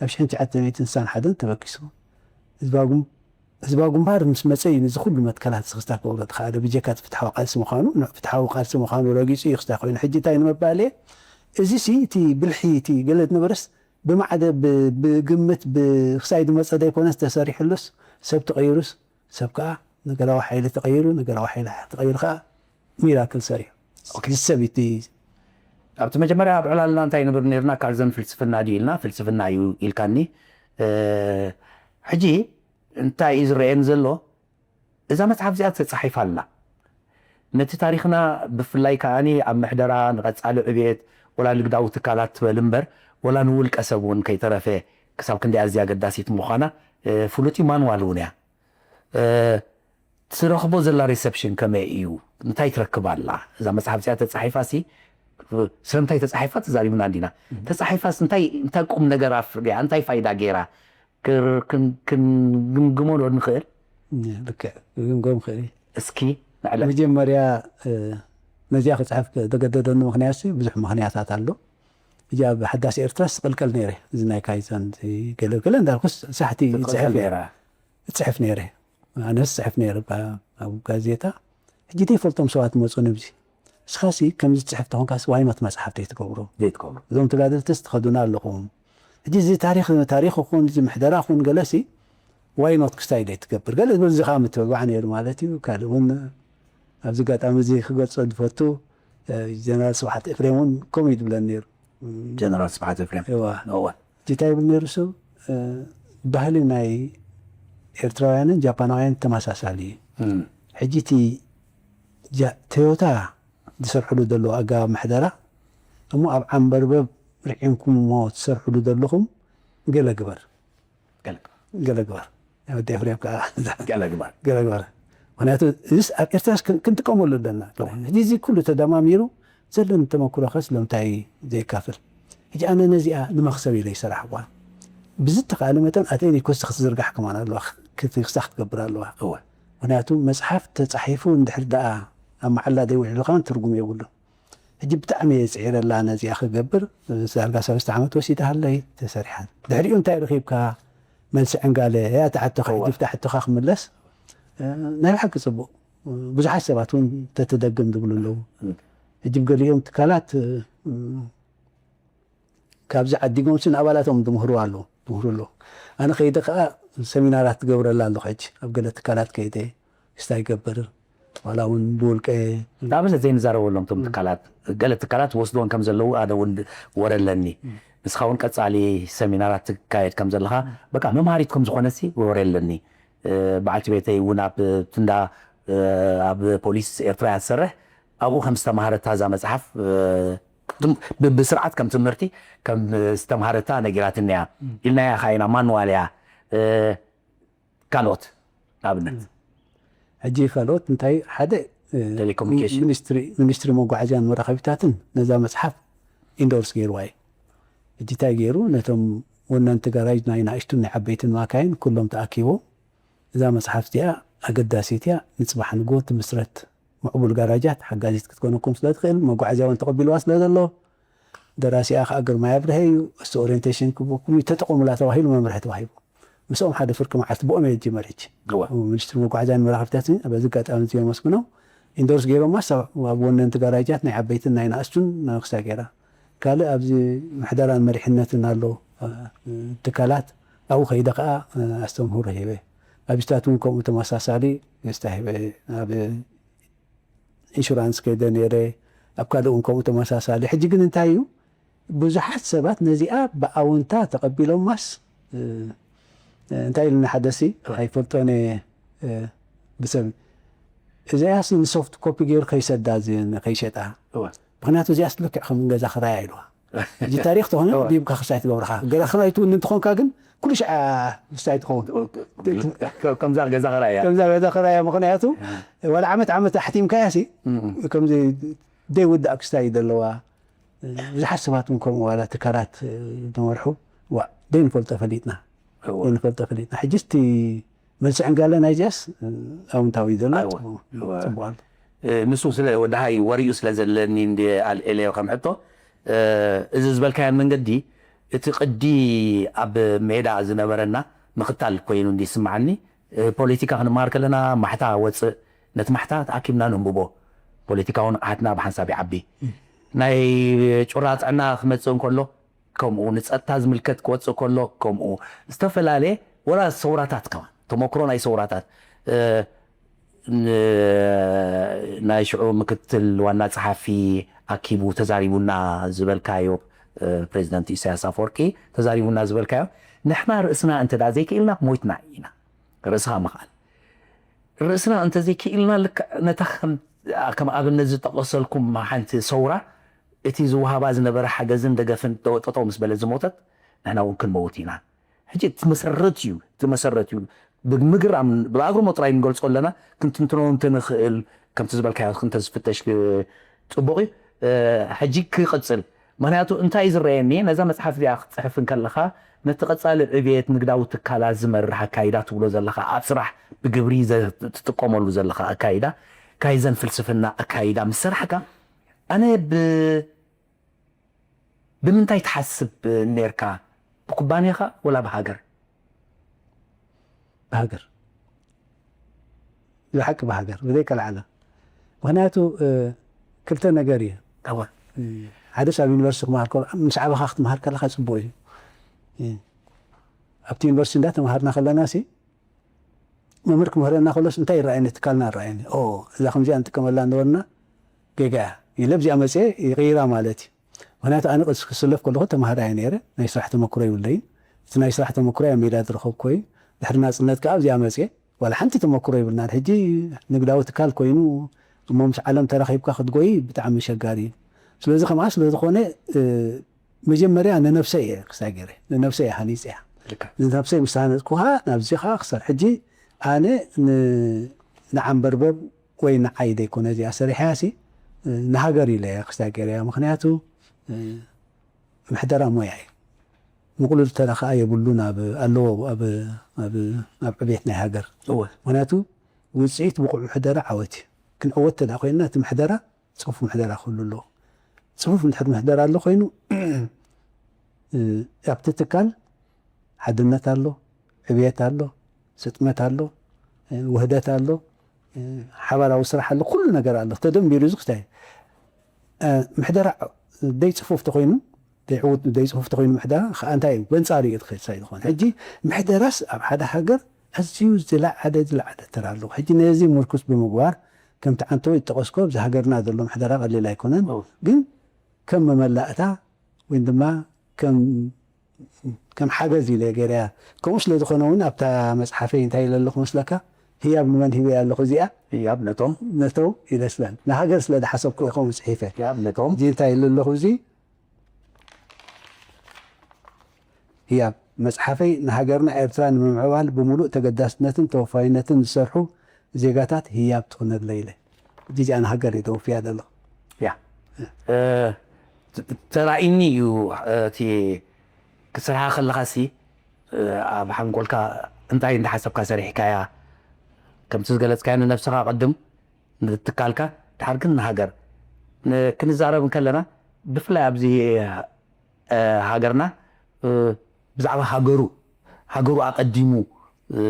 ኣብ ሽሕን ትሽዓተ ሚእትን ስሳን ሓደን ተበጊሱ ህዝባዊ ግም- ህዝባዊ ግንባር ምስ መፀ እዩ ነዚ ኩሉ መትከላት እዚ ክስታይ ክገብሮ ዝኸኣለ። ብጀካ እቲ ፍትሓዊ ቃልሲ ምዃኑ ን- ፍትሓዊ ቃልሲ ምዃኑ ረጊፁ እዩ ክስታይ ኮይኑ። ሕጂ እንታይ ንምባል እየ፣ እዚ ሲ እቲ ብልሒ እቲ ገለ ዝነበረስ ብማዕደ ብ- ብግምት ብክሳይ ዝመፀ ዘይኮነስ ተሰሪሕሉስ ሰብ ተቐይሩስ ሰብ ከዓ ነገራዊ ሓይሊ ተቐይሩ ነገራዊ ሓይሊ ተቐይሩ ከዓ ሚራክል ሰሪሑ። ኦኬ። እዚ ሰብ እቲ ኣብቲ መጀመርያ ኣብ ዕላልና እንታይ ንብል ነርና? ካርዘን ፍልስፍና ድዩ ኢልና፣ ፍልስፍና እዩ ኢልካኒ። እ፣ ሕጂ እንታይ እዩ ዝረአየኒ ዘሎ? እዛ መጽሓፍ እዚኣ ተጻሒፋ ኣላ። ነቲ ታሪኽና ብፍላይ ከኣኒ ኣብ ምሕደራ ንቐጻሊ ዕብየት ወላ ንግዳዊ ትካላት ትበል እምበር ወላ ንውልቀ ሰብ እውን ከይተረፈ ክሳብ ክንደይ ኣዝያ ኣገዳሲት ምዃና፣ እ፣ ፍሉጥ እዩ። ማንዋል እውን እያ። እ፣ ትረኽቦ ዘላ ሪሰፕሽን ከመይ እዩ? እንታይ ትረክብ ኣላ? እዛ መጽሓፍ እዚኣ ተጻሒፋ ሲ ስለምንታይ ተጻሒፋ ተዛሪብና እንዲና። ተጻሒፋስ እንታይ እንታይ ቁም ነገር ኣፍርያ? እንታይ ፋይዳ ገይራ? ክር- ክን- ክንግምግሞ ዶ ንኽእል? ልክዕ፣ ክግምገም ክእል እዩ። እስኪ ንዕለ። መጀመርያ እ፣ ነዚኣ ክጽሕፍ ዘገደደኒ ምኽንያት ሲ ብዙሕ ምኽንያታት ኣሎ። እዚኣ ኣብ ሓዳስ ኤርትራ ስቕልቀል ነይረ። እዚ ናይ ካይዛን እዚ ገለ ገለ እንዳልኩስ ሳሕቲ ክትቕልቀል ይጽሕፍ ነይራ። እጽሕፍ ነይረ። ኣነስ ጽሕፍ ነይረ ባ- ኣብ ጋዜጣ። ሕጂ ዘይፈልጦም ሰባት መጹ ንብዚ። እስኻሲ ከምዚ ትጽሕፍ ተኾንካስ ዋይኖት መጽሓፍ ዘይትገብሮ? ዘይትገብሮ። እዞም ተጋደልትስ ትኸዱና ኣለኹም። ሕጂ እዚ ታሪኽ ታሪኽ ይኹን እዚ ምሕደራ ይኹን ገለሲ ዋይኖት ክስታይ ዘይትገብር? ገለ ዝበል እዚ ከዓ ምትብባዕ ነይሩ ማለት እዩ። ካልእ እውን ኣብዚ ኣጋጣሚ እዚ ክገልጾ ዝፈቱ እ፣ ጀነራል ስብሓት ኤፍሬም እውን ከምኡ እዩ ዝብለን ነይሩ። ጀነራል ስብሓት ኤፍሬም። እዋ። እዋ። እንታይ ይብል ነይሩ እሱ? እ፣ ባህሊ ናይ ኤርትራውያንን ጃፓናውያን ተመሳሳሊ እዩ። እም። ሕጂ እቲ ጃ- ቶዮታ ዝሰርሕሉ ዘለዉ ኣገባብ ምሕደራ እሞ ኣብ ዓንበርበብ ርዒምኩም እሞ ትሰርሕሉ ዘለኹም ገለ ግበር። ገለ። ገለ ግበር። ናይ ወዲ ኤፍሬም ከዓ ገለ ግበር። ገለ ግበር። ምክንያቱ እዚስ ኣብ ኤርትራስ ክን- ክንጥቀመሉ ኣለና። ሕጂ እዚ ኩሉ ተደማሚሩ ዘለኒ ተመክሮ ከ ስለምንታይ ዘየካፍል? ሕጂ ኣነ ነዚኣ ንመኽሰብ ኢለ ይሰራሕዋ። ብዝተኻእለ መጠን ኣተይ ኮስቲ ክትዝርጋሕ ከማን ኣለዋ፣ ክሳ ክትገብር ኣለዋ። እወ። ምክንያቱ መፅሓፍ ተፃሒፉ እንድሕር ደኣ ኣብ መዓላ ዘይውዕሉ ከማን ትርጉም የብሉ። ሕጂ ብጣዕሚ እየ ፅዒረላ ነዚኣ ክገብር። ዳርጋ ሰለስተ ዓመት ወሲዳ ሃለይ ተሰሪሓ። ድሕሪኡ እንታይ ረኺብካ? መልሲ ዕንጋለ እያ ትሓተኻ። ሕጂ ብታ ሕቶኻ ክምለስ፣ እ፣ ናይ ብሓቂ ፅቡቕ። ብዙሓት ሰባት እውን ተትደግም ዝብሉ ኣለዉ። ሕጂ ገሊኦም ትካላት፣ እ፣ ካብዚ ዓዲጎምሲ ንኣባላቶም ዝምህሩ ኣለዉ፣ ዝምህሩ ኣለዉ። ኣነ ከይደ ከዓ ሰሚናራት ትገብረላ ኣለኹ። ሕጂ ኣብ ገለ ትካላት ከይደ ክስታይ ይገብር፣ ዋላ እውን ብውልቀ ንኣብነት ዘይንዛረበሎም እቶም ትካላት፣ ገለ ትካላት ወስዶን ከም ዘለዉ ኣነ እውን ወረ ኣለኒ። ንስኻ እውን ቀጻሊ ሰሚናራት ትካየድ ከም ዘለኻ፣ በቃ መምሃሪት ከም ዝኾነሲ ወረ ኣለኒ። እ፣ በዓልቲ ቤተይ እውን ኣብ ትንዳ፣ እ፣ ኣብ ፖሊስ ኤርትራ እያ ትሰርሕ። ኣብኡ ከም ዝተማሃረታ እዛ መጽሓፍ፣ እ፣ ትም- ብ- ብስርዓት ከም ትምህርቲ ከም ዝተምሃረታ ነጊራትኒ እያ። ኢልናያ ከኣ ኢና ማንዋል እያ። እ፣ ካልኦት ንኣብነት። ሕጂ ካልኦት እንታይ ሓደ፣ እ፣ ቴሌኮሙኒኬሽን። ሚኒስትሪ ሚኒስትሪ መጓዓዝያን መራኸቢታትን ነዛ መጽሓፍ ኢንዶርስ ገይርዋ እዩ። ሕጂ እንታይ ገይሩ ነቶም ወነንቲ ጋራጅ ናይ ንኣሽቱን ናይ ዓበይትን ማካይን ኩሎም ተኣኪቦም እዛ መጽሓፍ እዚኣ ኣገዳሲት እያ፣ ንጽባሕ ንግሆ ትምስረት ምዕቡል ጋራጃት ሓጋዚት ክትኮነኩም ስለ ትኽእል መጓዓዝያ እውን ተቐቢልዋ ስለ ዘሎ ደራሲኣ ከዓ ግርማይ ኣብርሀ እዩ። እስቲ ኦሪየንቴሽን ክቡኩም እዩ ተጠቐሙላ ተባሂሉ መምርሒ ተዋሂቡ። ምስኦም ሓደ ፍርቂ መዓልቲ ብኦም እየ ዝጅመር። ሕጂ እወ። ሚኒስትሪ መጓዓዝያን መራኸብታትን በዚ ኣጋጣሚ እዚ የመስግኖም። ኢንዶርስ ገይሮማ ሳ- ኣብ ወነንቲ ጋራጃት ናይ ዓበይትን ናይ ንኣሽቱን ናይ ክስታይ ገይራ። ካልእ ኣብዚ ምሕደራን መሪሕነትን ኣሎ፣ እ፣ ትካላት ኣብኡ ከይደ ከዓ፣ እ፣ ኣስተምህሮ ሂበ። ኣብ ስታት እውን ከምኡ ተመሳሳሊ ክስታይ ሂበ። ኣብ ኢንሹራንስ ከይደ ነይረ፣ ኣብ ካልእ እውን ከምኡ ተመሳሳሊ። ሕጂ ግን እንታይ እዩ ብዙሓት ሰባት ነዚኣ ብኣውንታ ተቐቢሎማስ፣ እ፣ እንታይ ኢሉኒ ሓደሲ ኣይፈልጦን እየ፣ እ፣ ብሰብ እዚኣስ ንሶፍት ኮፒ ገይሩ ከይሰዳ ዝ-፣ ከይሸጣ። እወ። ምኽንያቱ እዚኣስ ልክዕ ከም ገዛ ክራያ ኢልዋ። እዚ ታሪኽ ተኾነ እወ። ዲብካ ክሳይ ትገብርኻ። ገዛ ክራይ ትውን እንትኾንካ ግን ኩሉ ሻዕ ክሳይ ትኸውን። ከምዛ ገዛ ክራያ። ከምዛ ገዛ ክራያ። ምኽንያቱ ዋላ ዓመት ዓመት ኣሕቲምካያ ሲ ከምዚ ደይ ውዳእ ክስታይ እዩ ዘለዋ። ብዙሓት ሰባት እውን ከምኡ ዋላ ትካላት ዝመርሑ ዋ ደይ ንፈልጦ ፈሊጥና። እወ። ደይ ንፈልጦ ፈሊጥና። ሕጂ እስቲ መልሲ ዕንጋለ ናይዚኣስ ኣውንታዊ ዘሎ እወ። እወ። ጽቡቕ ኣሎ። እ፣ ንሱ ስለ ወድሃይ ወሪኡ ስለ ዘለኒ እንዲ ኣልኤለዮ ከም ሕቶ፣ እ፣ እዚ ዝበልካዮ መንገዲ እቲ ቅዲ ኣብ ሜዳ ዝነበረና ምኽታል ኮይኑ እንዲ ይስምዓኒ። እ፣ ፖለቲካ ክንመሃር ከለና ማሕታ ወፅእ፣ ነቲ ማሕታ ተኣኪብና ነንብቦ። ፖለቲካዊ ንቕሓትና ብሓንሳብ ይዓቢ። ናይ ጩራ ጥዕና ክመፅእ እንከሎ ከምኡ፣ ንፀጥታ ዝምልከት ክወፅእ ከሎ ከምኡ፣ ዝተፈላለየ ወላ ሰውራታት ከማን ተመክሮ ናይ ሰውራታት፣ እ፣ ን-፣ ናይ ሽዑ ምክትል ዋና ጸሓፊ ኣኪቡ ተዛሪቡና ዝበልካዮ፣ እ፣ ፕሬዚደንት ኢሳያስ ኣፈወርቂ ተዛሪቡና ዝበልካዮ፣ ንሕና ርእስና እንተ ደኣ ዘይክኢልና ሞይትና ኢና። ርእስኻ ምኽኣል። ርእስና እንተ ዘይክኢልና ልክዕ ነታ ከም፣ ከም ኣብነት ዝጠቐሰልኩም ሓንቲ ሰውራ እቲ ዝወሃባ ዝነበረ ሓገዝን ደገፍን ጠ-፣ ጠጠው ምስ በለት ዝሞተት ንሕና እውን ክንመውት ኢና። ሕጂ እቲ መሰረት እዩ፣ እቲ መሰረት እዩ። ብምግራም ብኣግርሞ ጥራይ ንገልጾ ኣለና፣ ክንትንትኖ እንተንኽእል፣ ከምቲ ዝበልካዮ እንተዝፍተሽ ክ-፣ ጽቡቕ እዩ። እ፣ ሕጂ ክቕጽል። ምኽንያቱ እንታይ እዩ ዝረኣየኒ፣ ነዛ መጽሓፍ እዚኣ ክትጽሕፍ እንከለኻ፣ ነቲ ቀጻሊ ዕብየት ንግዳዊ ትካላት ዝመርሕ ኣካይዳ ትብሎ ዘለኻ፣ ኣብ ስራሕ ብግብሪ ዘ-፣ ትጥቀመሉ ዘለኻ ኣካይዳ፣ ካይዘን ፍልስፍና ኣካይዳ ምስ ሰራሕካ፣ ኣነ ብ-፣ ብምንታይ ትሓስብ ኔርካ? ብኩባንያኻ ወላ ብሃገር? ብሃገር። ብሓቂ ብሃገር። ብዘይከልዓለ። ምኽንያቱ፣ እ፣ ክልተ ነገር እዩ። እወ። እ፣ ሓደስ ኣብ ዩኒቨርሲቲ ክመሃር ከሎ፣ ምስ ዓበኻ ክትመሃር ከለኻ ጽቡቕ እዩ። እ፣ ኣብቲ ዩኒቨርሲቲ እንዳተምሃርና ከለና ሲ፣ መምህር ክምህረና ከሎስ እንታይ ይረኣየኒ? ትካልና ይረኣየኒ። ኦ፣ እዛ ከምዚኣ ንጥቀመላ እንደበልና ጌጋ እያ። ኢለ ኣብዚኣ መጽየ ይቕይራ ማለት እዩ። ምኽንያቱ ኣነ ቅስ-፣ ክስለፍ ከለኹ ተምሃራይ ነይረ። ናይ ስራሕ ተመክሮ ይብለይን። እቲ ናይ ስራሕ ተመክሮ ኣብ ሜዳ ዝረኸብኮ እዩ። ድሕሪ ናጽነት ከኣ ኣብዚኣ መጽየ። ዋላ ሓንቲ ተመክሮ ይብልናን። ሕጂ ንግዳዊ ትካል ኮይኑ እሞ ምስ ዓለም ተራኺብካ ክትጎይ ብጣዕሚ ኣሸጋሪ እዩ። ስለዚ ከምኣ ስለ ዝኾነ፣ እ፣ መጀመርያ ንነብሰይ እየ ክሳይ ገይረ። ንነብሰይ እየ ሃኒጸያ። ልክዕ። ንነብሰይ ምስ ሃነጽኩኻ ናብዚ ኸኣ ክሳብ ሕጂ ኣነ ን-፣ ንዓንበርበብ ወይ ንዓይ ዘይኮነ እዚኣ ሰሪሐያ ሲ፣ እ፣ ንሃገር ኢለ እየ ክሳይ ገይረያ። ምኽንያቱ፣ እ፣ ምሕደራ ሞያ እዩ። ምቕሉል ተራ ኸኣ የብሉን ኣብ፣ ኣለዎ ኣብ፣ ኣብ፣ ኣብ ዕብየት ናይ ሃገር። እወ። ምኽንያቱ ውጽኢት ብቑዕ ምሕደራ ዓወት እዩ። ክንዕወት እንተ ደኣ ኮይንና እቲ ምሕደራ ጽፉፍ ምሕደራ ክህሉ ኣለዎ። ጽፉፍ እንድሕር ምሕደራ ኣሎ ኮይኑ፣ እ፣ ኣብቲ ትካል ሓድነት ኣሎ፣ ዕብየት ኣሎ፣ ስጥመት ኣሎ፣ እ፣ ውህደት ኣሎ፣ እ፣ ሓባራዊ ስራሕ ኣሎ፣ ኩሉ ነገር ኣሎ። ተደምቢሩ እዚ ክስታይ፣ እ፣ ምሕደራ ደይ ጽፉፍ ተኾይኑ፣ ደይ ዕዉት፣ ደይ ጽፉፍ ተኾይኑ ምሕደራ፣ ኸኣ እንታይ እዩ? በንጻሩ እዩ ትኸይድ ሳይ ዝኾነ። ሕጂ ምሕደራስ ኣብ ሓደ ሃገር ኣዝዩ ዝለዓለ፣ ዝለዓለ ተራ ኣለዎ። ሕጂ ነዚ ምርኩስ ብምግባር፣ ከምቲ ዓንተቦ ዝጠቐስኮ፣ ኣብዚ ሃገርና ዘሎ ምሕደራ ቀሊል ኣይኮነን። እው። ግን ከም መመላእታ ወይ ድማ ከም፣ ከም ሓገዝ ኢለ ገይረያ። ከምኡ ስለ ዝኾነ እውን ኣብታ መጽሓፈይ እንታይ ኢለ ኣለኹ መስለካ? ህያብ ንመን ሂበያ ኣለኹ እዚኣ? ህያብ ነቶም። ነቶም ኢለ ስለ፣ ንሃገር ስለ ዝሓሰብኩ እየ ከምኡ ጽሒፈ። ህያብ ነቶም። እዚ እንታይ ኢለ ኣለኹ እዚ? ህያብ መጽሓፈይ ንሃገርና ኤርትራ ንምምዕባል ብምሉእ ተገዳስነትን ተወፋይነትን ዝሰርሑ ዜጋታት ህያብ ትኹነለይ ኢለ። ሕጂ እዚኣ ንሃገር እየ ተወፊያ ዘለኹ። ያ። እ፣ ተ-፣ ተራእዩኒ እዩ፣ እ፣ እቲ ክትሰርሓ ከለኻሲ፣ እ፣ ኣብ ሓንጎልካ እንታይ እንዳሓሰብካ ሰሪሕካያ? ከምቲ ዝገለጽካዮ ንነብስኻ ቅድም፣ ንትካልካ፣ ድሓር ግን ንሃገር። ን-፣ ክንዛረብ እንከለና፣ ብፍላይ ኣብዚ፣ እ፣ ሃገርና፣ እ፣ ብዛዕባ ሃገሩ፣ ሃገሩ ኣቐዲሙ፣ እ፣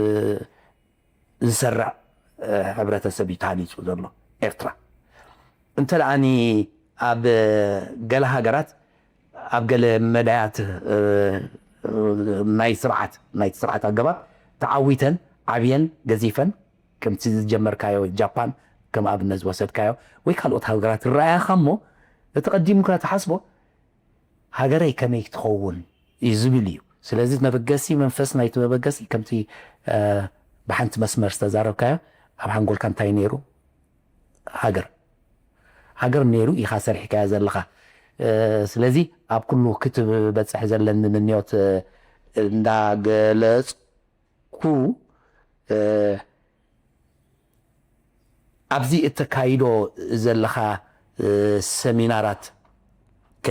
ዝሰርዕ፣ እ፣ ሕብረተሰብ እዩ ተሃኒጹ ዘሎ ኤርትራ። እንተ ደኣኒ ኣብ ገለ ሃገራት፣ ኣብ ገለ መዳያት፣ እ፣ ናይ ስርዓት፣ ናይቲ ስርዓት ኣገባብ ተዓዊተን፣ ዓብየን፣ ገዚፈን፣ ከምቲ ዝጀመርካዮ ጃፓን ከም ኣብነት ዝወሰድካዮ፣ ወይ ካልኦት ሃገራት ይረኣያኻ እሞ፣ እቲ ቀዲምካ ትሓስቦ፣ ሃገረይ ከመይ ትኸውን እዩ ዝብል እዩ። ስለዚ መበገሲ መንፈስ ናይቲ መበገሲ ከምቲ፣ እ፣ ብሓንቲ መስመር ዝተዛረብካዮ ኣብ ሓንጎልካ እንታይ ነይሩ? ሃገር ሃገር ነይሩ ኢኻ ሰሪሕካዮ ዘለኻ። ስለዚ ኣብ ኩሉ ክትበፅሕ ዘለኒ ምንዮት እንዳገለፅኩ ኣብዚ እተካይዶ ዘለኻ ሰሚናራት ከ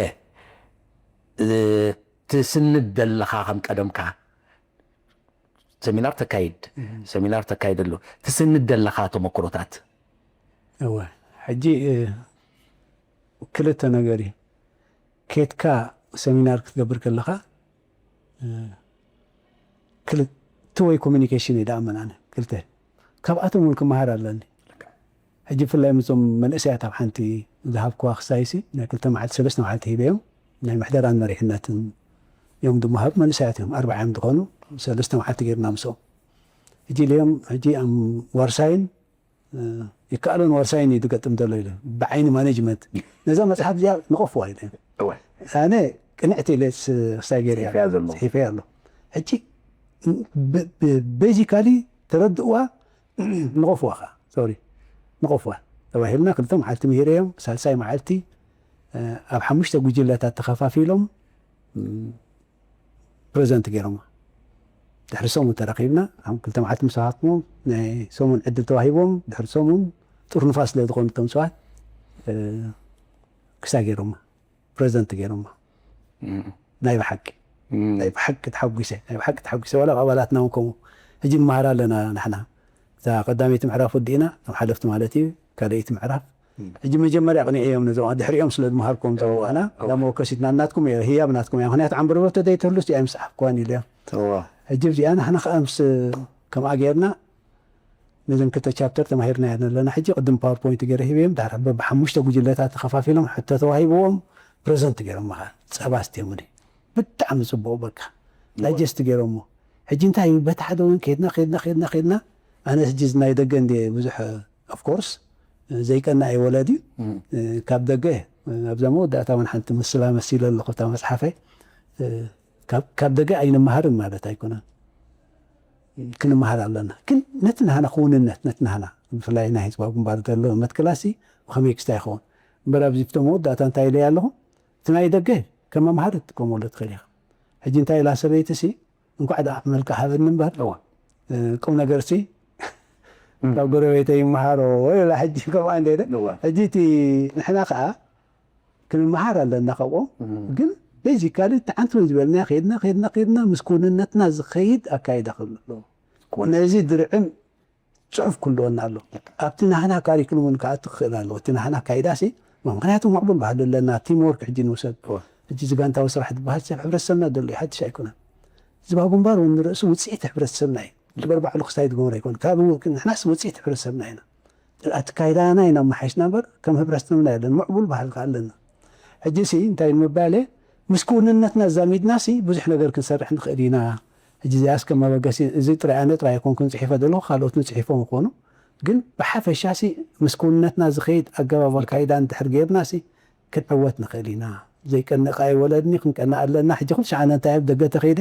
ትስንድ ዘለኻ ከም ቀደምካ ሰሚናር ተካይድ ሰሚናር ተካይድ ኣሎ ትስንድ ዘለኻ ተመክሮታት እወ ሕጂ ክልተ ነገር እዩ። ኬድካ ሰሚናር ክትገብር ከለኻ ክልተ ወይ ኮሚኒኬሽን እዩ ደኣ መናነ ክልተ ካብኣቶም እውን ክመሃር ኣለኒ። ሕጂ ብፍላይ ምስዞም መንእሰያት ኣብ ሓንቲ ዝሃብክዋ ክሳይሲ ናይ ክልተ መዓልቲ ሰለስተ መዓልቲ ሂበዮም ናይ ምሕደራን መሪሕነትን እዮም ዝመሃሩ መንእሰያት እዮም ኣርባዓ እዮም ዝኾኑ ሰለስተ መዓልቲ ገይርና ምስኦም ሕጂ ኢለዮም ሕጂ ዋርሳይን ይከኣሎን ዋርሳይን እዩ ዝገጥም ዘሎ ኢለ ብዓይኒ ማኔጅመንት ነዛ መፅሓፍ እዚኣ ንቐፍዋ ኢለ ኣነ ቅንዕቲ ኢለ ክሳይ ገይረ ፅሒፈ ኣሎ ሕጂ ቤዚካሊ ተረድእዋ ንቐፍዋ ከ ሶሪ ንቐፍዋ ተባሂልና ክልተ መዓልቲ ምሂረዮም ሳልሳይ መዓልቲ ኣብ ሓሙሽተ ጉጅለታት ተኸፋፊሎም ፕረዘንት ገይሮማ ድሕሪ ሰሙን ተራኺብና ክልተ መዓልቲ ምስ ሃብኩሞም ናይ ሰሙን ዕድል ተዋሂቦም ድሕሪ ሰሙን ጥርኑፋ ስለ ዝኾኑ እቶም ሰባት ክሳ ገይሮማ ፕረዘንት ገይሮማ ናይ ብሓቂ ናይ ብሓቂ ተሓጒሰ ናይ ብሓቂ ተሓጒሰ ዋላ ኣባላትና እውን ከምኡ ሕጂ ንመሃር ኣለና ንሕና እዛ ቀዳመይቲ ምዕራፍ ወዲእና እቶም ሓለፍቲ ማለት እዩ ካልኣይቲ ምዕራፍ ሕጂ መጀመርያ ቅኒዐዮም ነዞም ድሕሪኦም ስለ ዝመሃርኩም ዘዋና እዛ መወከሲት ናናትኩም እየ ህያብ ናትኩም እያ ምክንያቱ ዓንበርበቶ ዘይትህሉስ እያ ምስሓፍኳን ኢለዮም ሕጂ እዚኣ ንሕና ከዓ ምስ ከምኣ ገይርና ነዘን ክልተ ቻፕተር ተማሂርና ኣለና ሕጂ ቅድም ፓወርፖይንት ገይረ ሂበዮም ድሕሪ በብሓሙሽተ ጉጅለታት ተኸፋፊሎም ሕቶ ተዋሂብዎም ፕረዘንት ገይሮም መኻ ፀባ ስቴሙኒ ብጣዕሚ ፅቡቅ በቃ ዳይጀስት ገይሮሞ ሕጂ እንታይ እዩ በቲ ሓደ እውን ከድና ከድና ከድና ከድና ኣነ ሕጂ ናይ ደገ እንደ ብዙሕ ኦፍኮርስ ዘይቀና እዩ ወለድ እዩ ካብ ደገ ኣብዛ መወዳእታ እውን ሓንቲ ምስላ መሲለ ኣለኹ እታ መፅሓፈይ ካብ ደገ ኣይንመሃርን ማለት ኣይኮነን ክንመሃር ኣለና ግን ነቲ ናህና ክውንነት ነቲ ናህና ብፍላይ ናይ ህዝባዊ ግንባር ዘሎ መትክላሲ ብኸመይ ክስታይ ይኸውን እምበር ኣብዚ ፍቶ መወዳእታ እንታይ ኢለይ ኣለኹ እቲ ናይ ደገ ከም መምሃሪ ትጥቀመሉ ትኽእል ኢኻ ሕጂ እንታይ ኢላ ሰበይቲ ሲ እንኳዕ ደኣ መልክዕ ሃበኒ እምበር ቁም ነገር ሲ ካብ ጎረቤተይ ይመሃሮ ኢላ ሕጂ ከምኣ እንደ ሕጂ እቲ ንሕና ከዓ ክንመሃር ኣለና ካብኦም ግን ቤዚካሊ ተዓንትሮ ዝበልና ከድና ከድና ከድና ምስ ክውንነትና ዝኸይድ ኣካይዳ ክህሉ ኣለዎ ነዚ ድርዕን ፅሑፍ ክህልወና ኣሎ ኣብቲ ናህና ካሪክሉም እውን ክኣቱ ክኽእል ኣለዎ እቲ ናህና ኣካይዳ ሲ ምክንያቱ ማዕቡል ባህሊ ኣለና ቲም ወርክ ሕጂ ንውሰድ ሕጂ እዚ ጋንታዊ ስራሕ ዝበሃል ሰብ ሕብረተሰብና ዘሎ ሓድሽ ኣይኮነን ህዝባዊ ግንባር እውን ንርእሱ ውፅኢት ሕብረተሰብና እዩ እምበር ባዕሉ ክስታይ ዝገበረ ኣይኮነ ካብ ንሕናስ ውፅኢት ሕብረተሰብና ኢና ኣካይዳና ኢና መሓይሽና እምበር ከም ህብረተሰብና የለን ምዕቡል ባህሊ ከዓ ኣለና ሕጂ ሲ እንታይ ንምባል ምስ ክውንነትና ዛሚድና ሲ ብዙሕ ነገር ክንሰርሕ ንኽእል ኢና ሕጂ እዚኣስ ከም መበገሲ እዚ ጥራይ ኣነ ጥራይ ኣይኮንኩን ፅሒፈ ዘለኹ ካልኦት ንፅሒፎም ይኾኑ ግን ብሓፈሻ ሲ ምስ ክውንነትና ዝኸይድ ኣገባብ ኣካይዳ እንድሕር ገይርና ሲ ክንዕወት ንኽእል ኢና ዘይቀንእ ከዓ ይወለድኒ ክንቀንእ ኣለና ሕጂ ኩሉ ሸዓነ እንታይ ኣብ ደገ ተኸይደ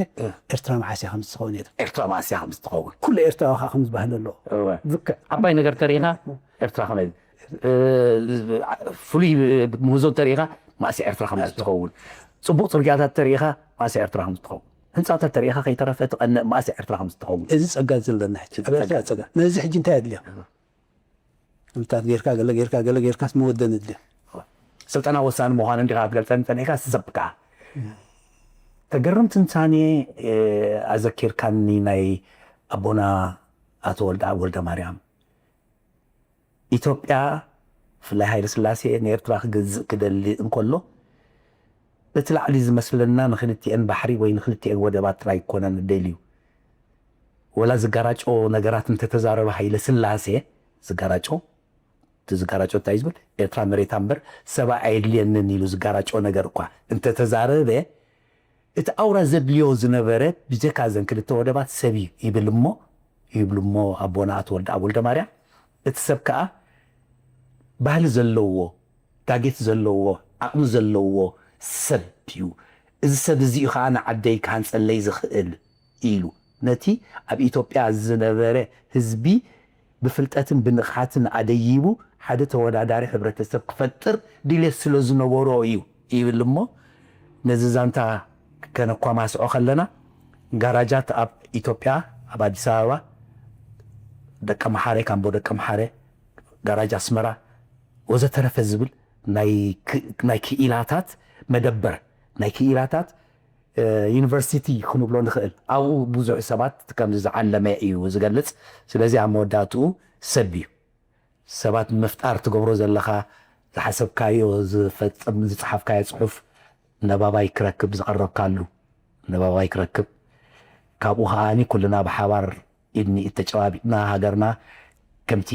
ኤርትራ መዓስ እያ ከምዚ ትኸውን ኢለ ኤርትራ መዓስ እያ ከምዚ ትኸውን ኩሉ ኤርትራዊ ከዓ ከምዚ ባህሊ ኣለዎ እወ። ዝከ ዓባይ ነገር ተሪኢኻ ኤርትራ ከመይ እ፣ ፍሉይ ምህዞ ተሪኢኻ መዓስ እያ ኤርትራ ከምዚ ትኸውን ፅቡቕ ፅርግያታት ተሪኢኻ መዓስ እያ ኤርትራ ከምዚ ትኸውን ህንፃታት ተሪኢኻ ከይተረፈ ትቐንእ መዓስ እያ ኤርትራ ከምዚ ትኸውን እዚ ጸጋ ዘለና ሕጂ ኣብ ኤርትራ ጸጋ ነዚ ሕጂ እንታይ ኣድልዮ ምታት ጌርካ ገለ ጌርካ ገለ ጌርካስ መወደን እድልዮ ስልጠና ወሳኒ ምዃኑ እንዲኻ ክትገልጸኒ ጸኒሕካ ስሰብ ከዓ ተገርም ትንታኔ ኣዘኪርካኒ ናይ ኣቦና ኣቶ ወልደ ወልደ ማርያም ኢትዮጵያ ብፍላይ ሃይለ ስላሴ ንኤርትራ ክገዝእ ክደሊ እንከሎ እቲ ላዕሊ ዝመስለና ንክልቲኤን ባሕሪ ወይ ንክልቲኤን ወደባት ጥራይ ኣይኮነን ደልዩ ወላ ዝጋራጮ ነገራት እንተተዛረበ ሃይለ ስላሴ ዝጋራጮ እቲ ዝጋራጮ እንታይ ዝብል ኤርትራ መሬታ እምበር ሰባ ኣየድልየንን ኢሉ ዝጋራጮ ነገር እኳ እንተተዛረበ እቲ ኣውራ ዘድልዮ ዝነበረ ብጀካ እዘን ክልተ ወደባት ሰብ እዩ ይብል እሞ ይብሉ እሞ ኣቦና ኣቶ ወልደ ኣብ ወልደ ማርያም እቲ ሰብ ከዓ ባህሊ ዘለዎ ዳጌት ዘለዎ ዓቕሚ ዘለዎ ሰብ እዩ እዚ ሰብ እዚ እዩ ከዓ ንዓደይ ክሃንፀለይ ዝኽእል ኢሉ ነቲ ኣብ ኢትዮጵያ ዝነበረ ህዝቢ ብፍልጠትን ብንቕሓትን ኣደይቡ ሓደ ተወዳዳሪ ሕብረተሰብ ክፈጥር ድሌት ስለ ዝነበሮ እዩ ይብል እሞ፣ ነዚ ዛንታ ከነኳማስዖ ከለና፣ ጋራጃት ኣብ ኢትዮጵያ፣ ኣብ ኣዲስ ኣበባ፣ ደቀ መሓረ፣ ካምቦ ደቀ መሓረ፣ ጋራጅ ኣስመራ ወዘተረፈ ዝብል ናይ ክ-፣ ናይ ክኢላታት መደበር፣ ናይ ክኢላታት፣ እ፣ ዩኒቨርሲቲ ክንብሎ ንኽእል። ኣብኡ ብዙሕ ሰባት ከምዚ ዝዓለመ እዩ ዝገልጽ። ስለዚ ኣብ መወዳእትኡ ሰብ እዩ። ሰባት ምፍጣር ትገብሮ ዘለኻ፣ ዝሓሰብካዮ ዝፈጸም፣ ዝጸሓፍካዮ ጽሑፍ ነባባይ ክረክብ፣ ዝቐረብካሉ ነባባይ ክረክብ፣ ካብኡ ከኣ ኩልና ብሓባር ኢድ ንኢድ ተጨባቢጥና ሃገርና ከምቲ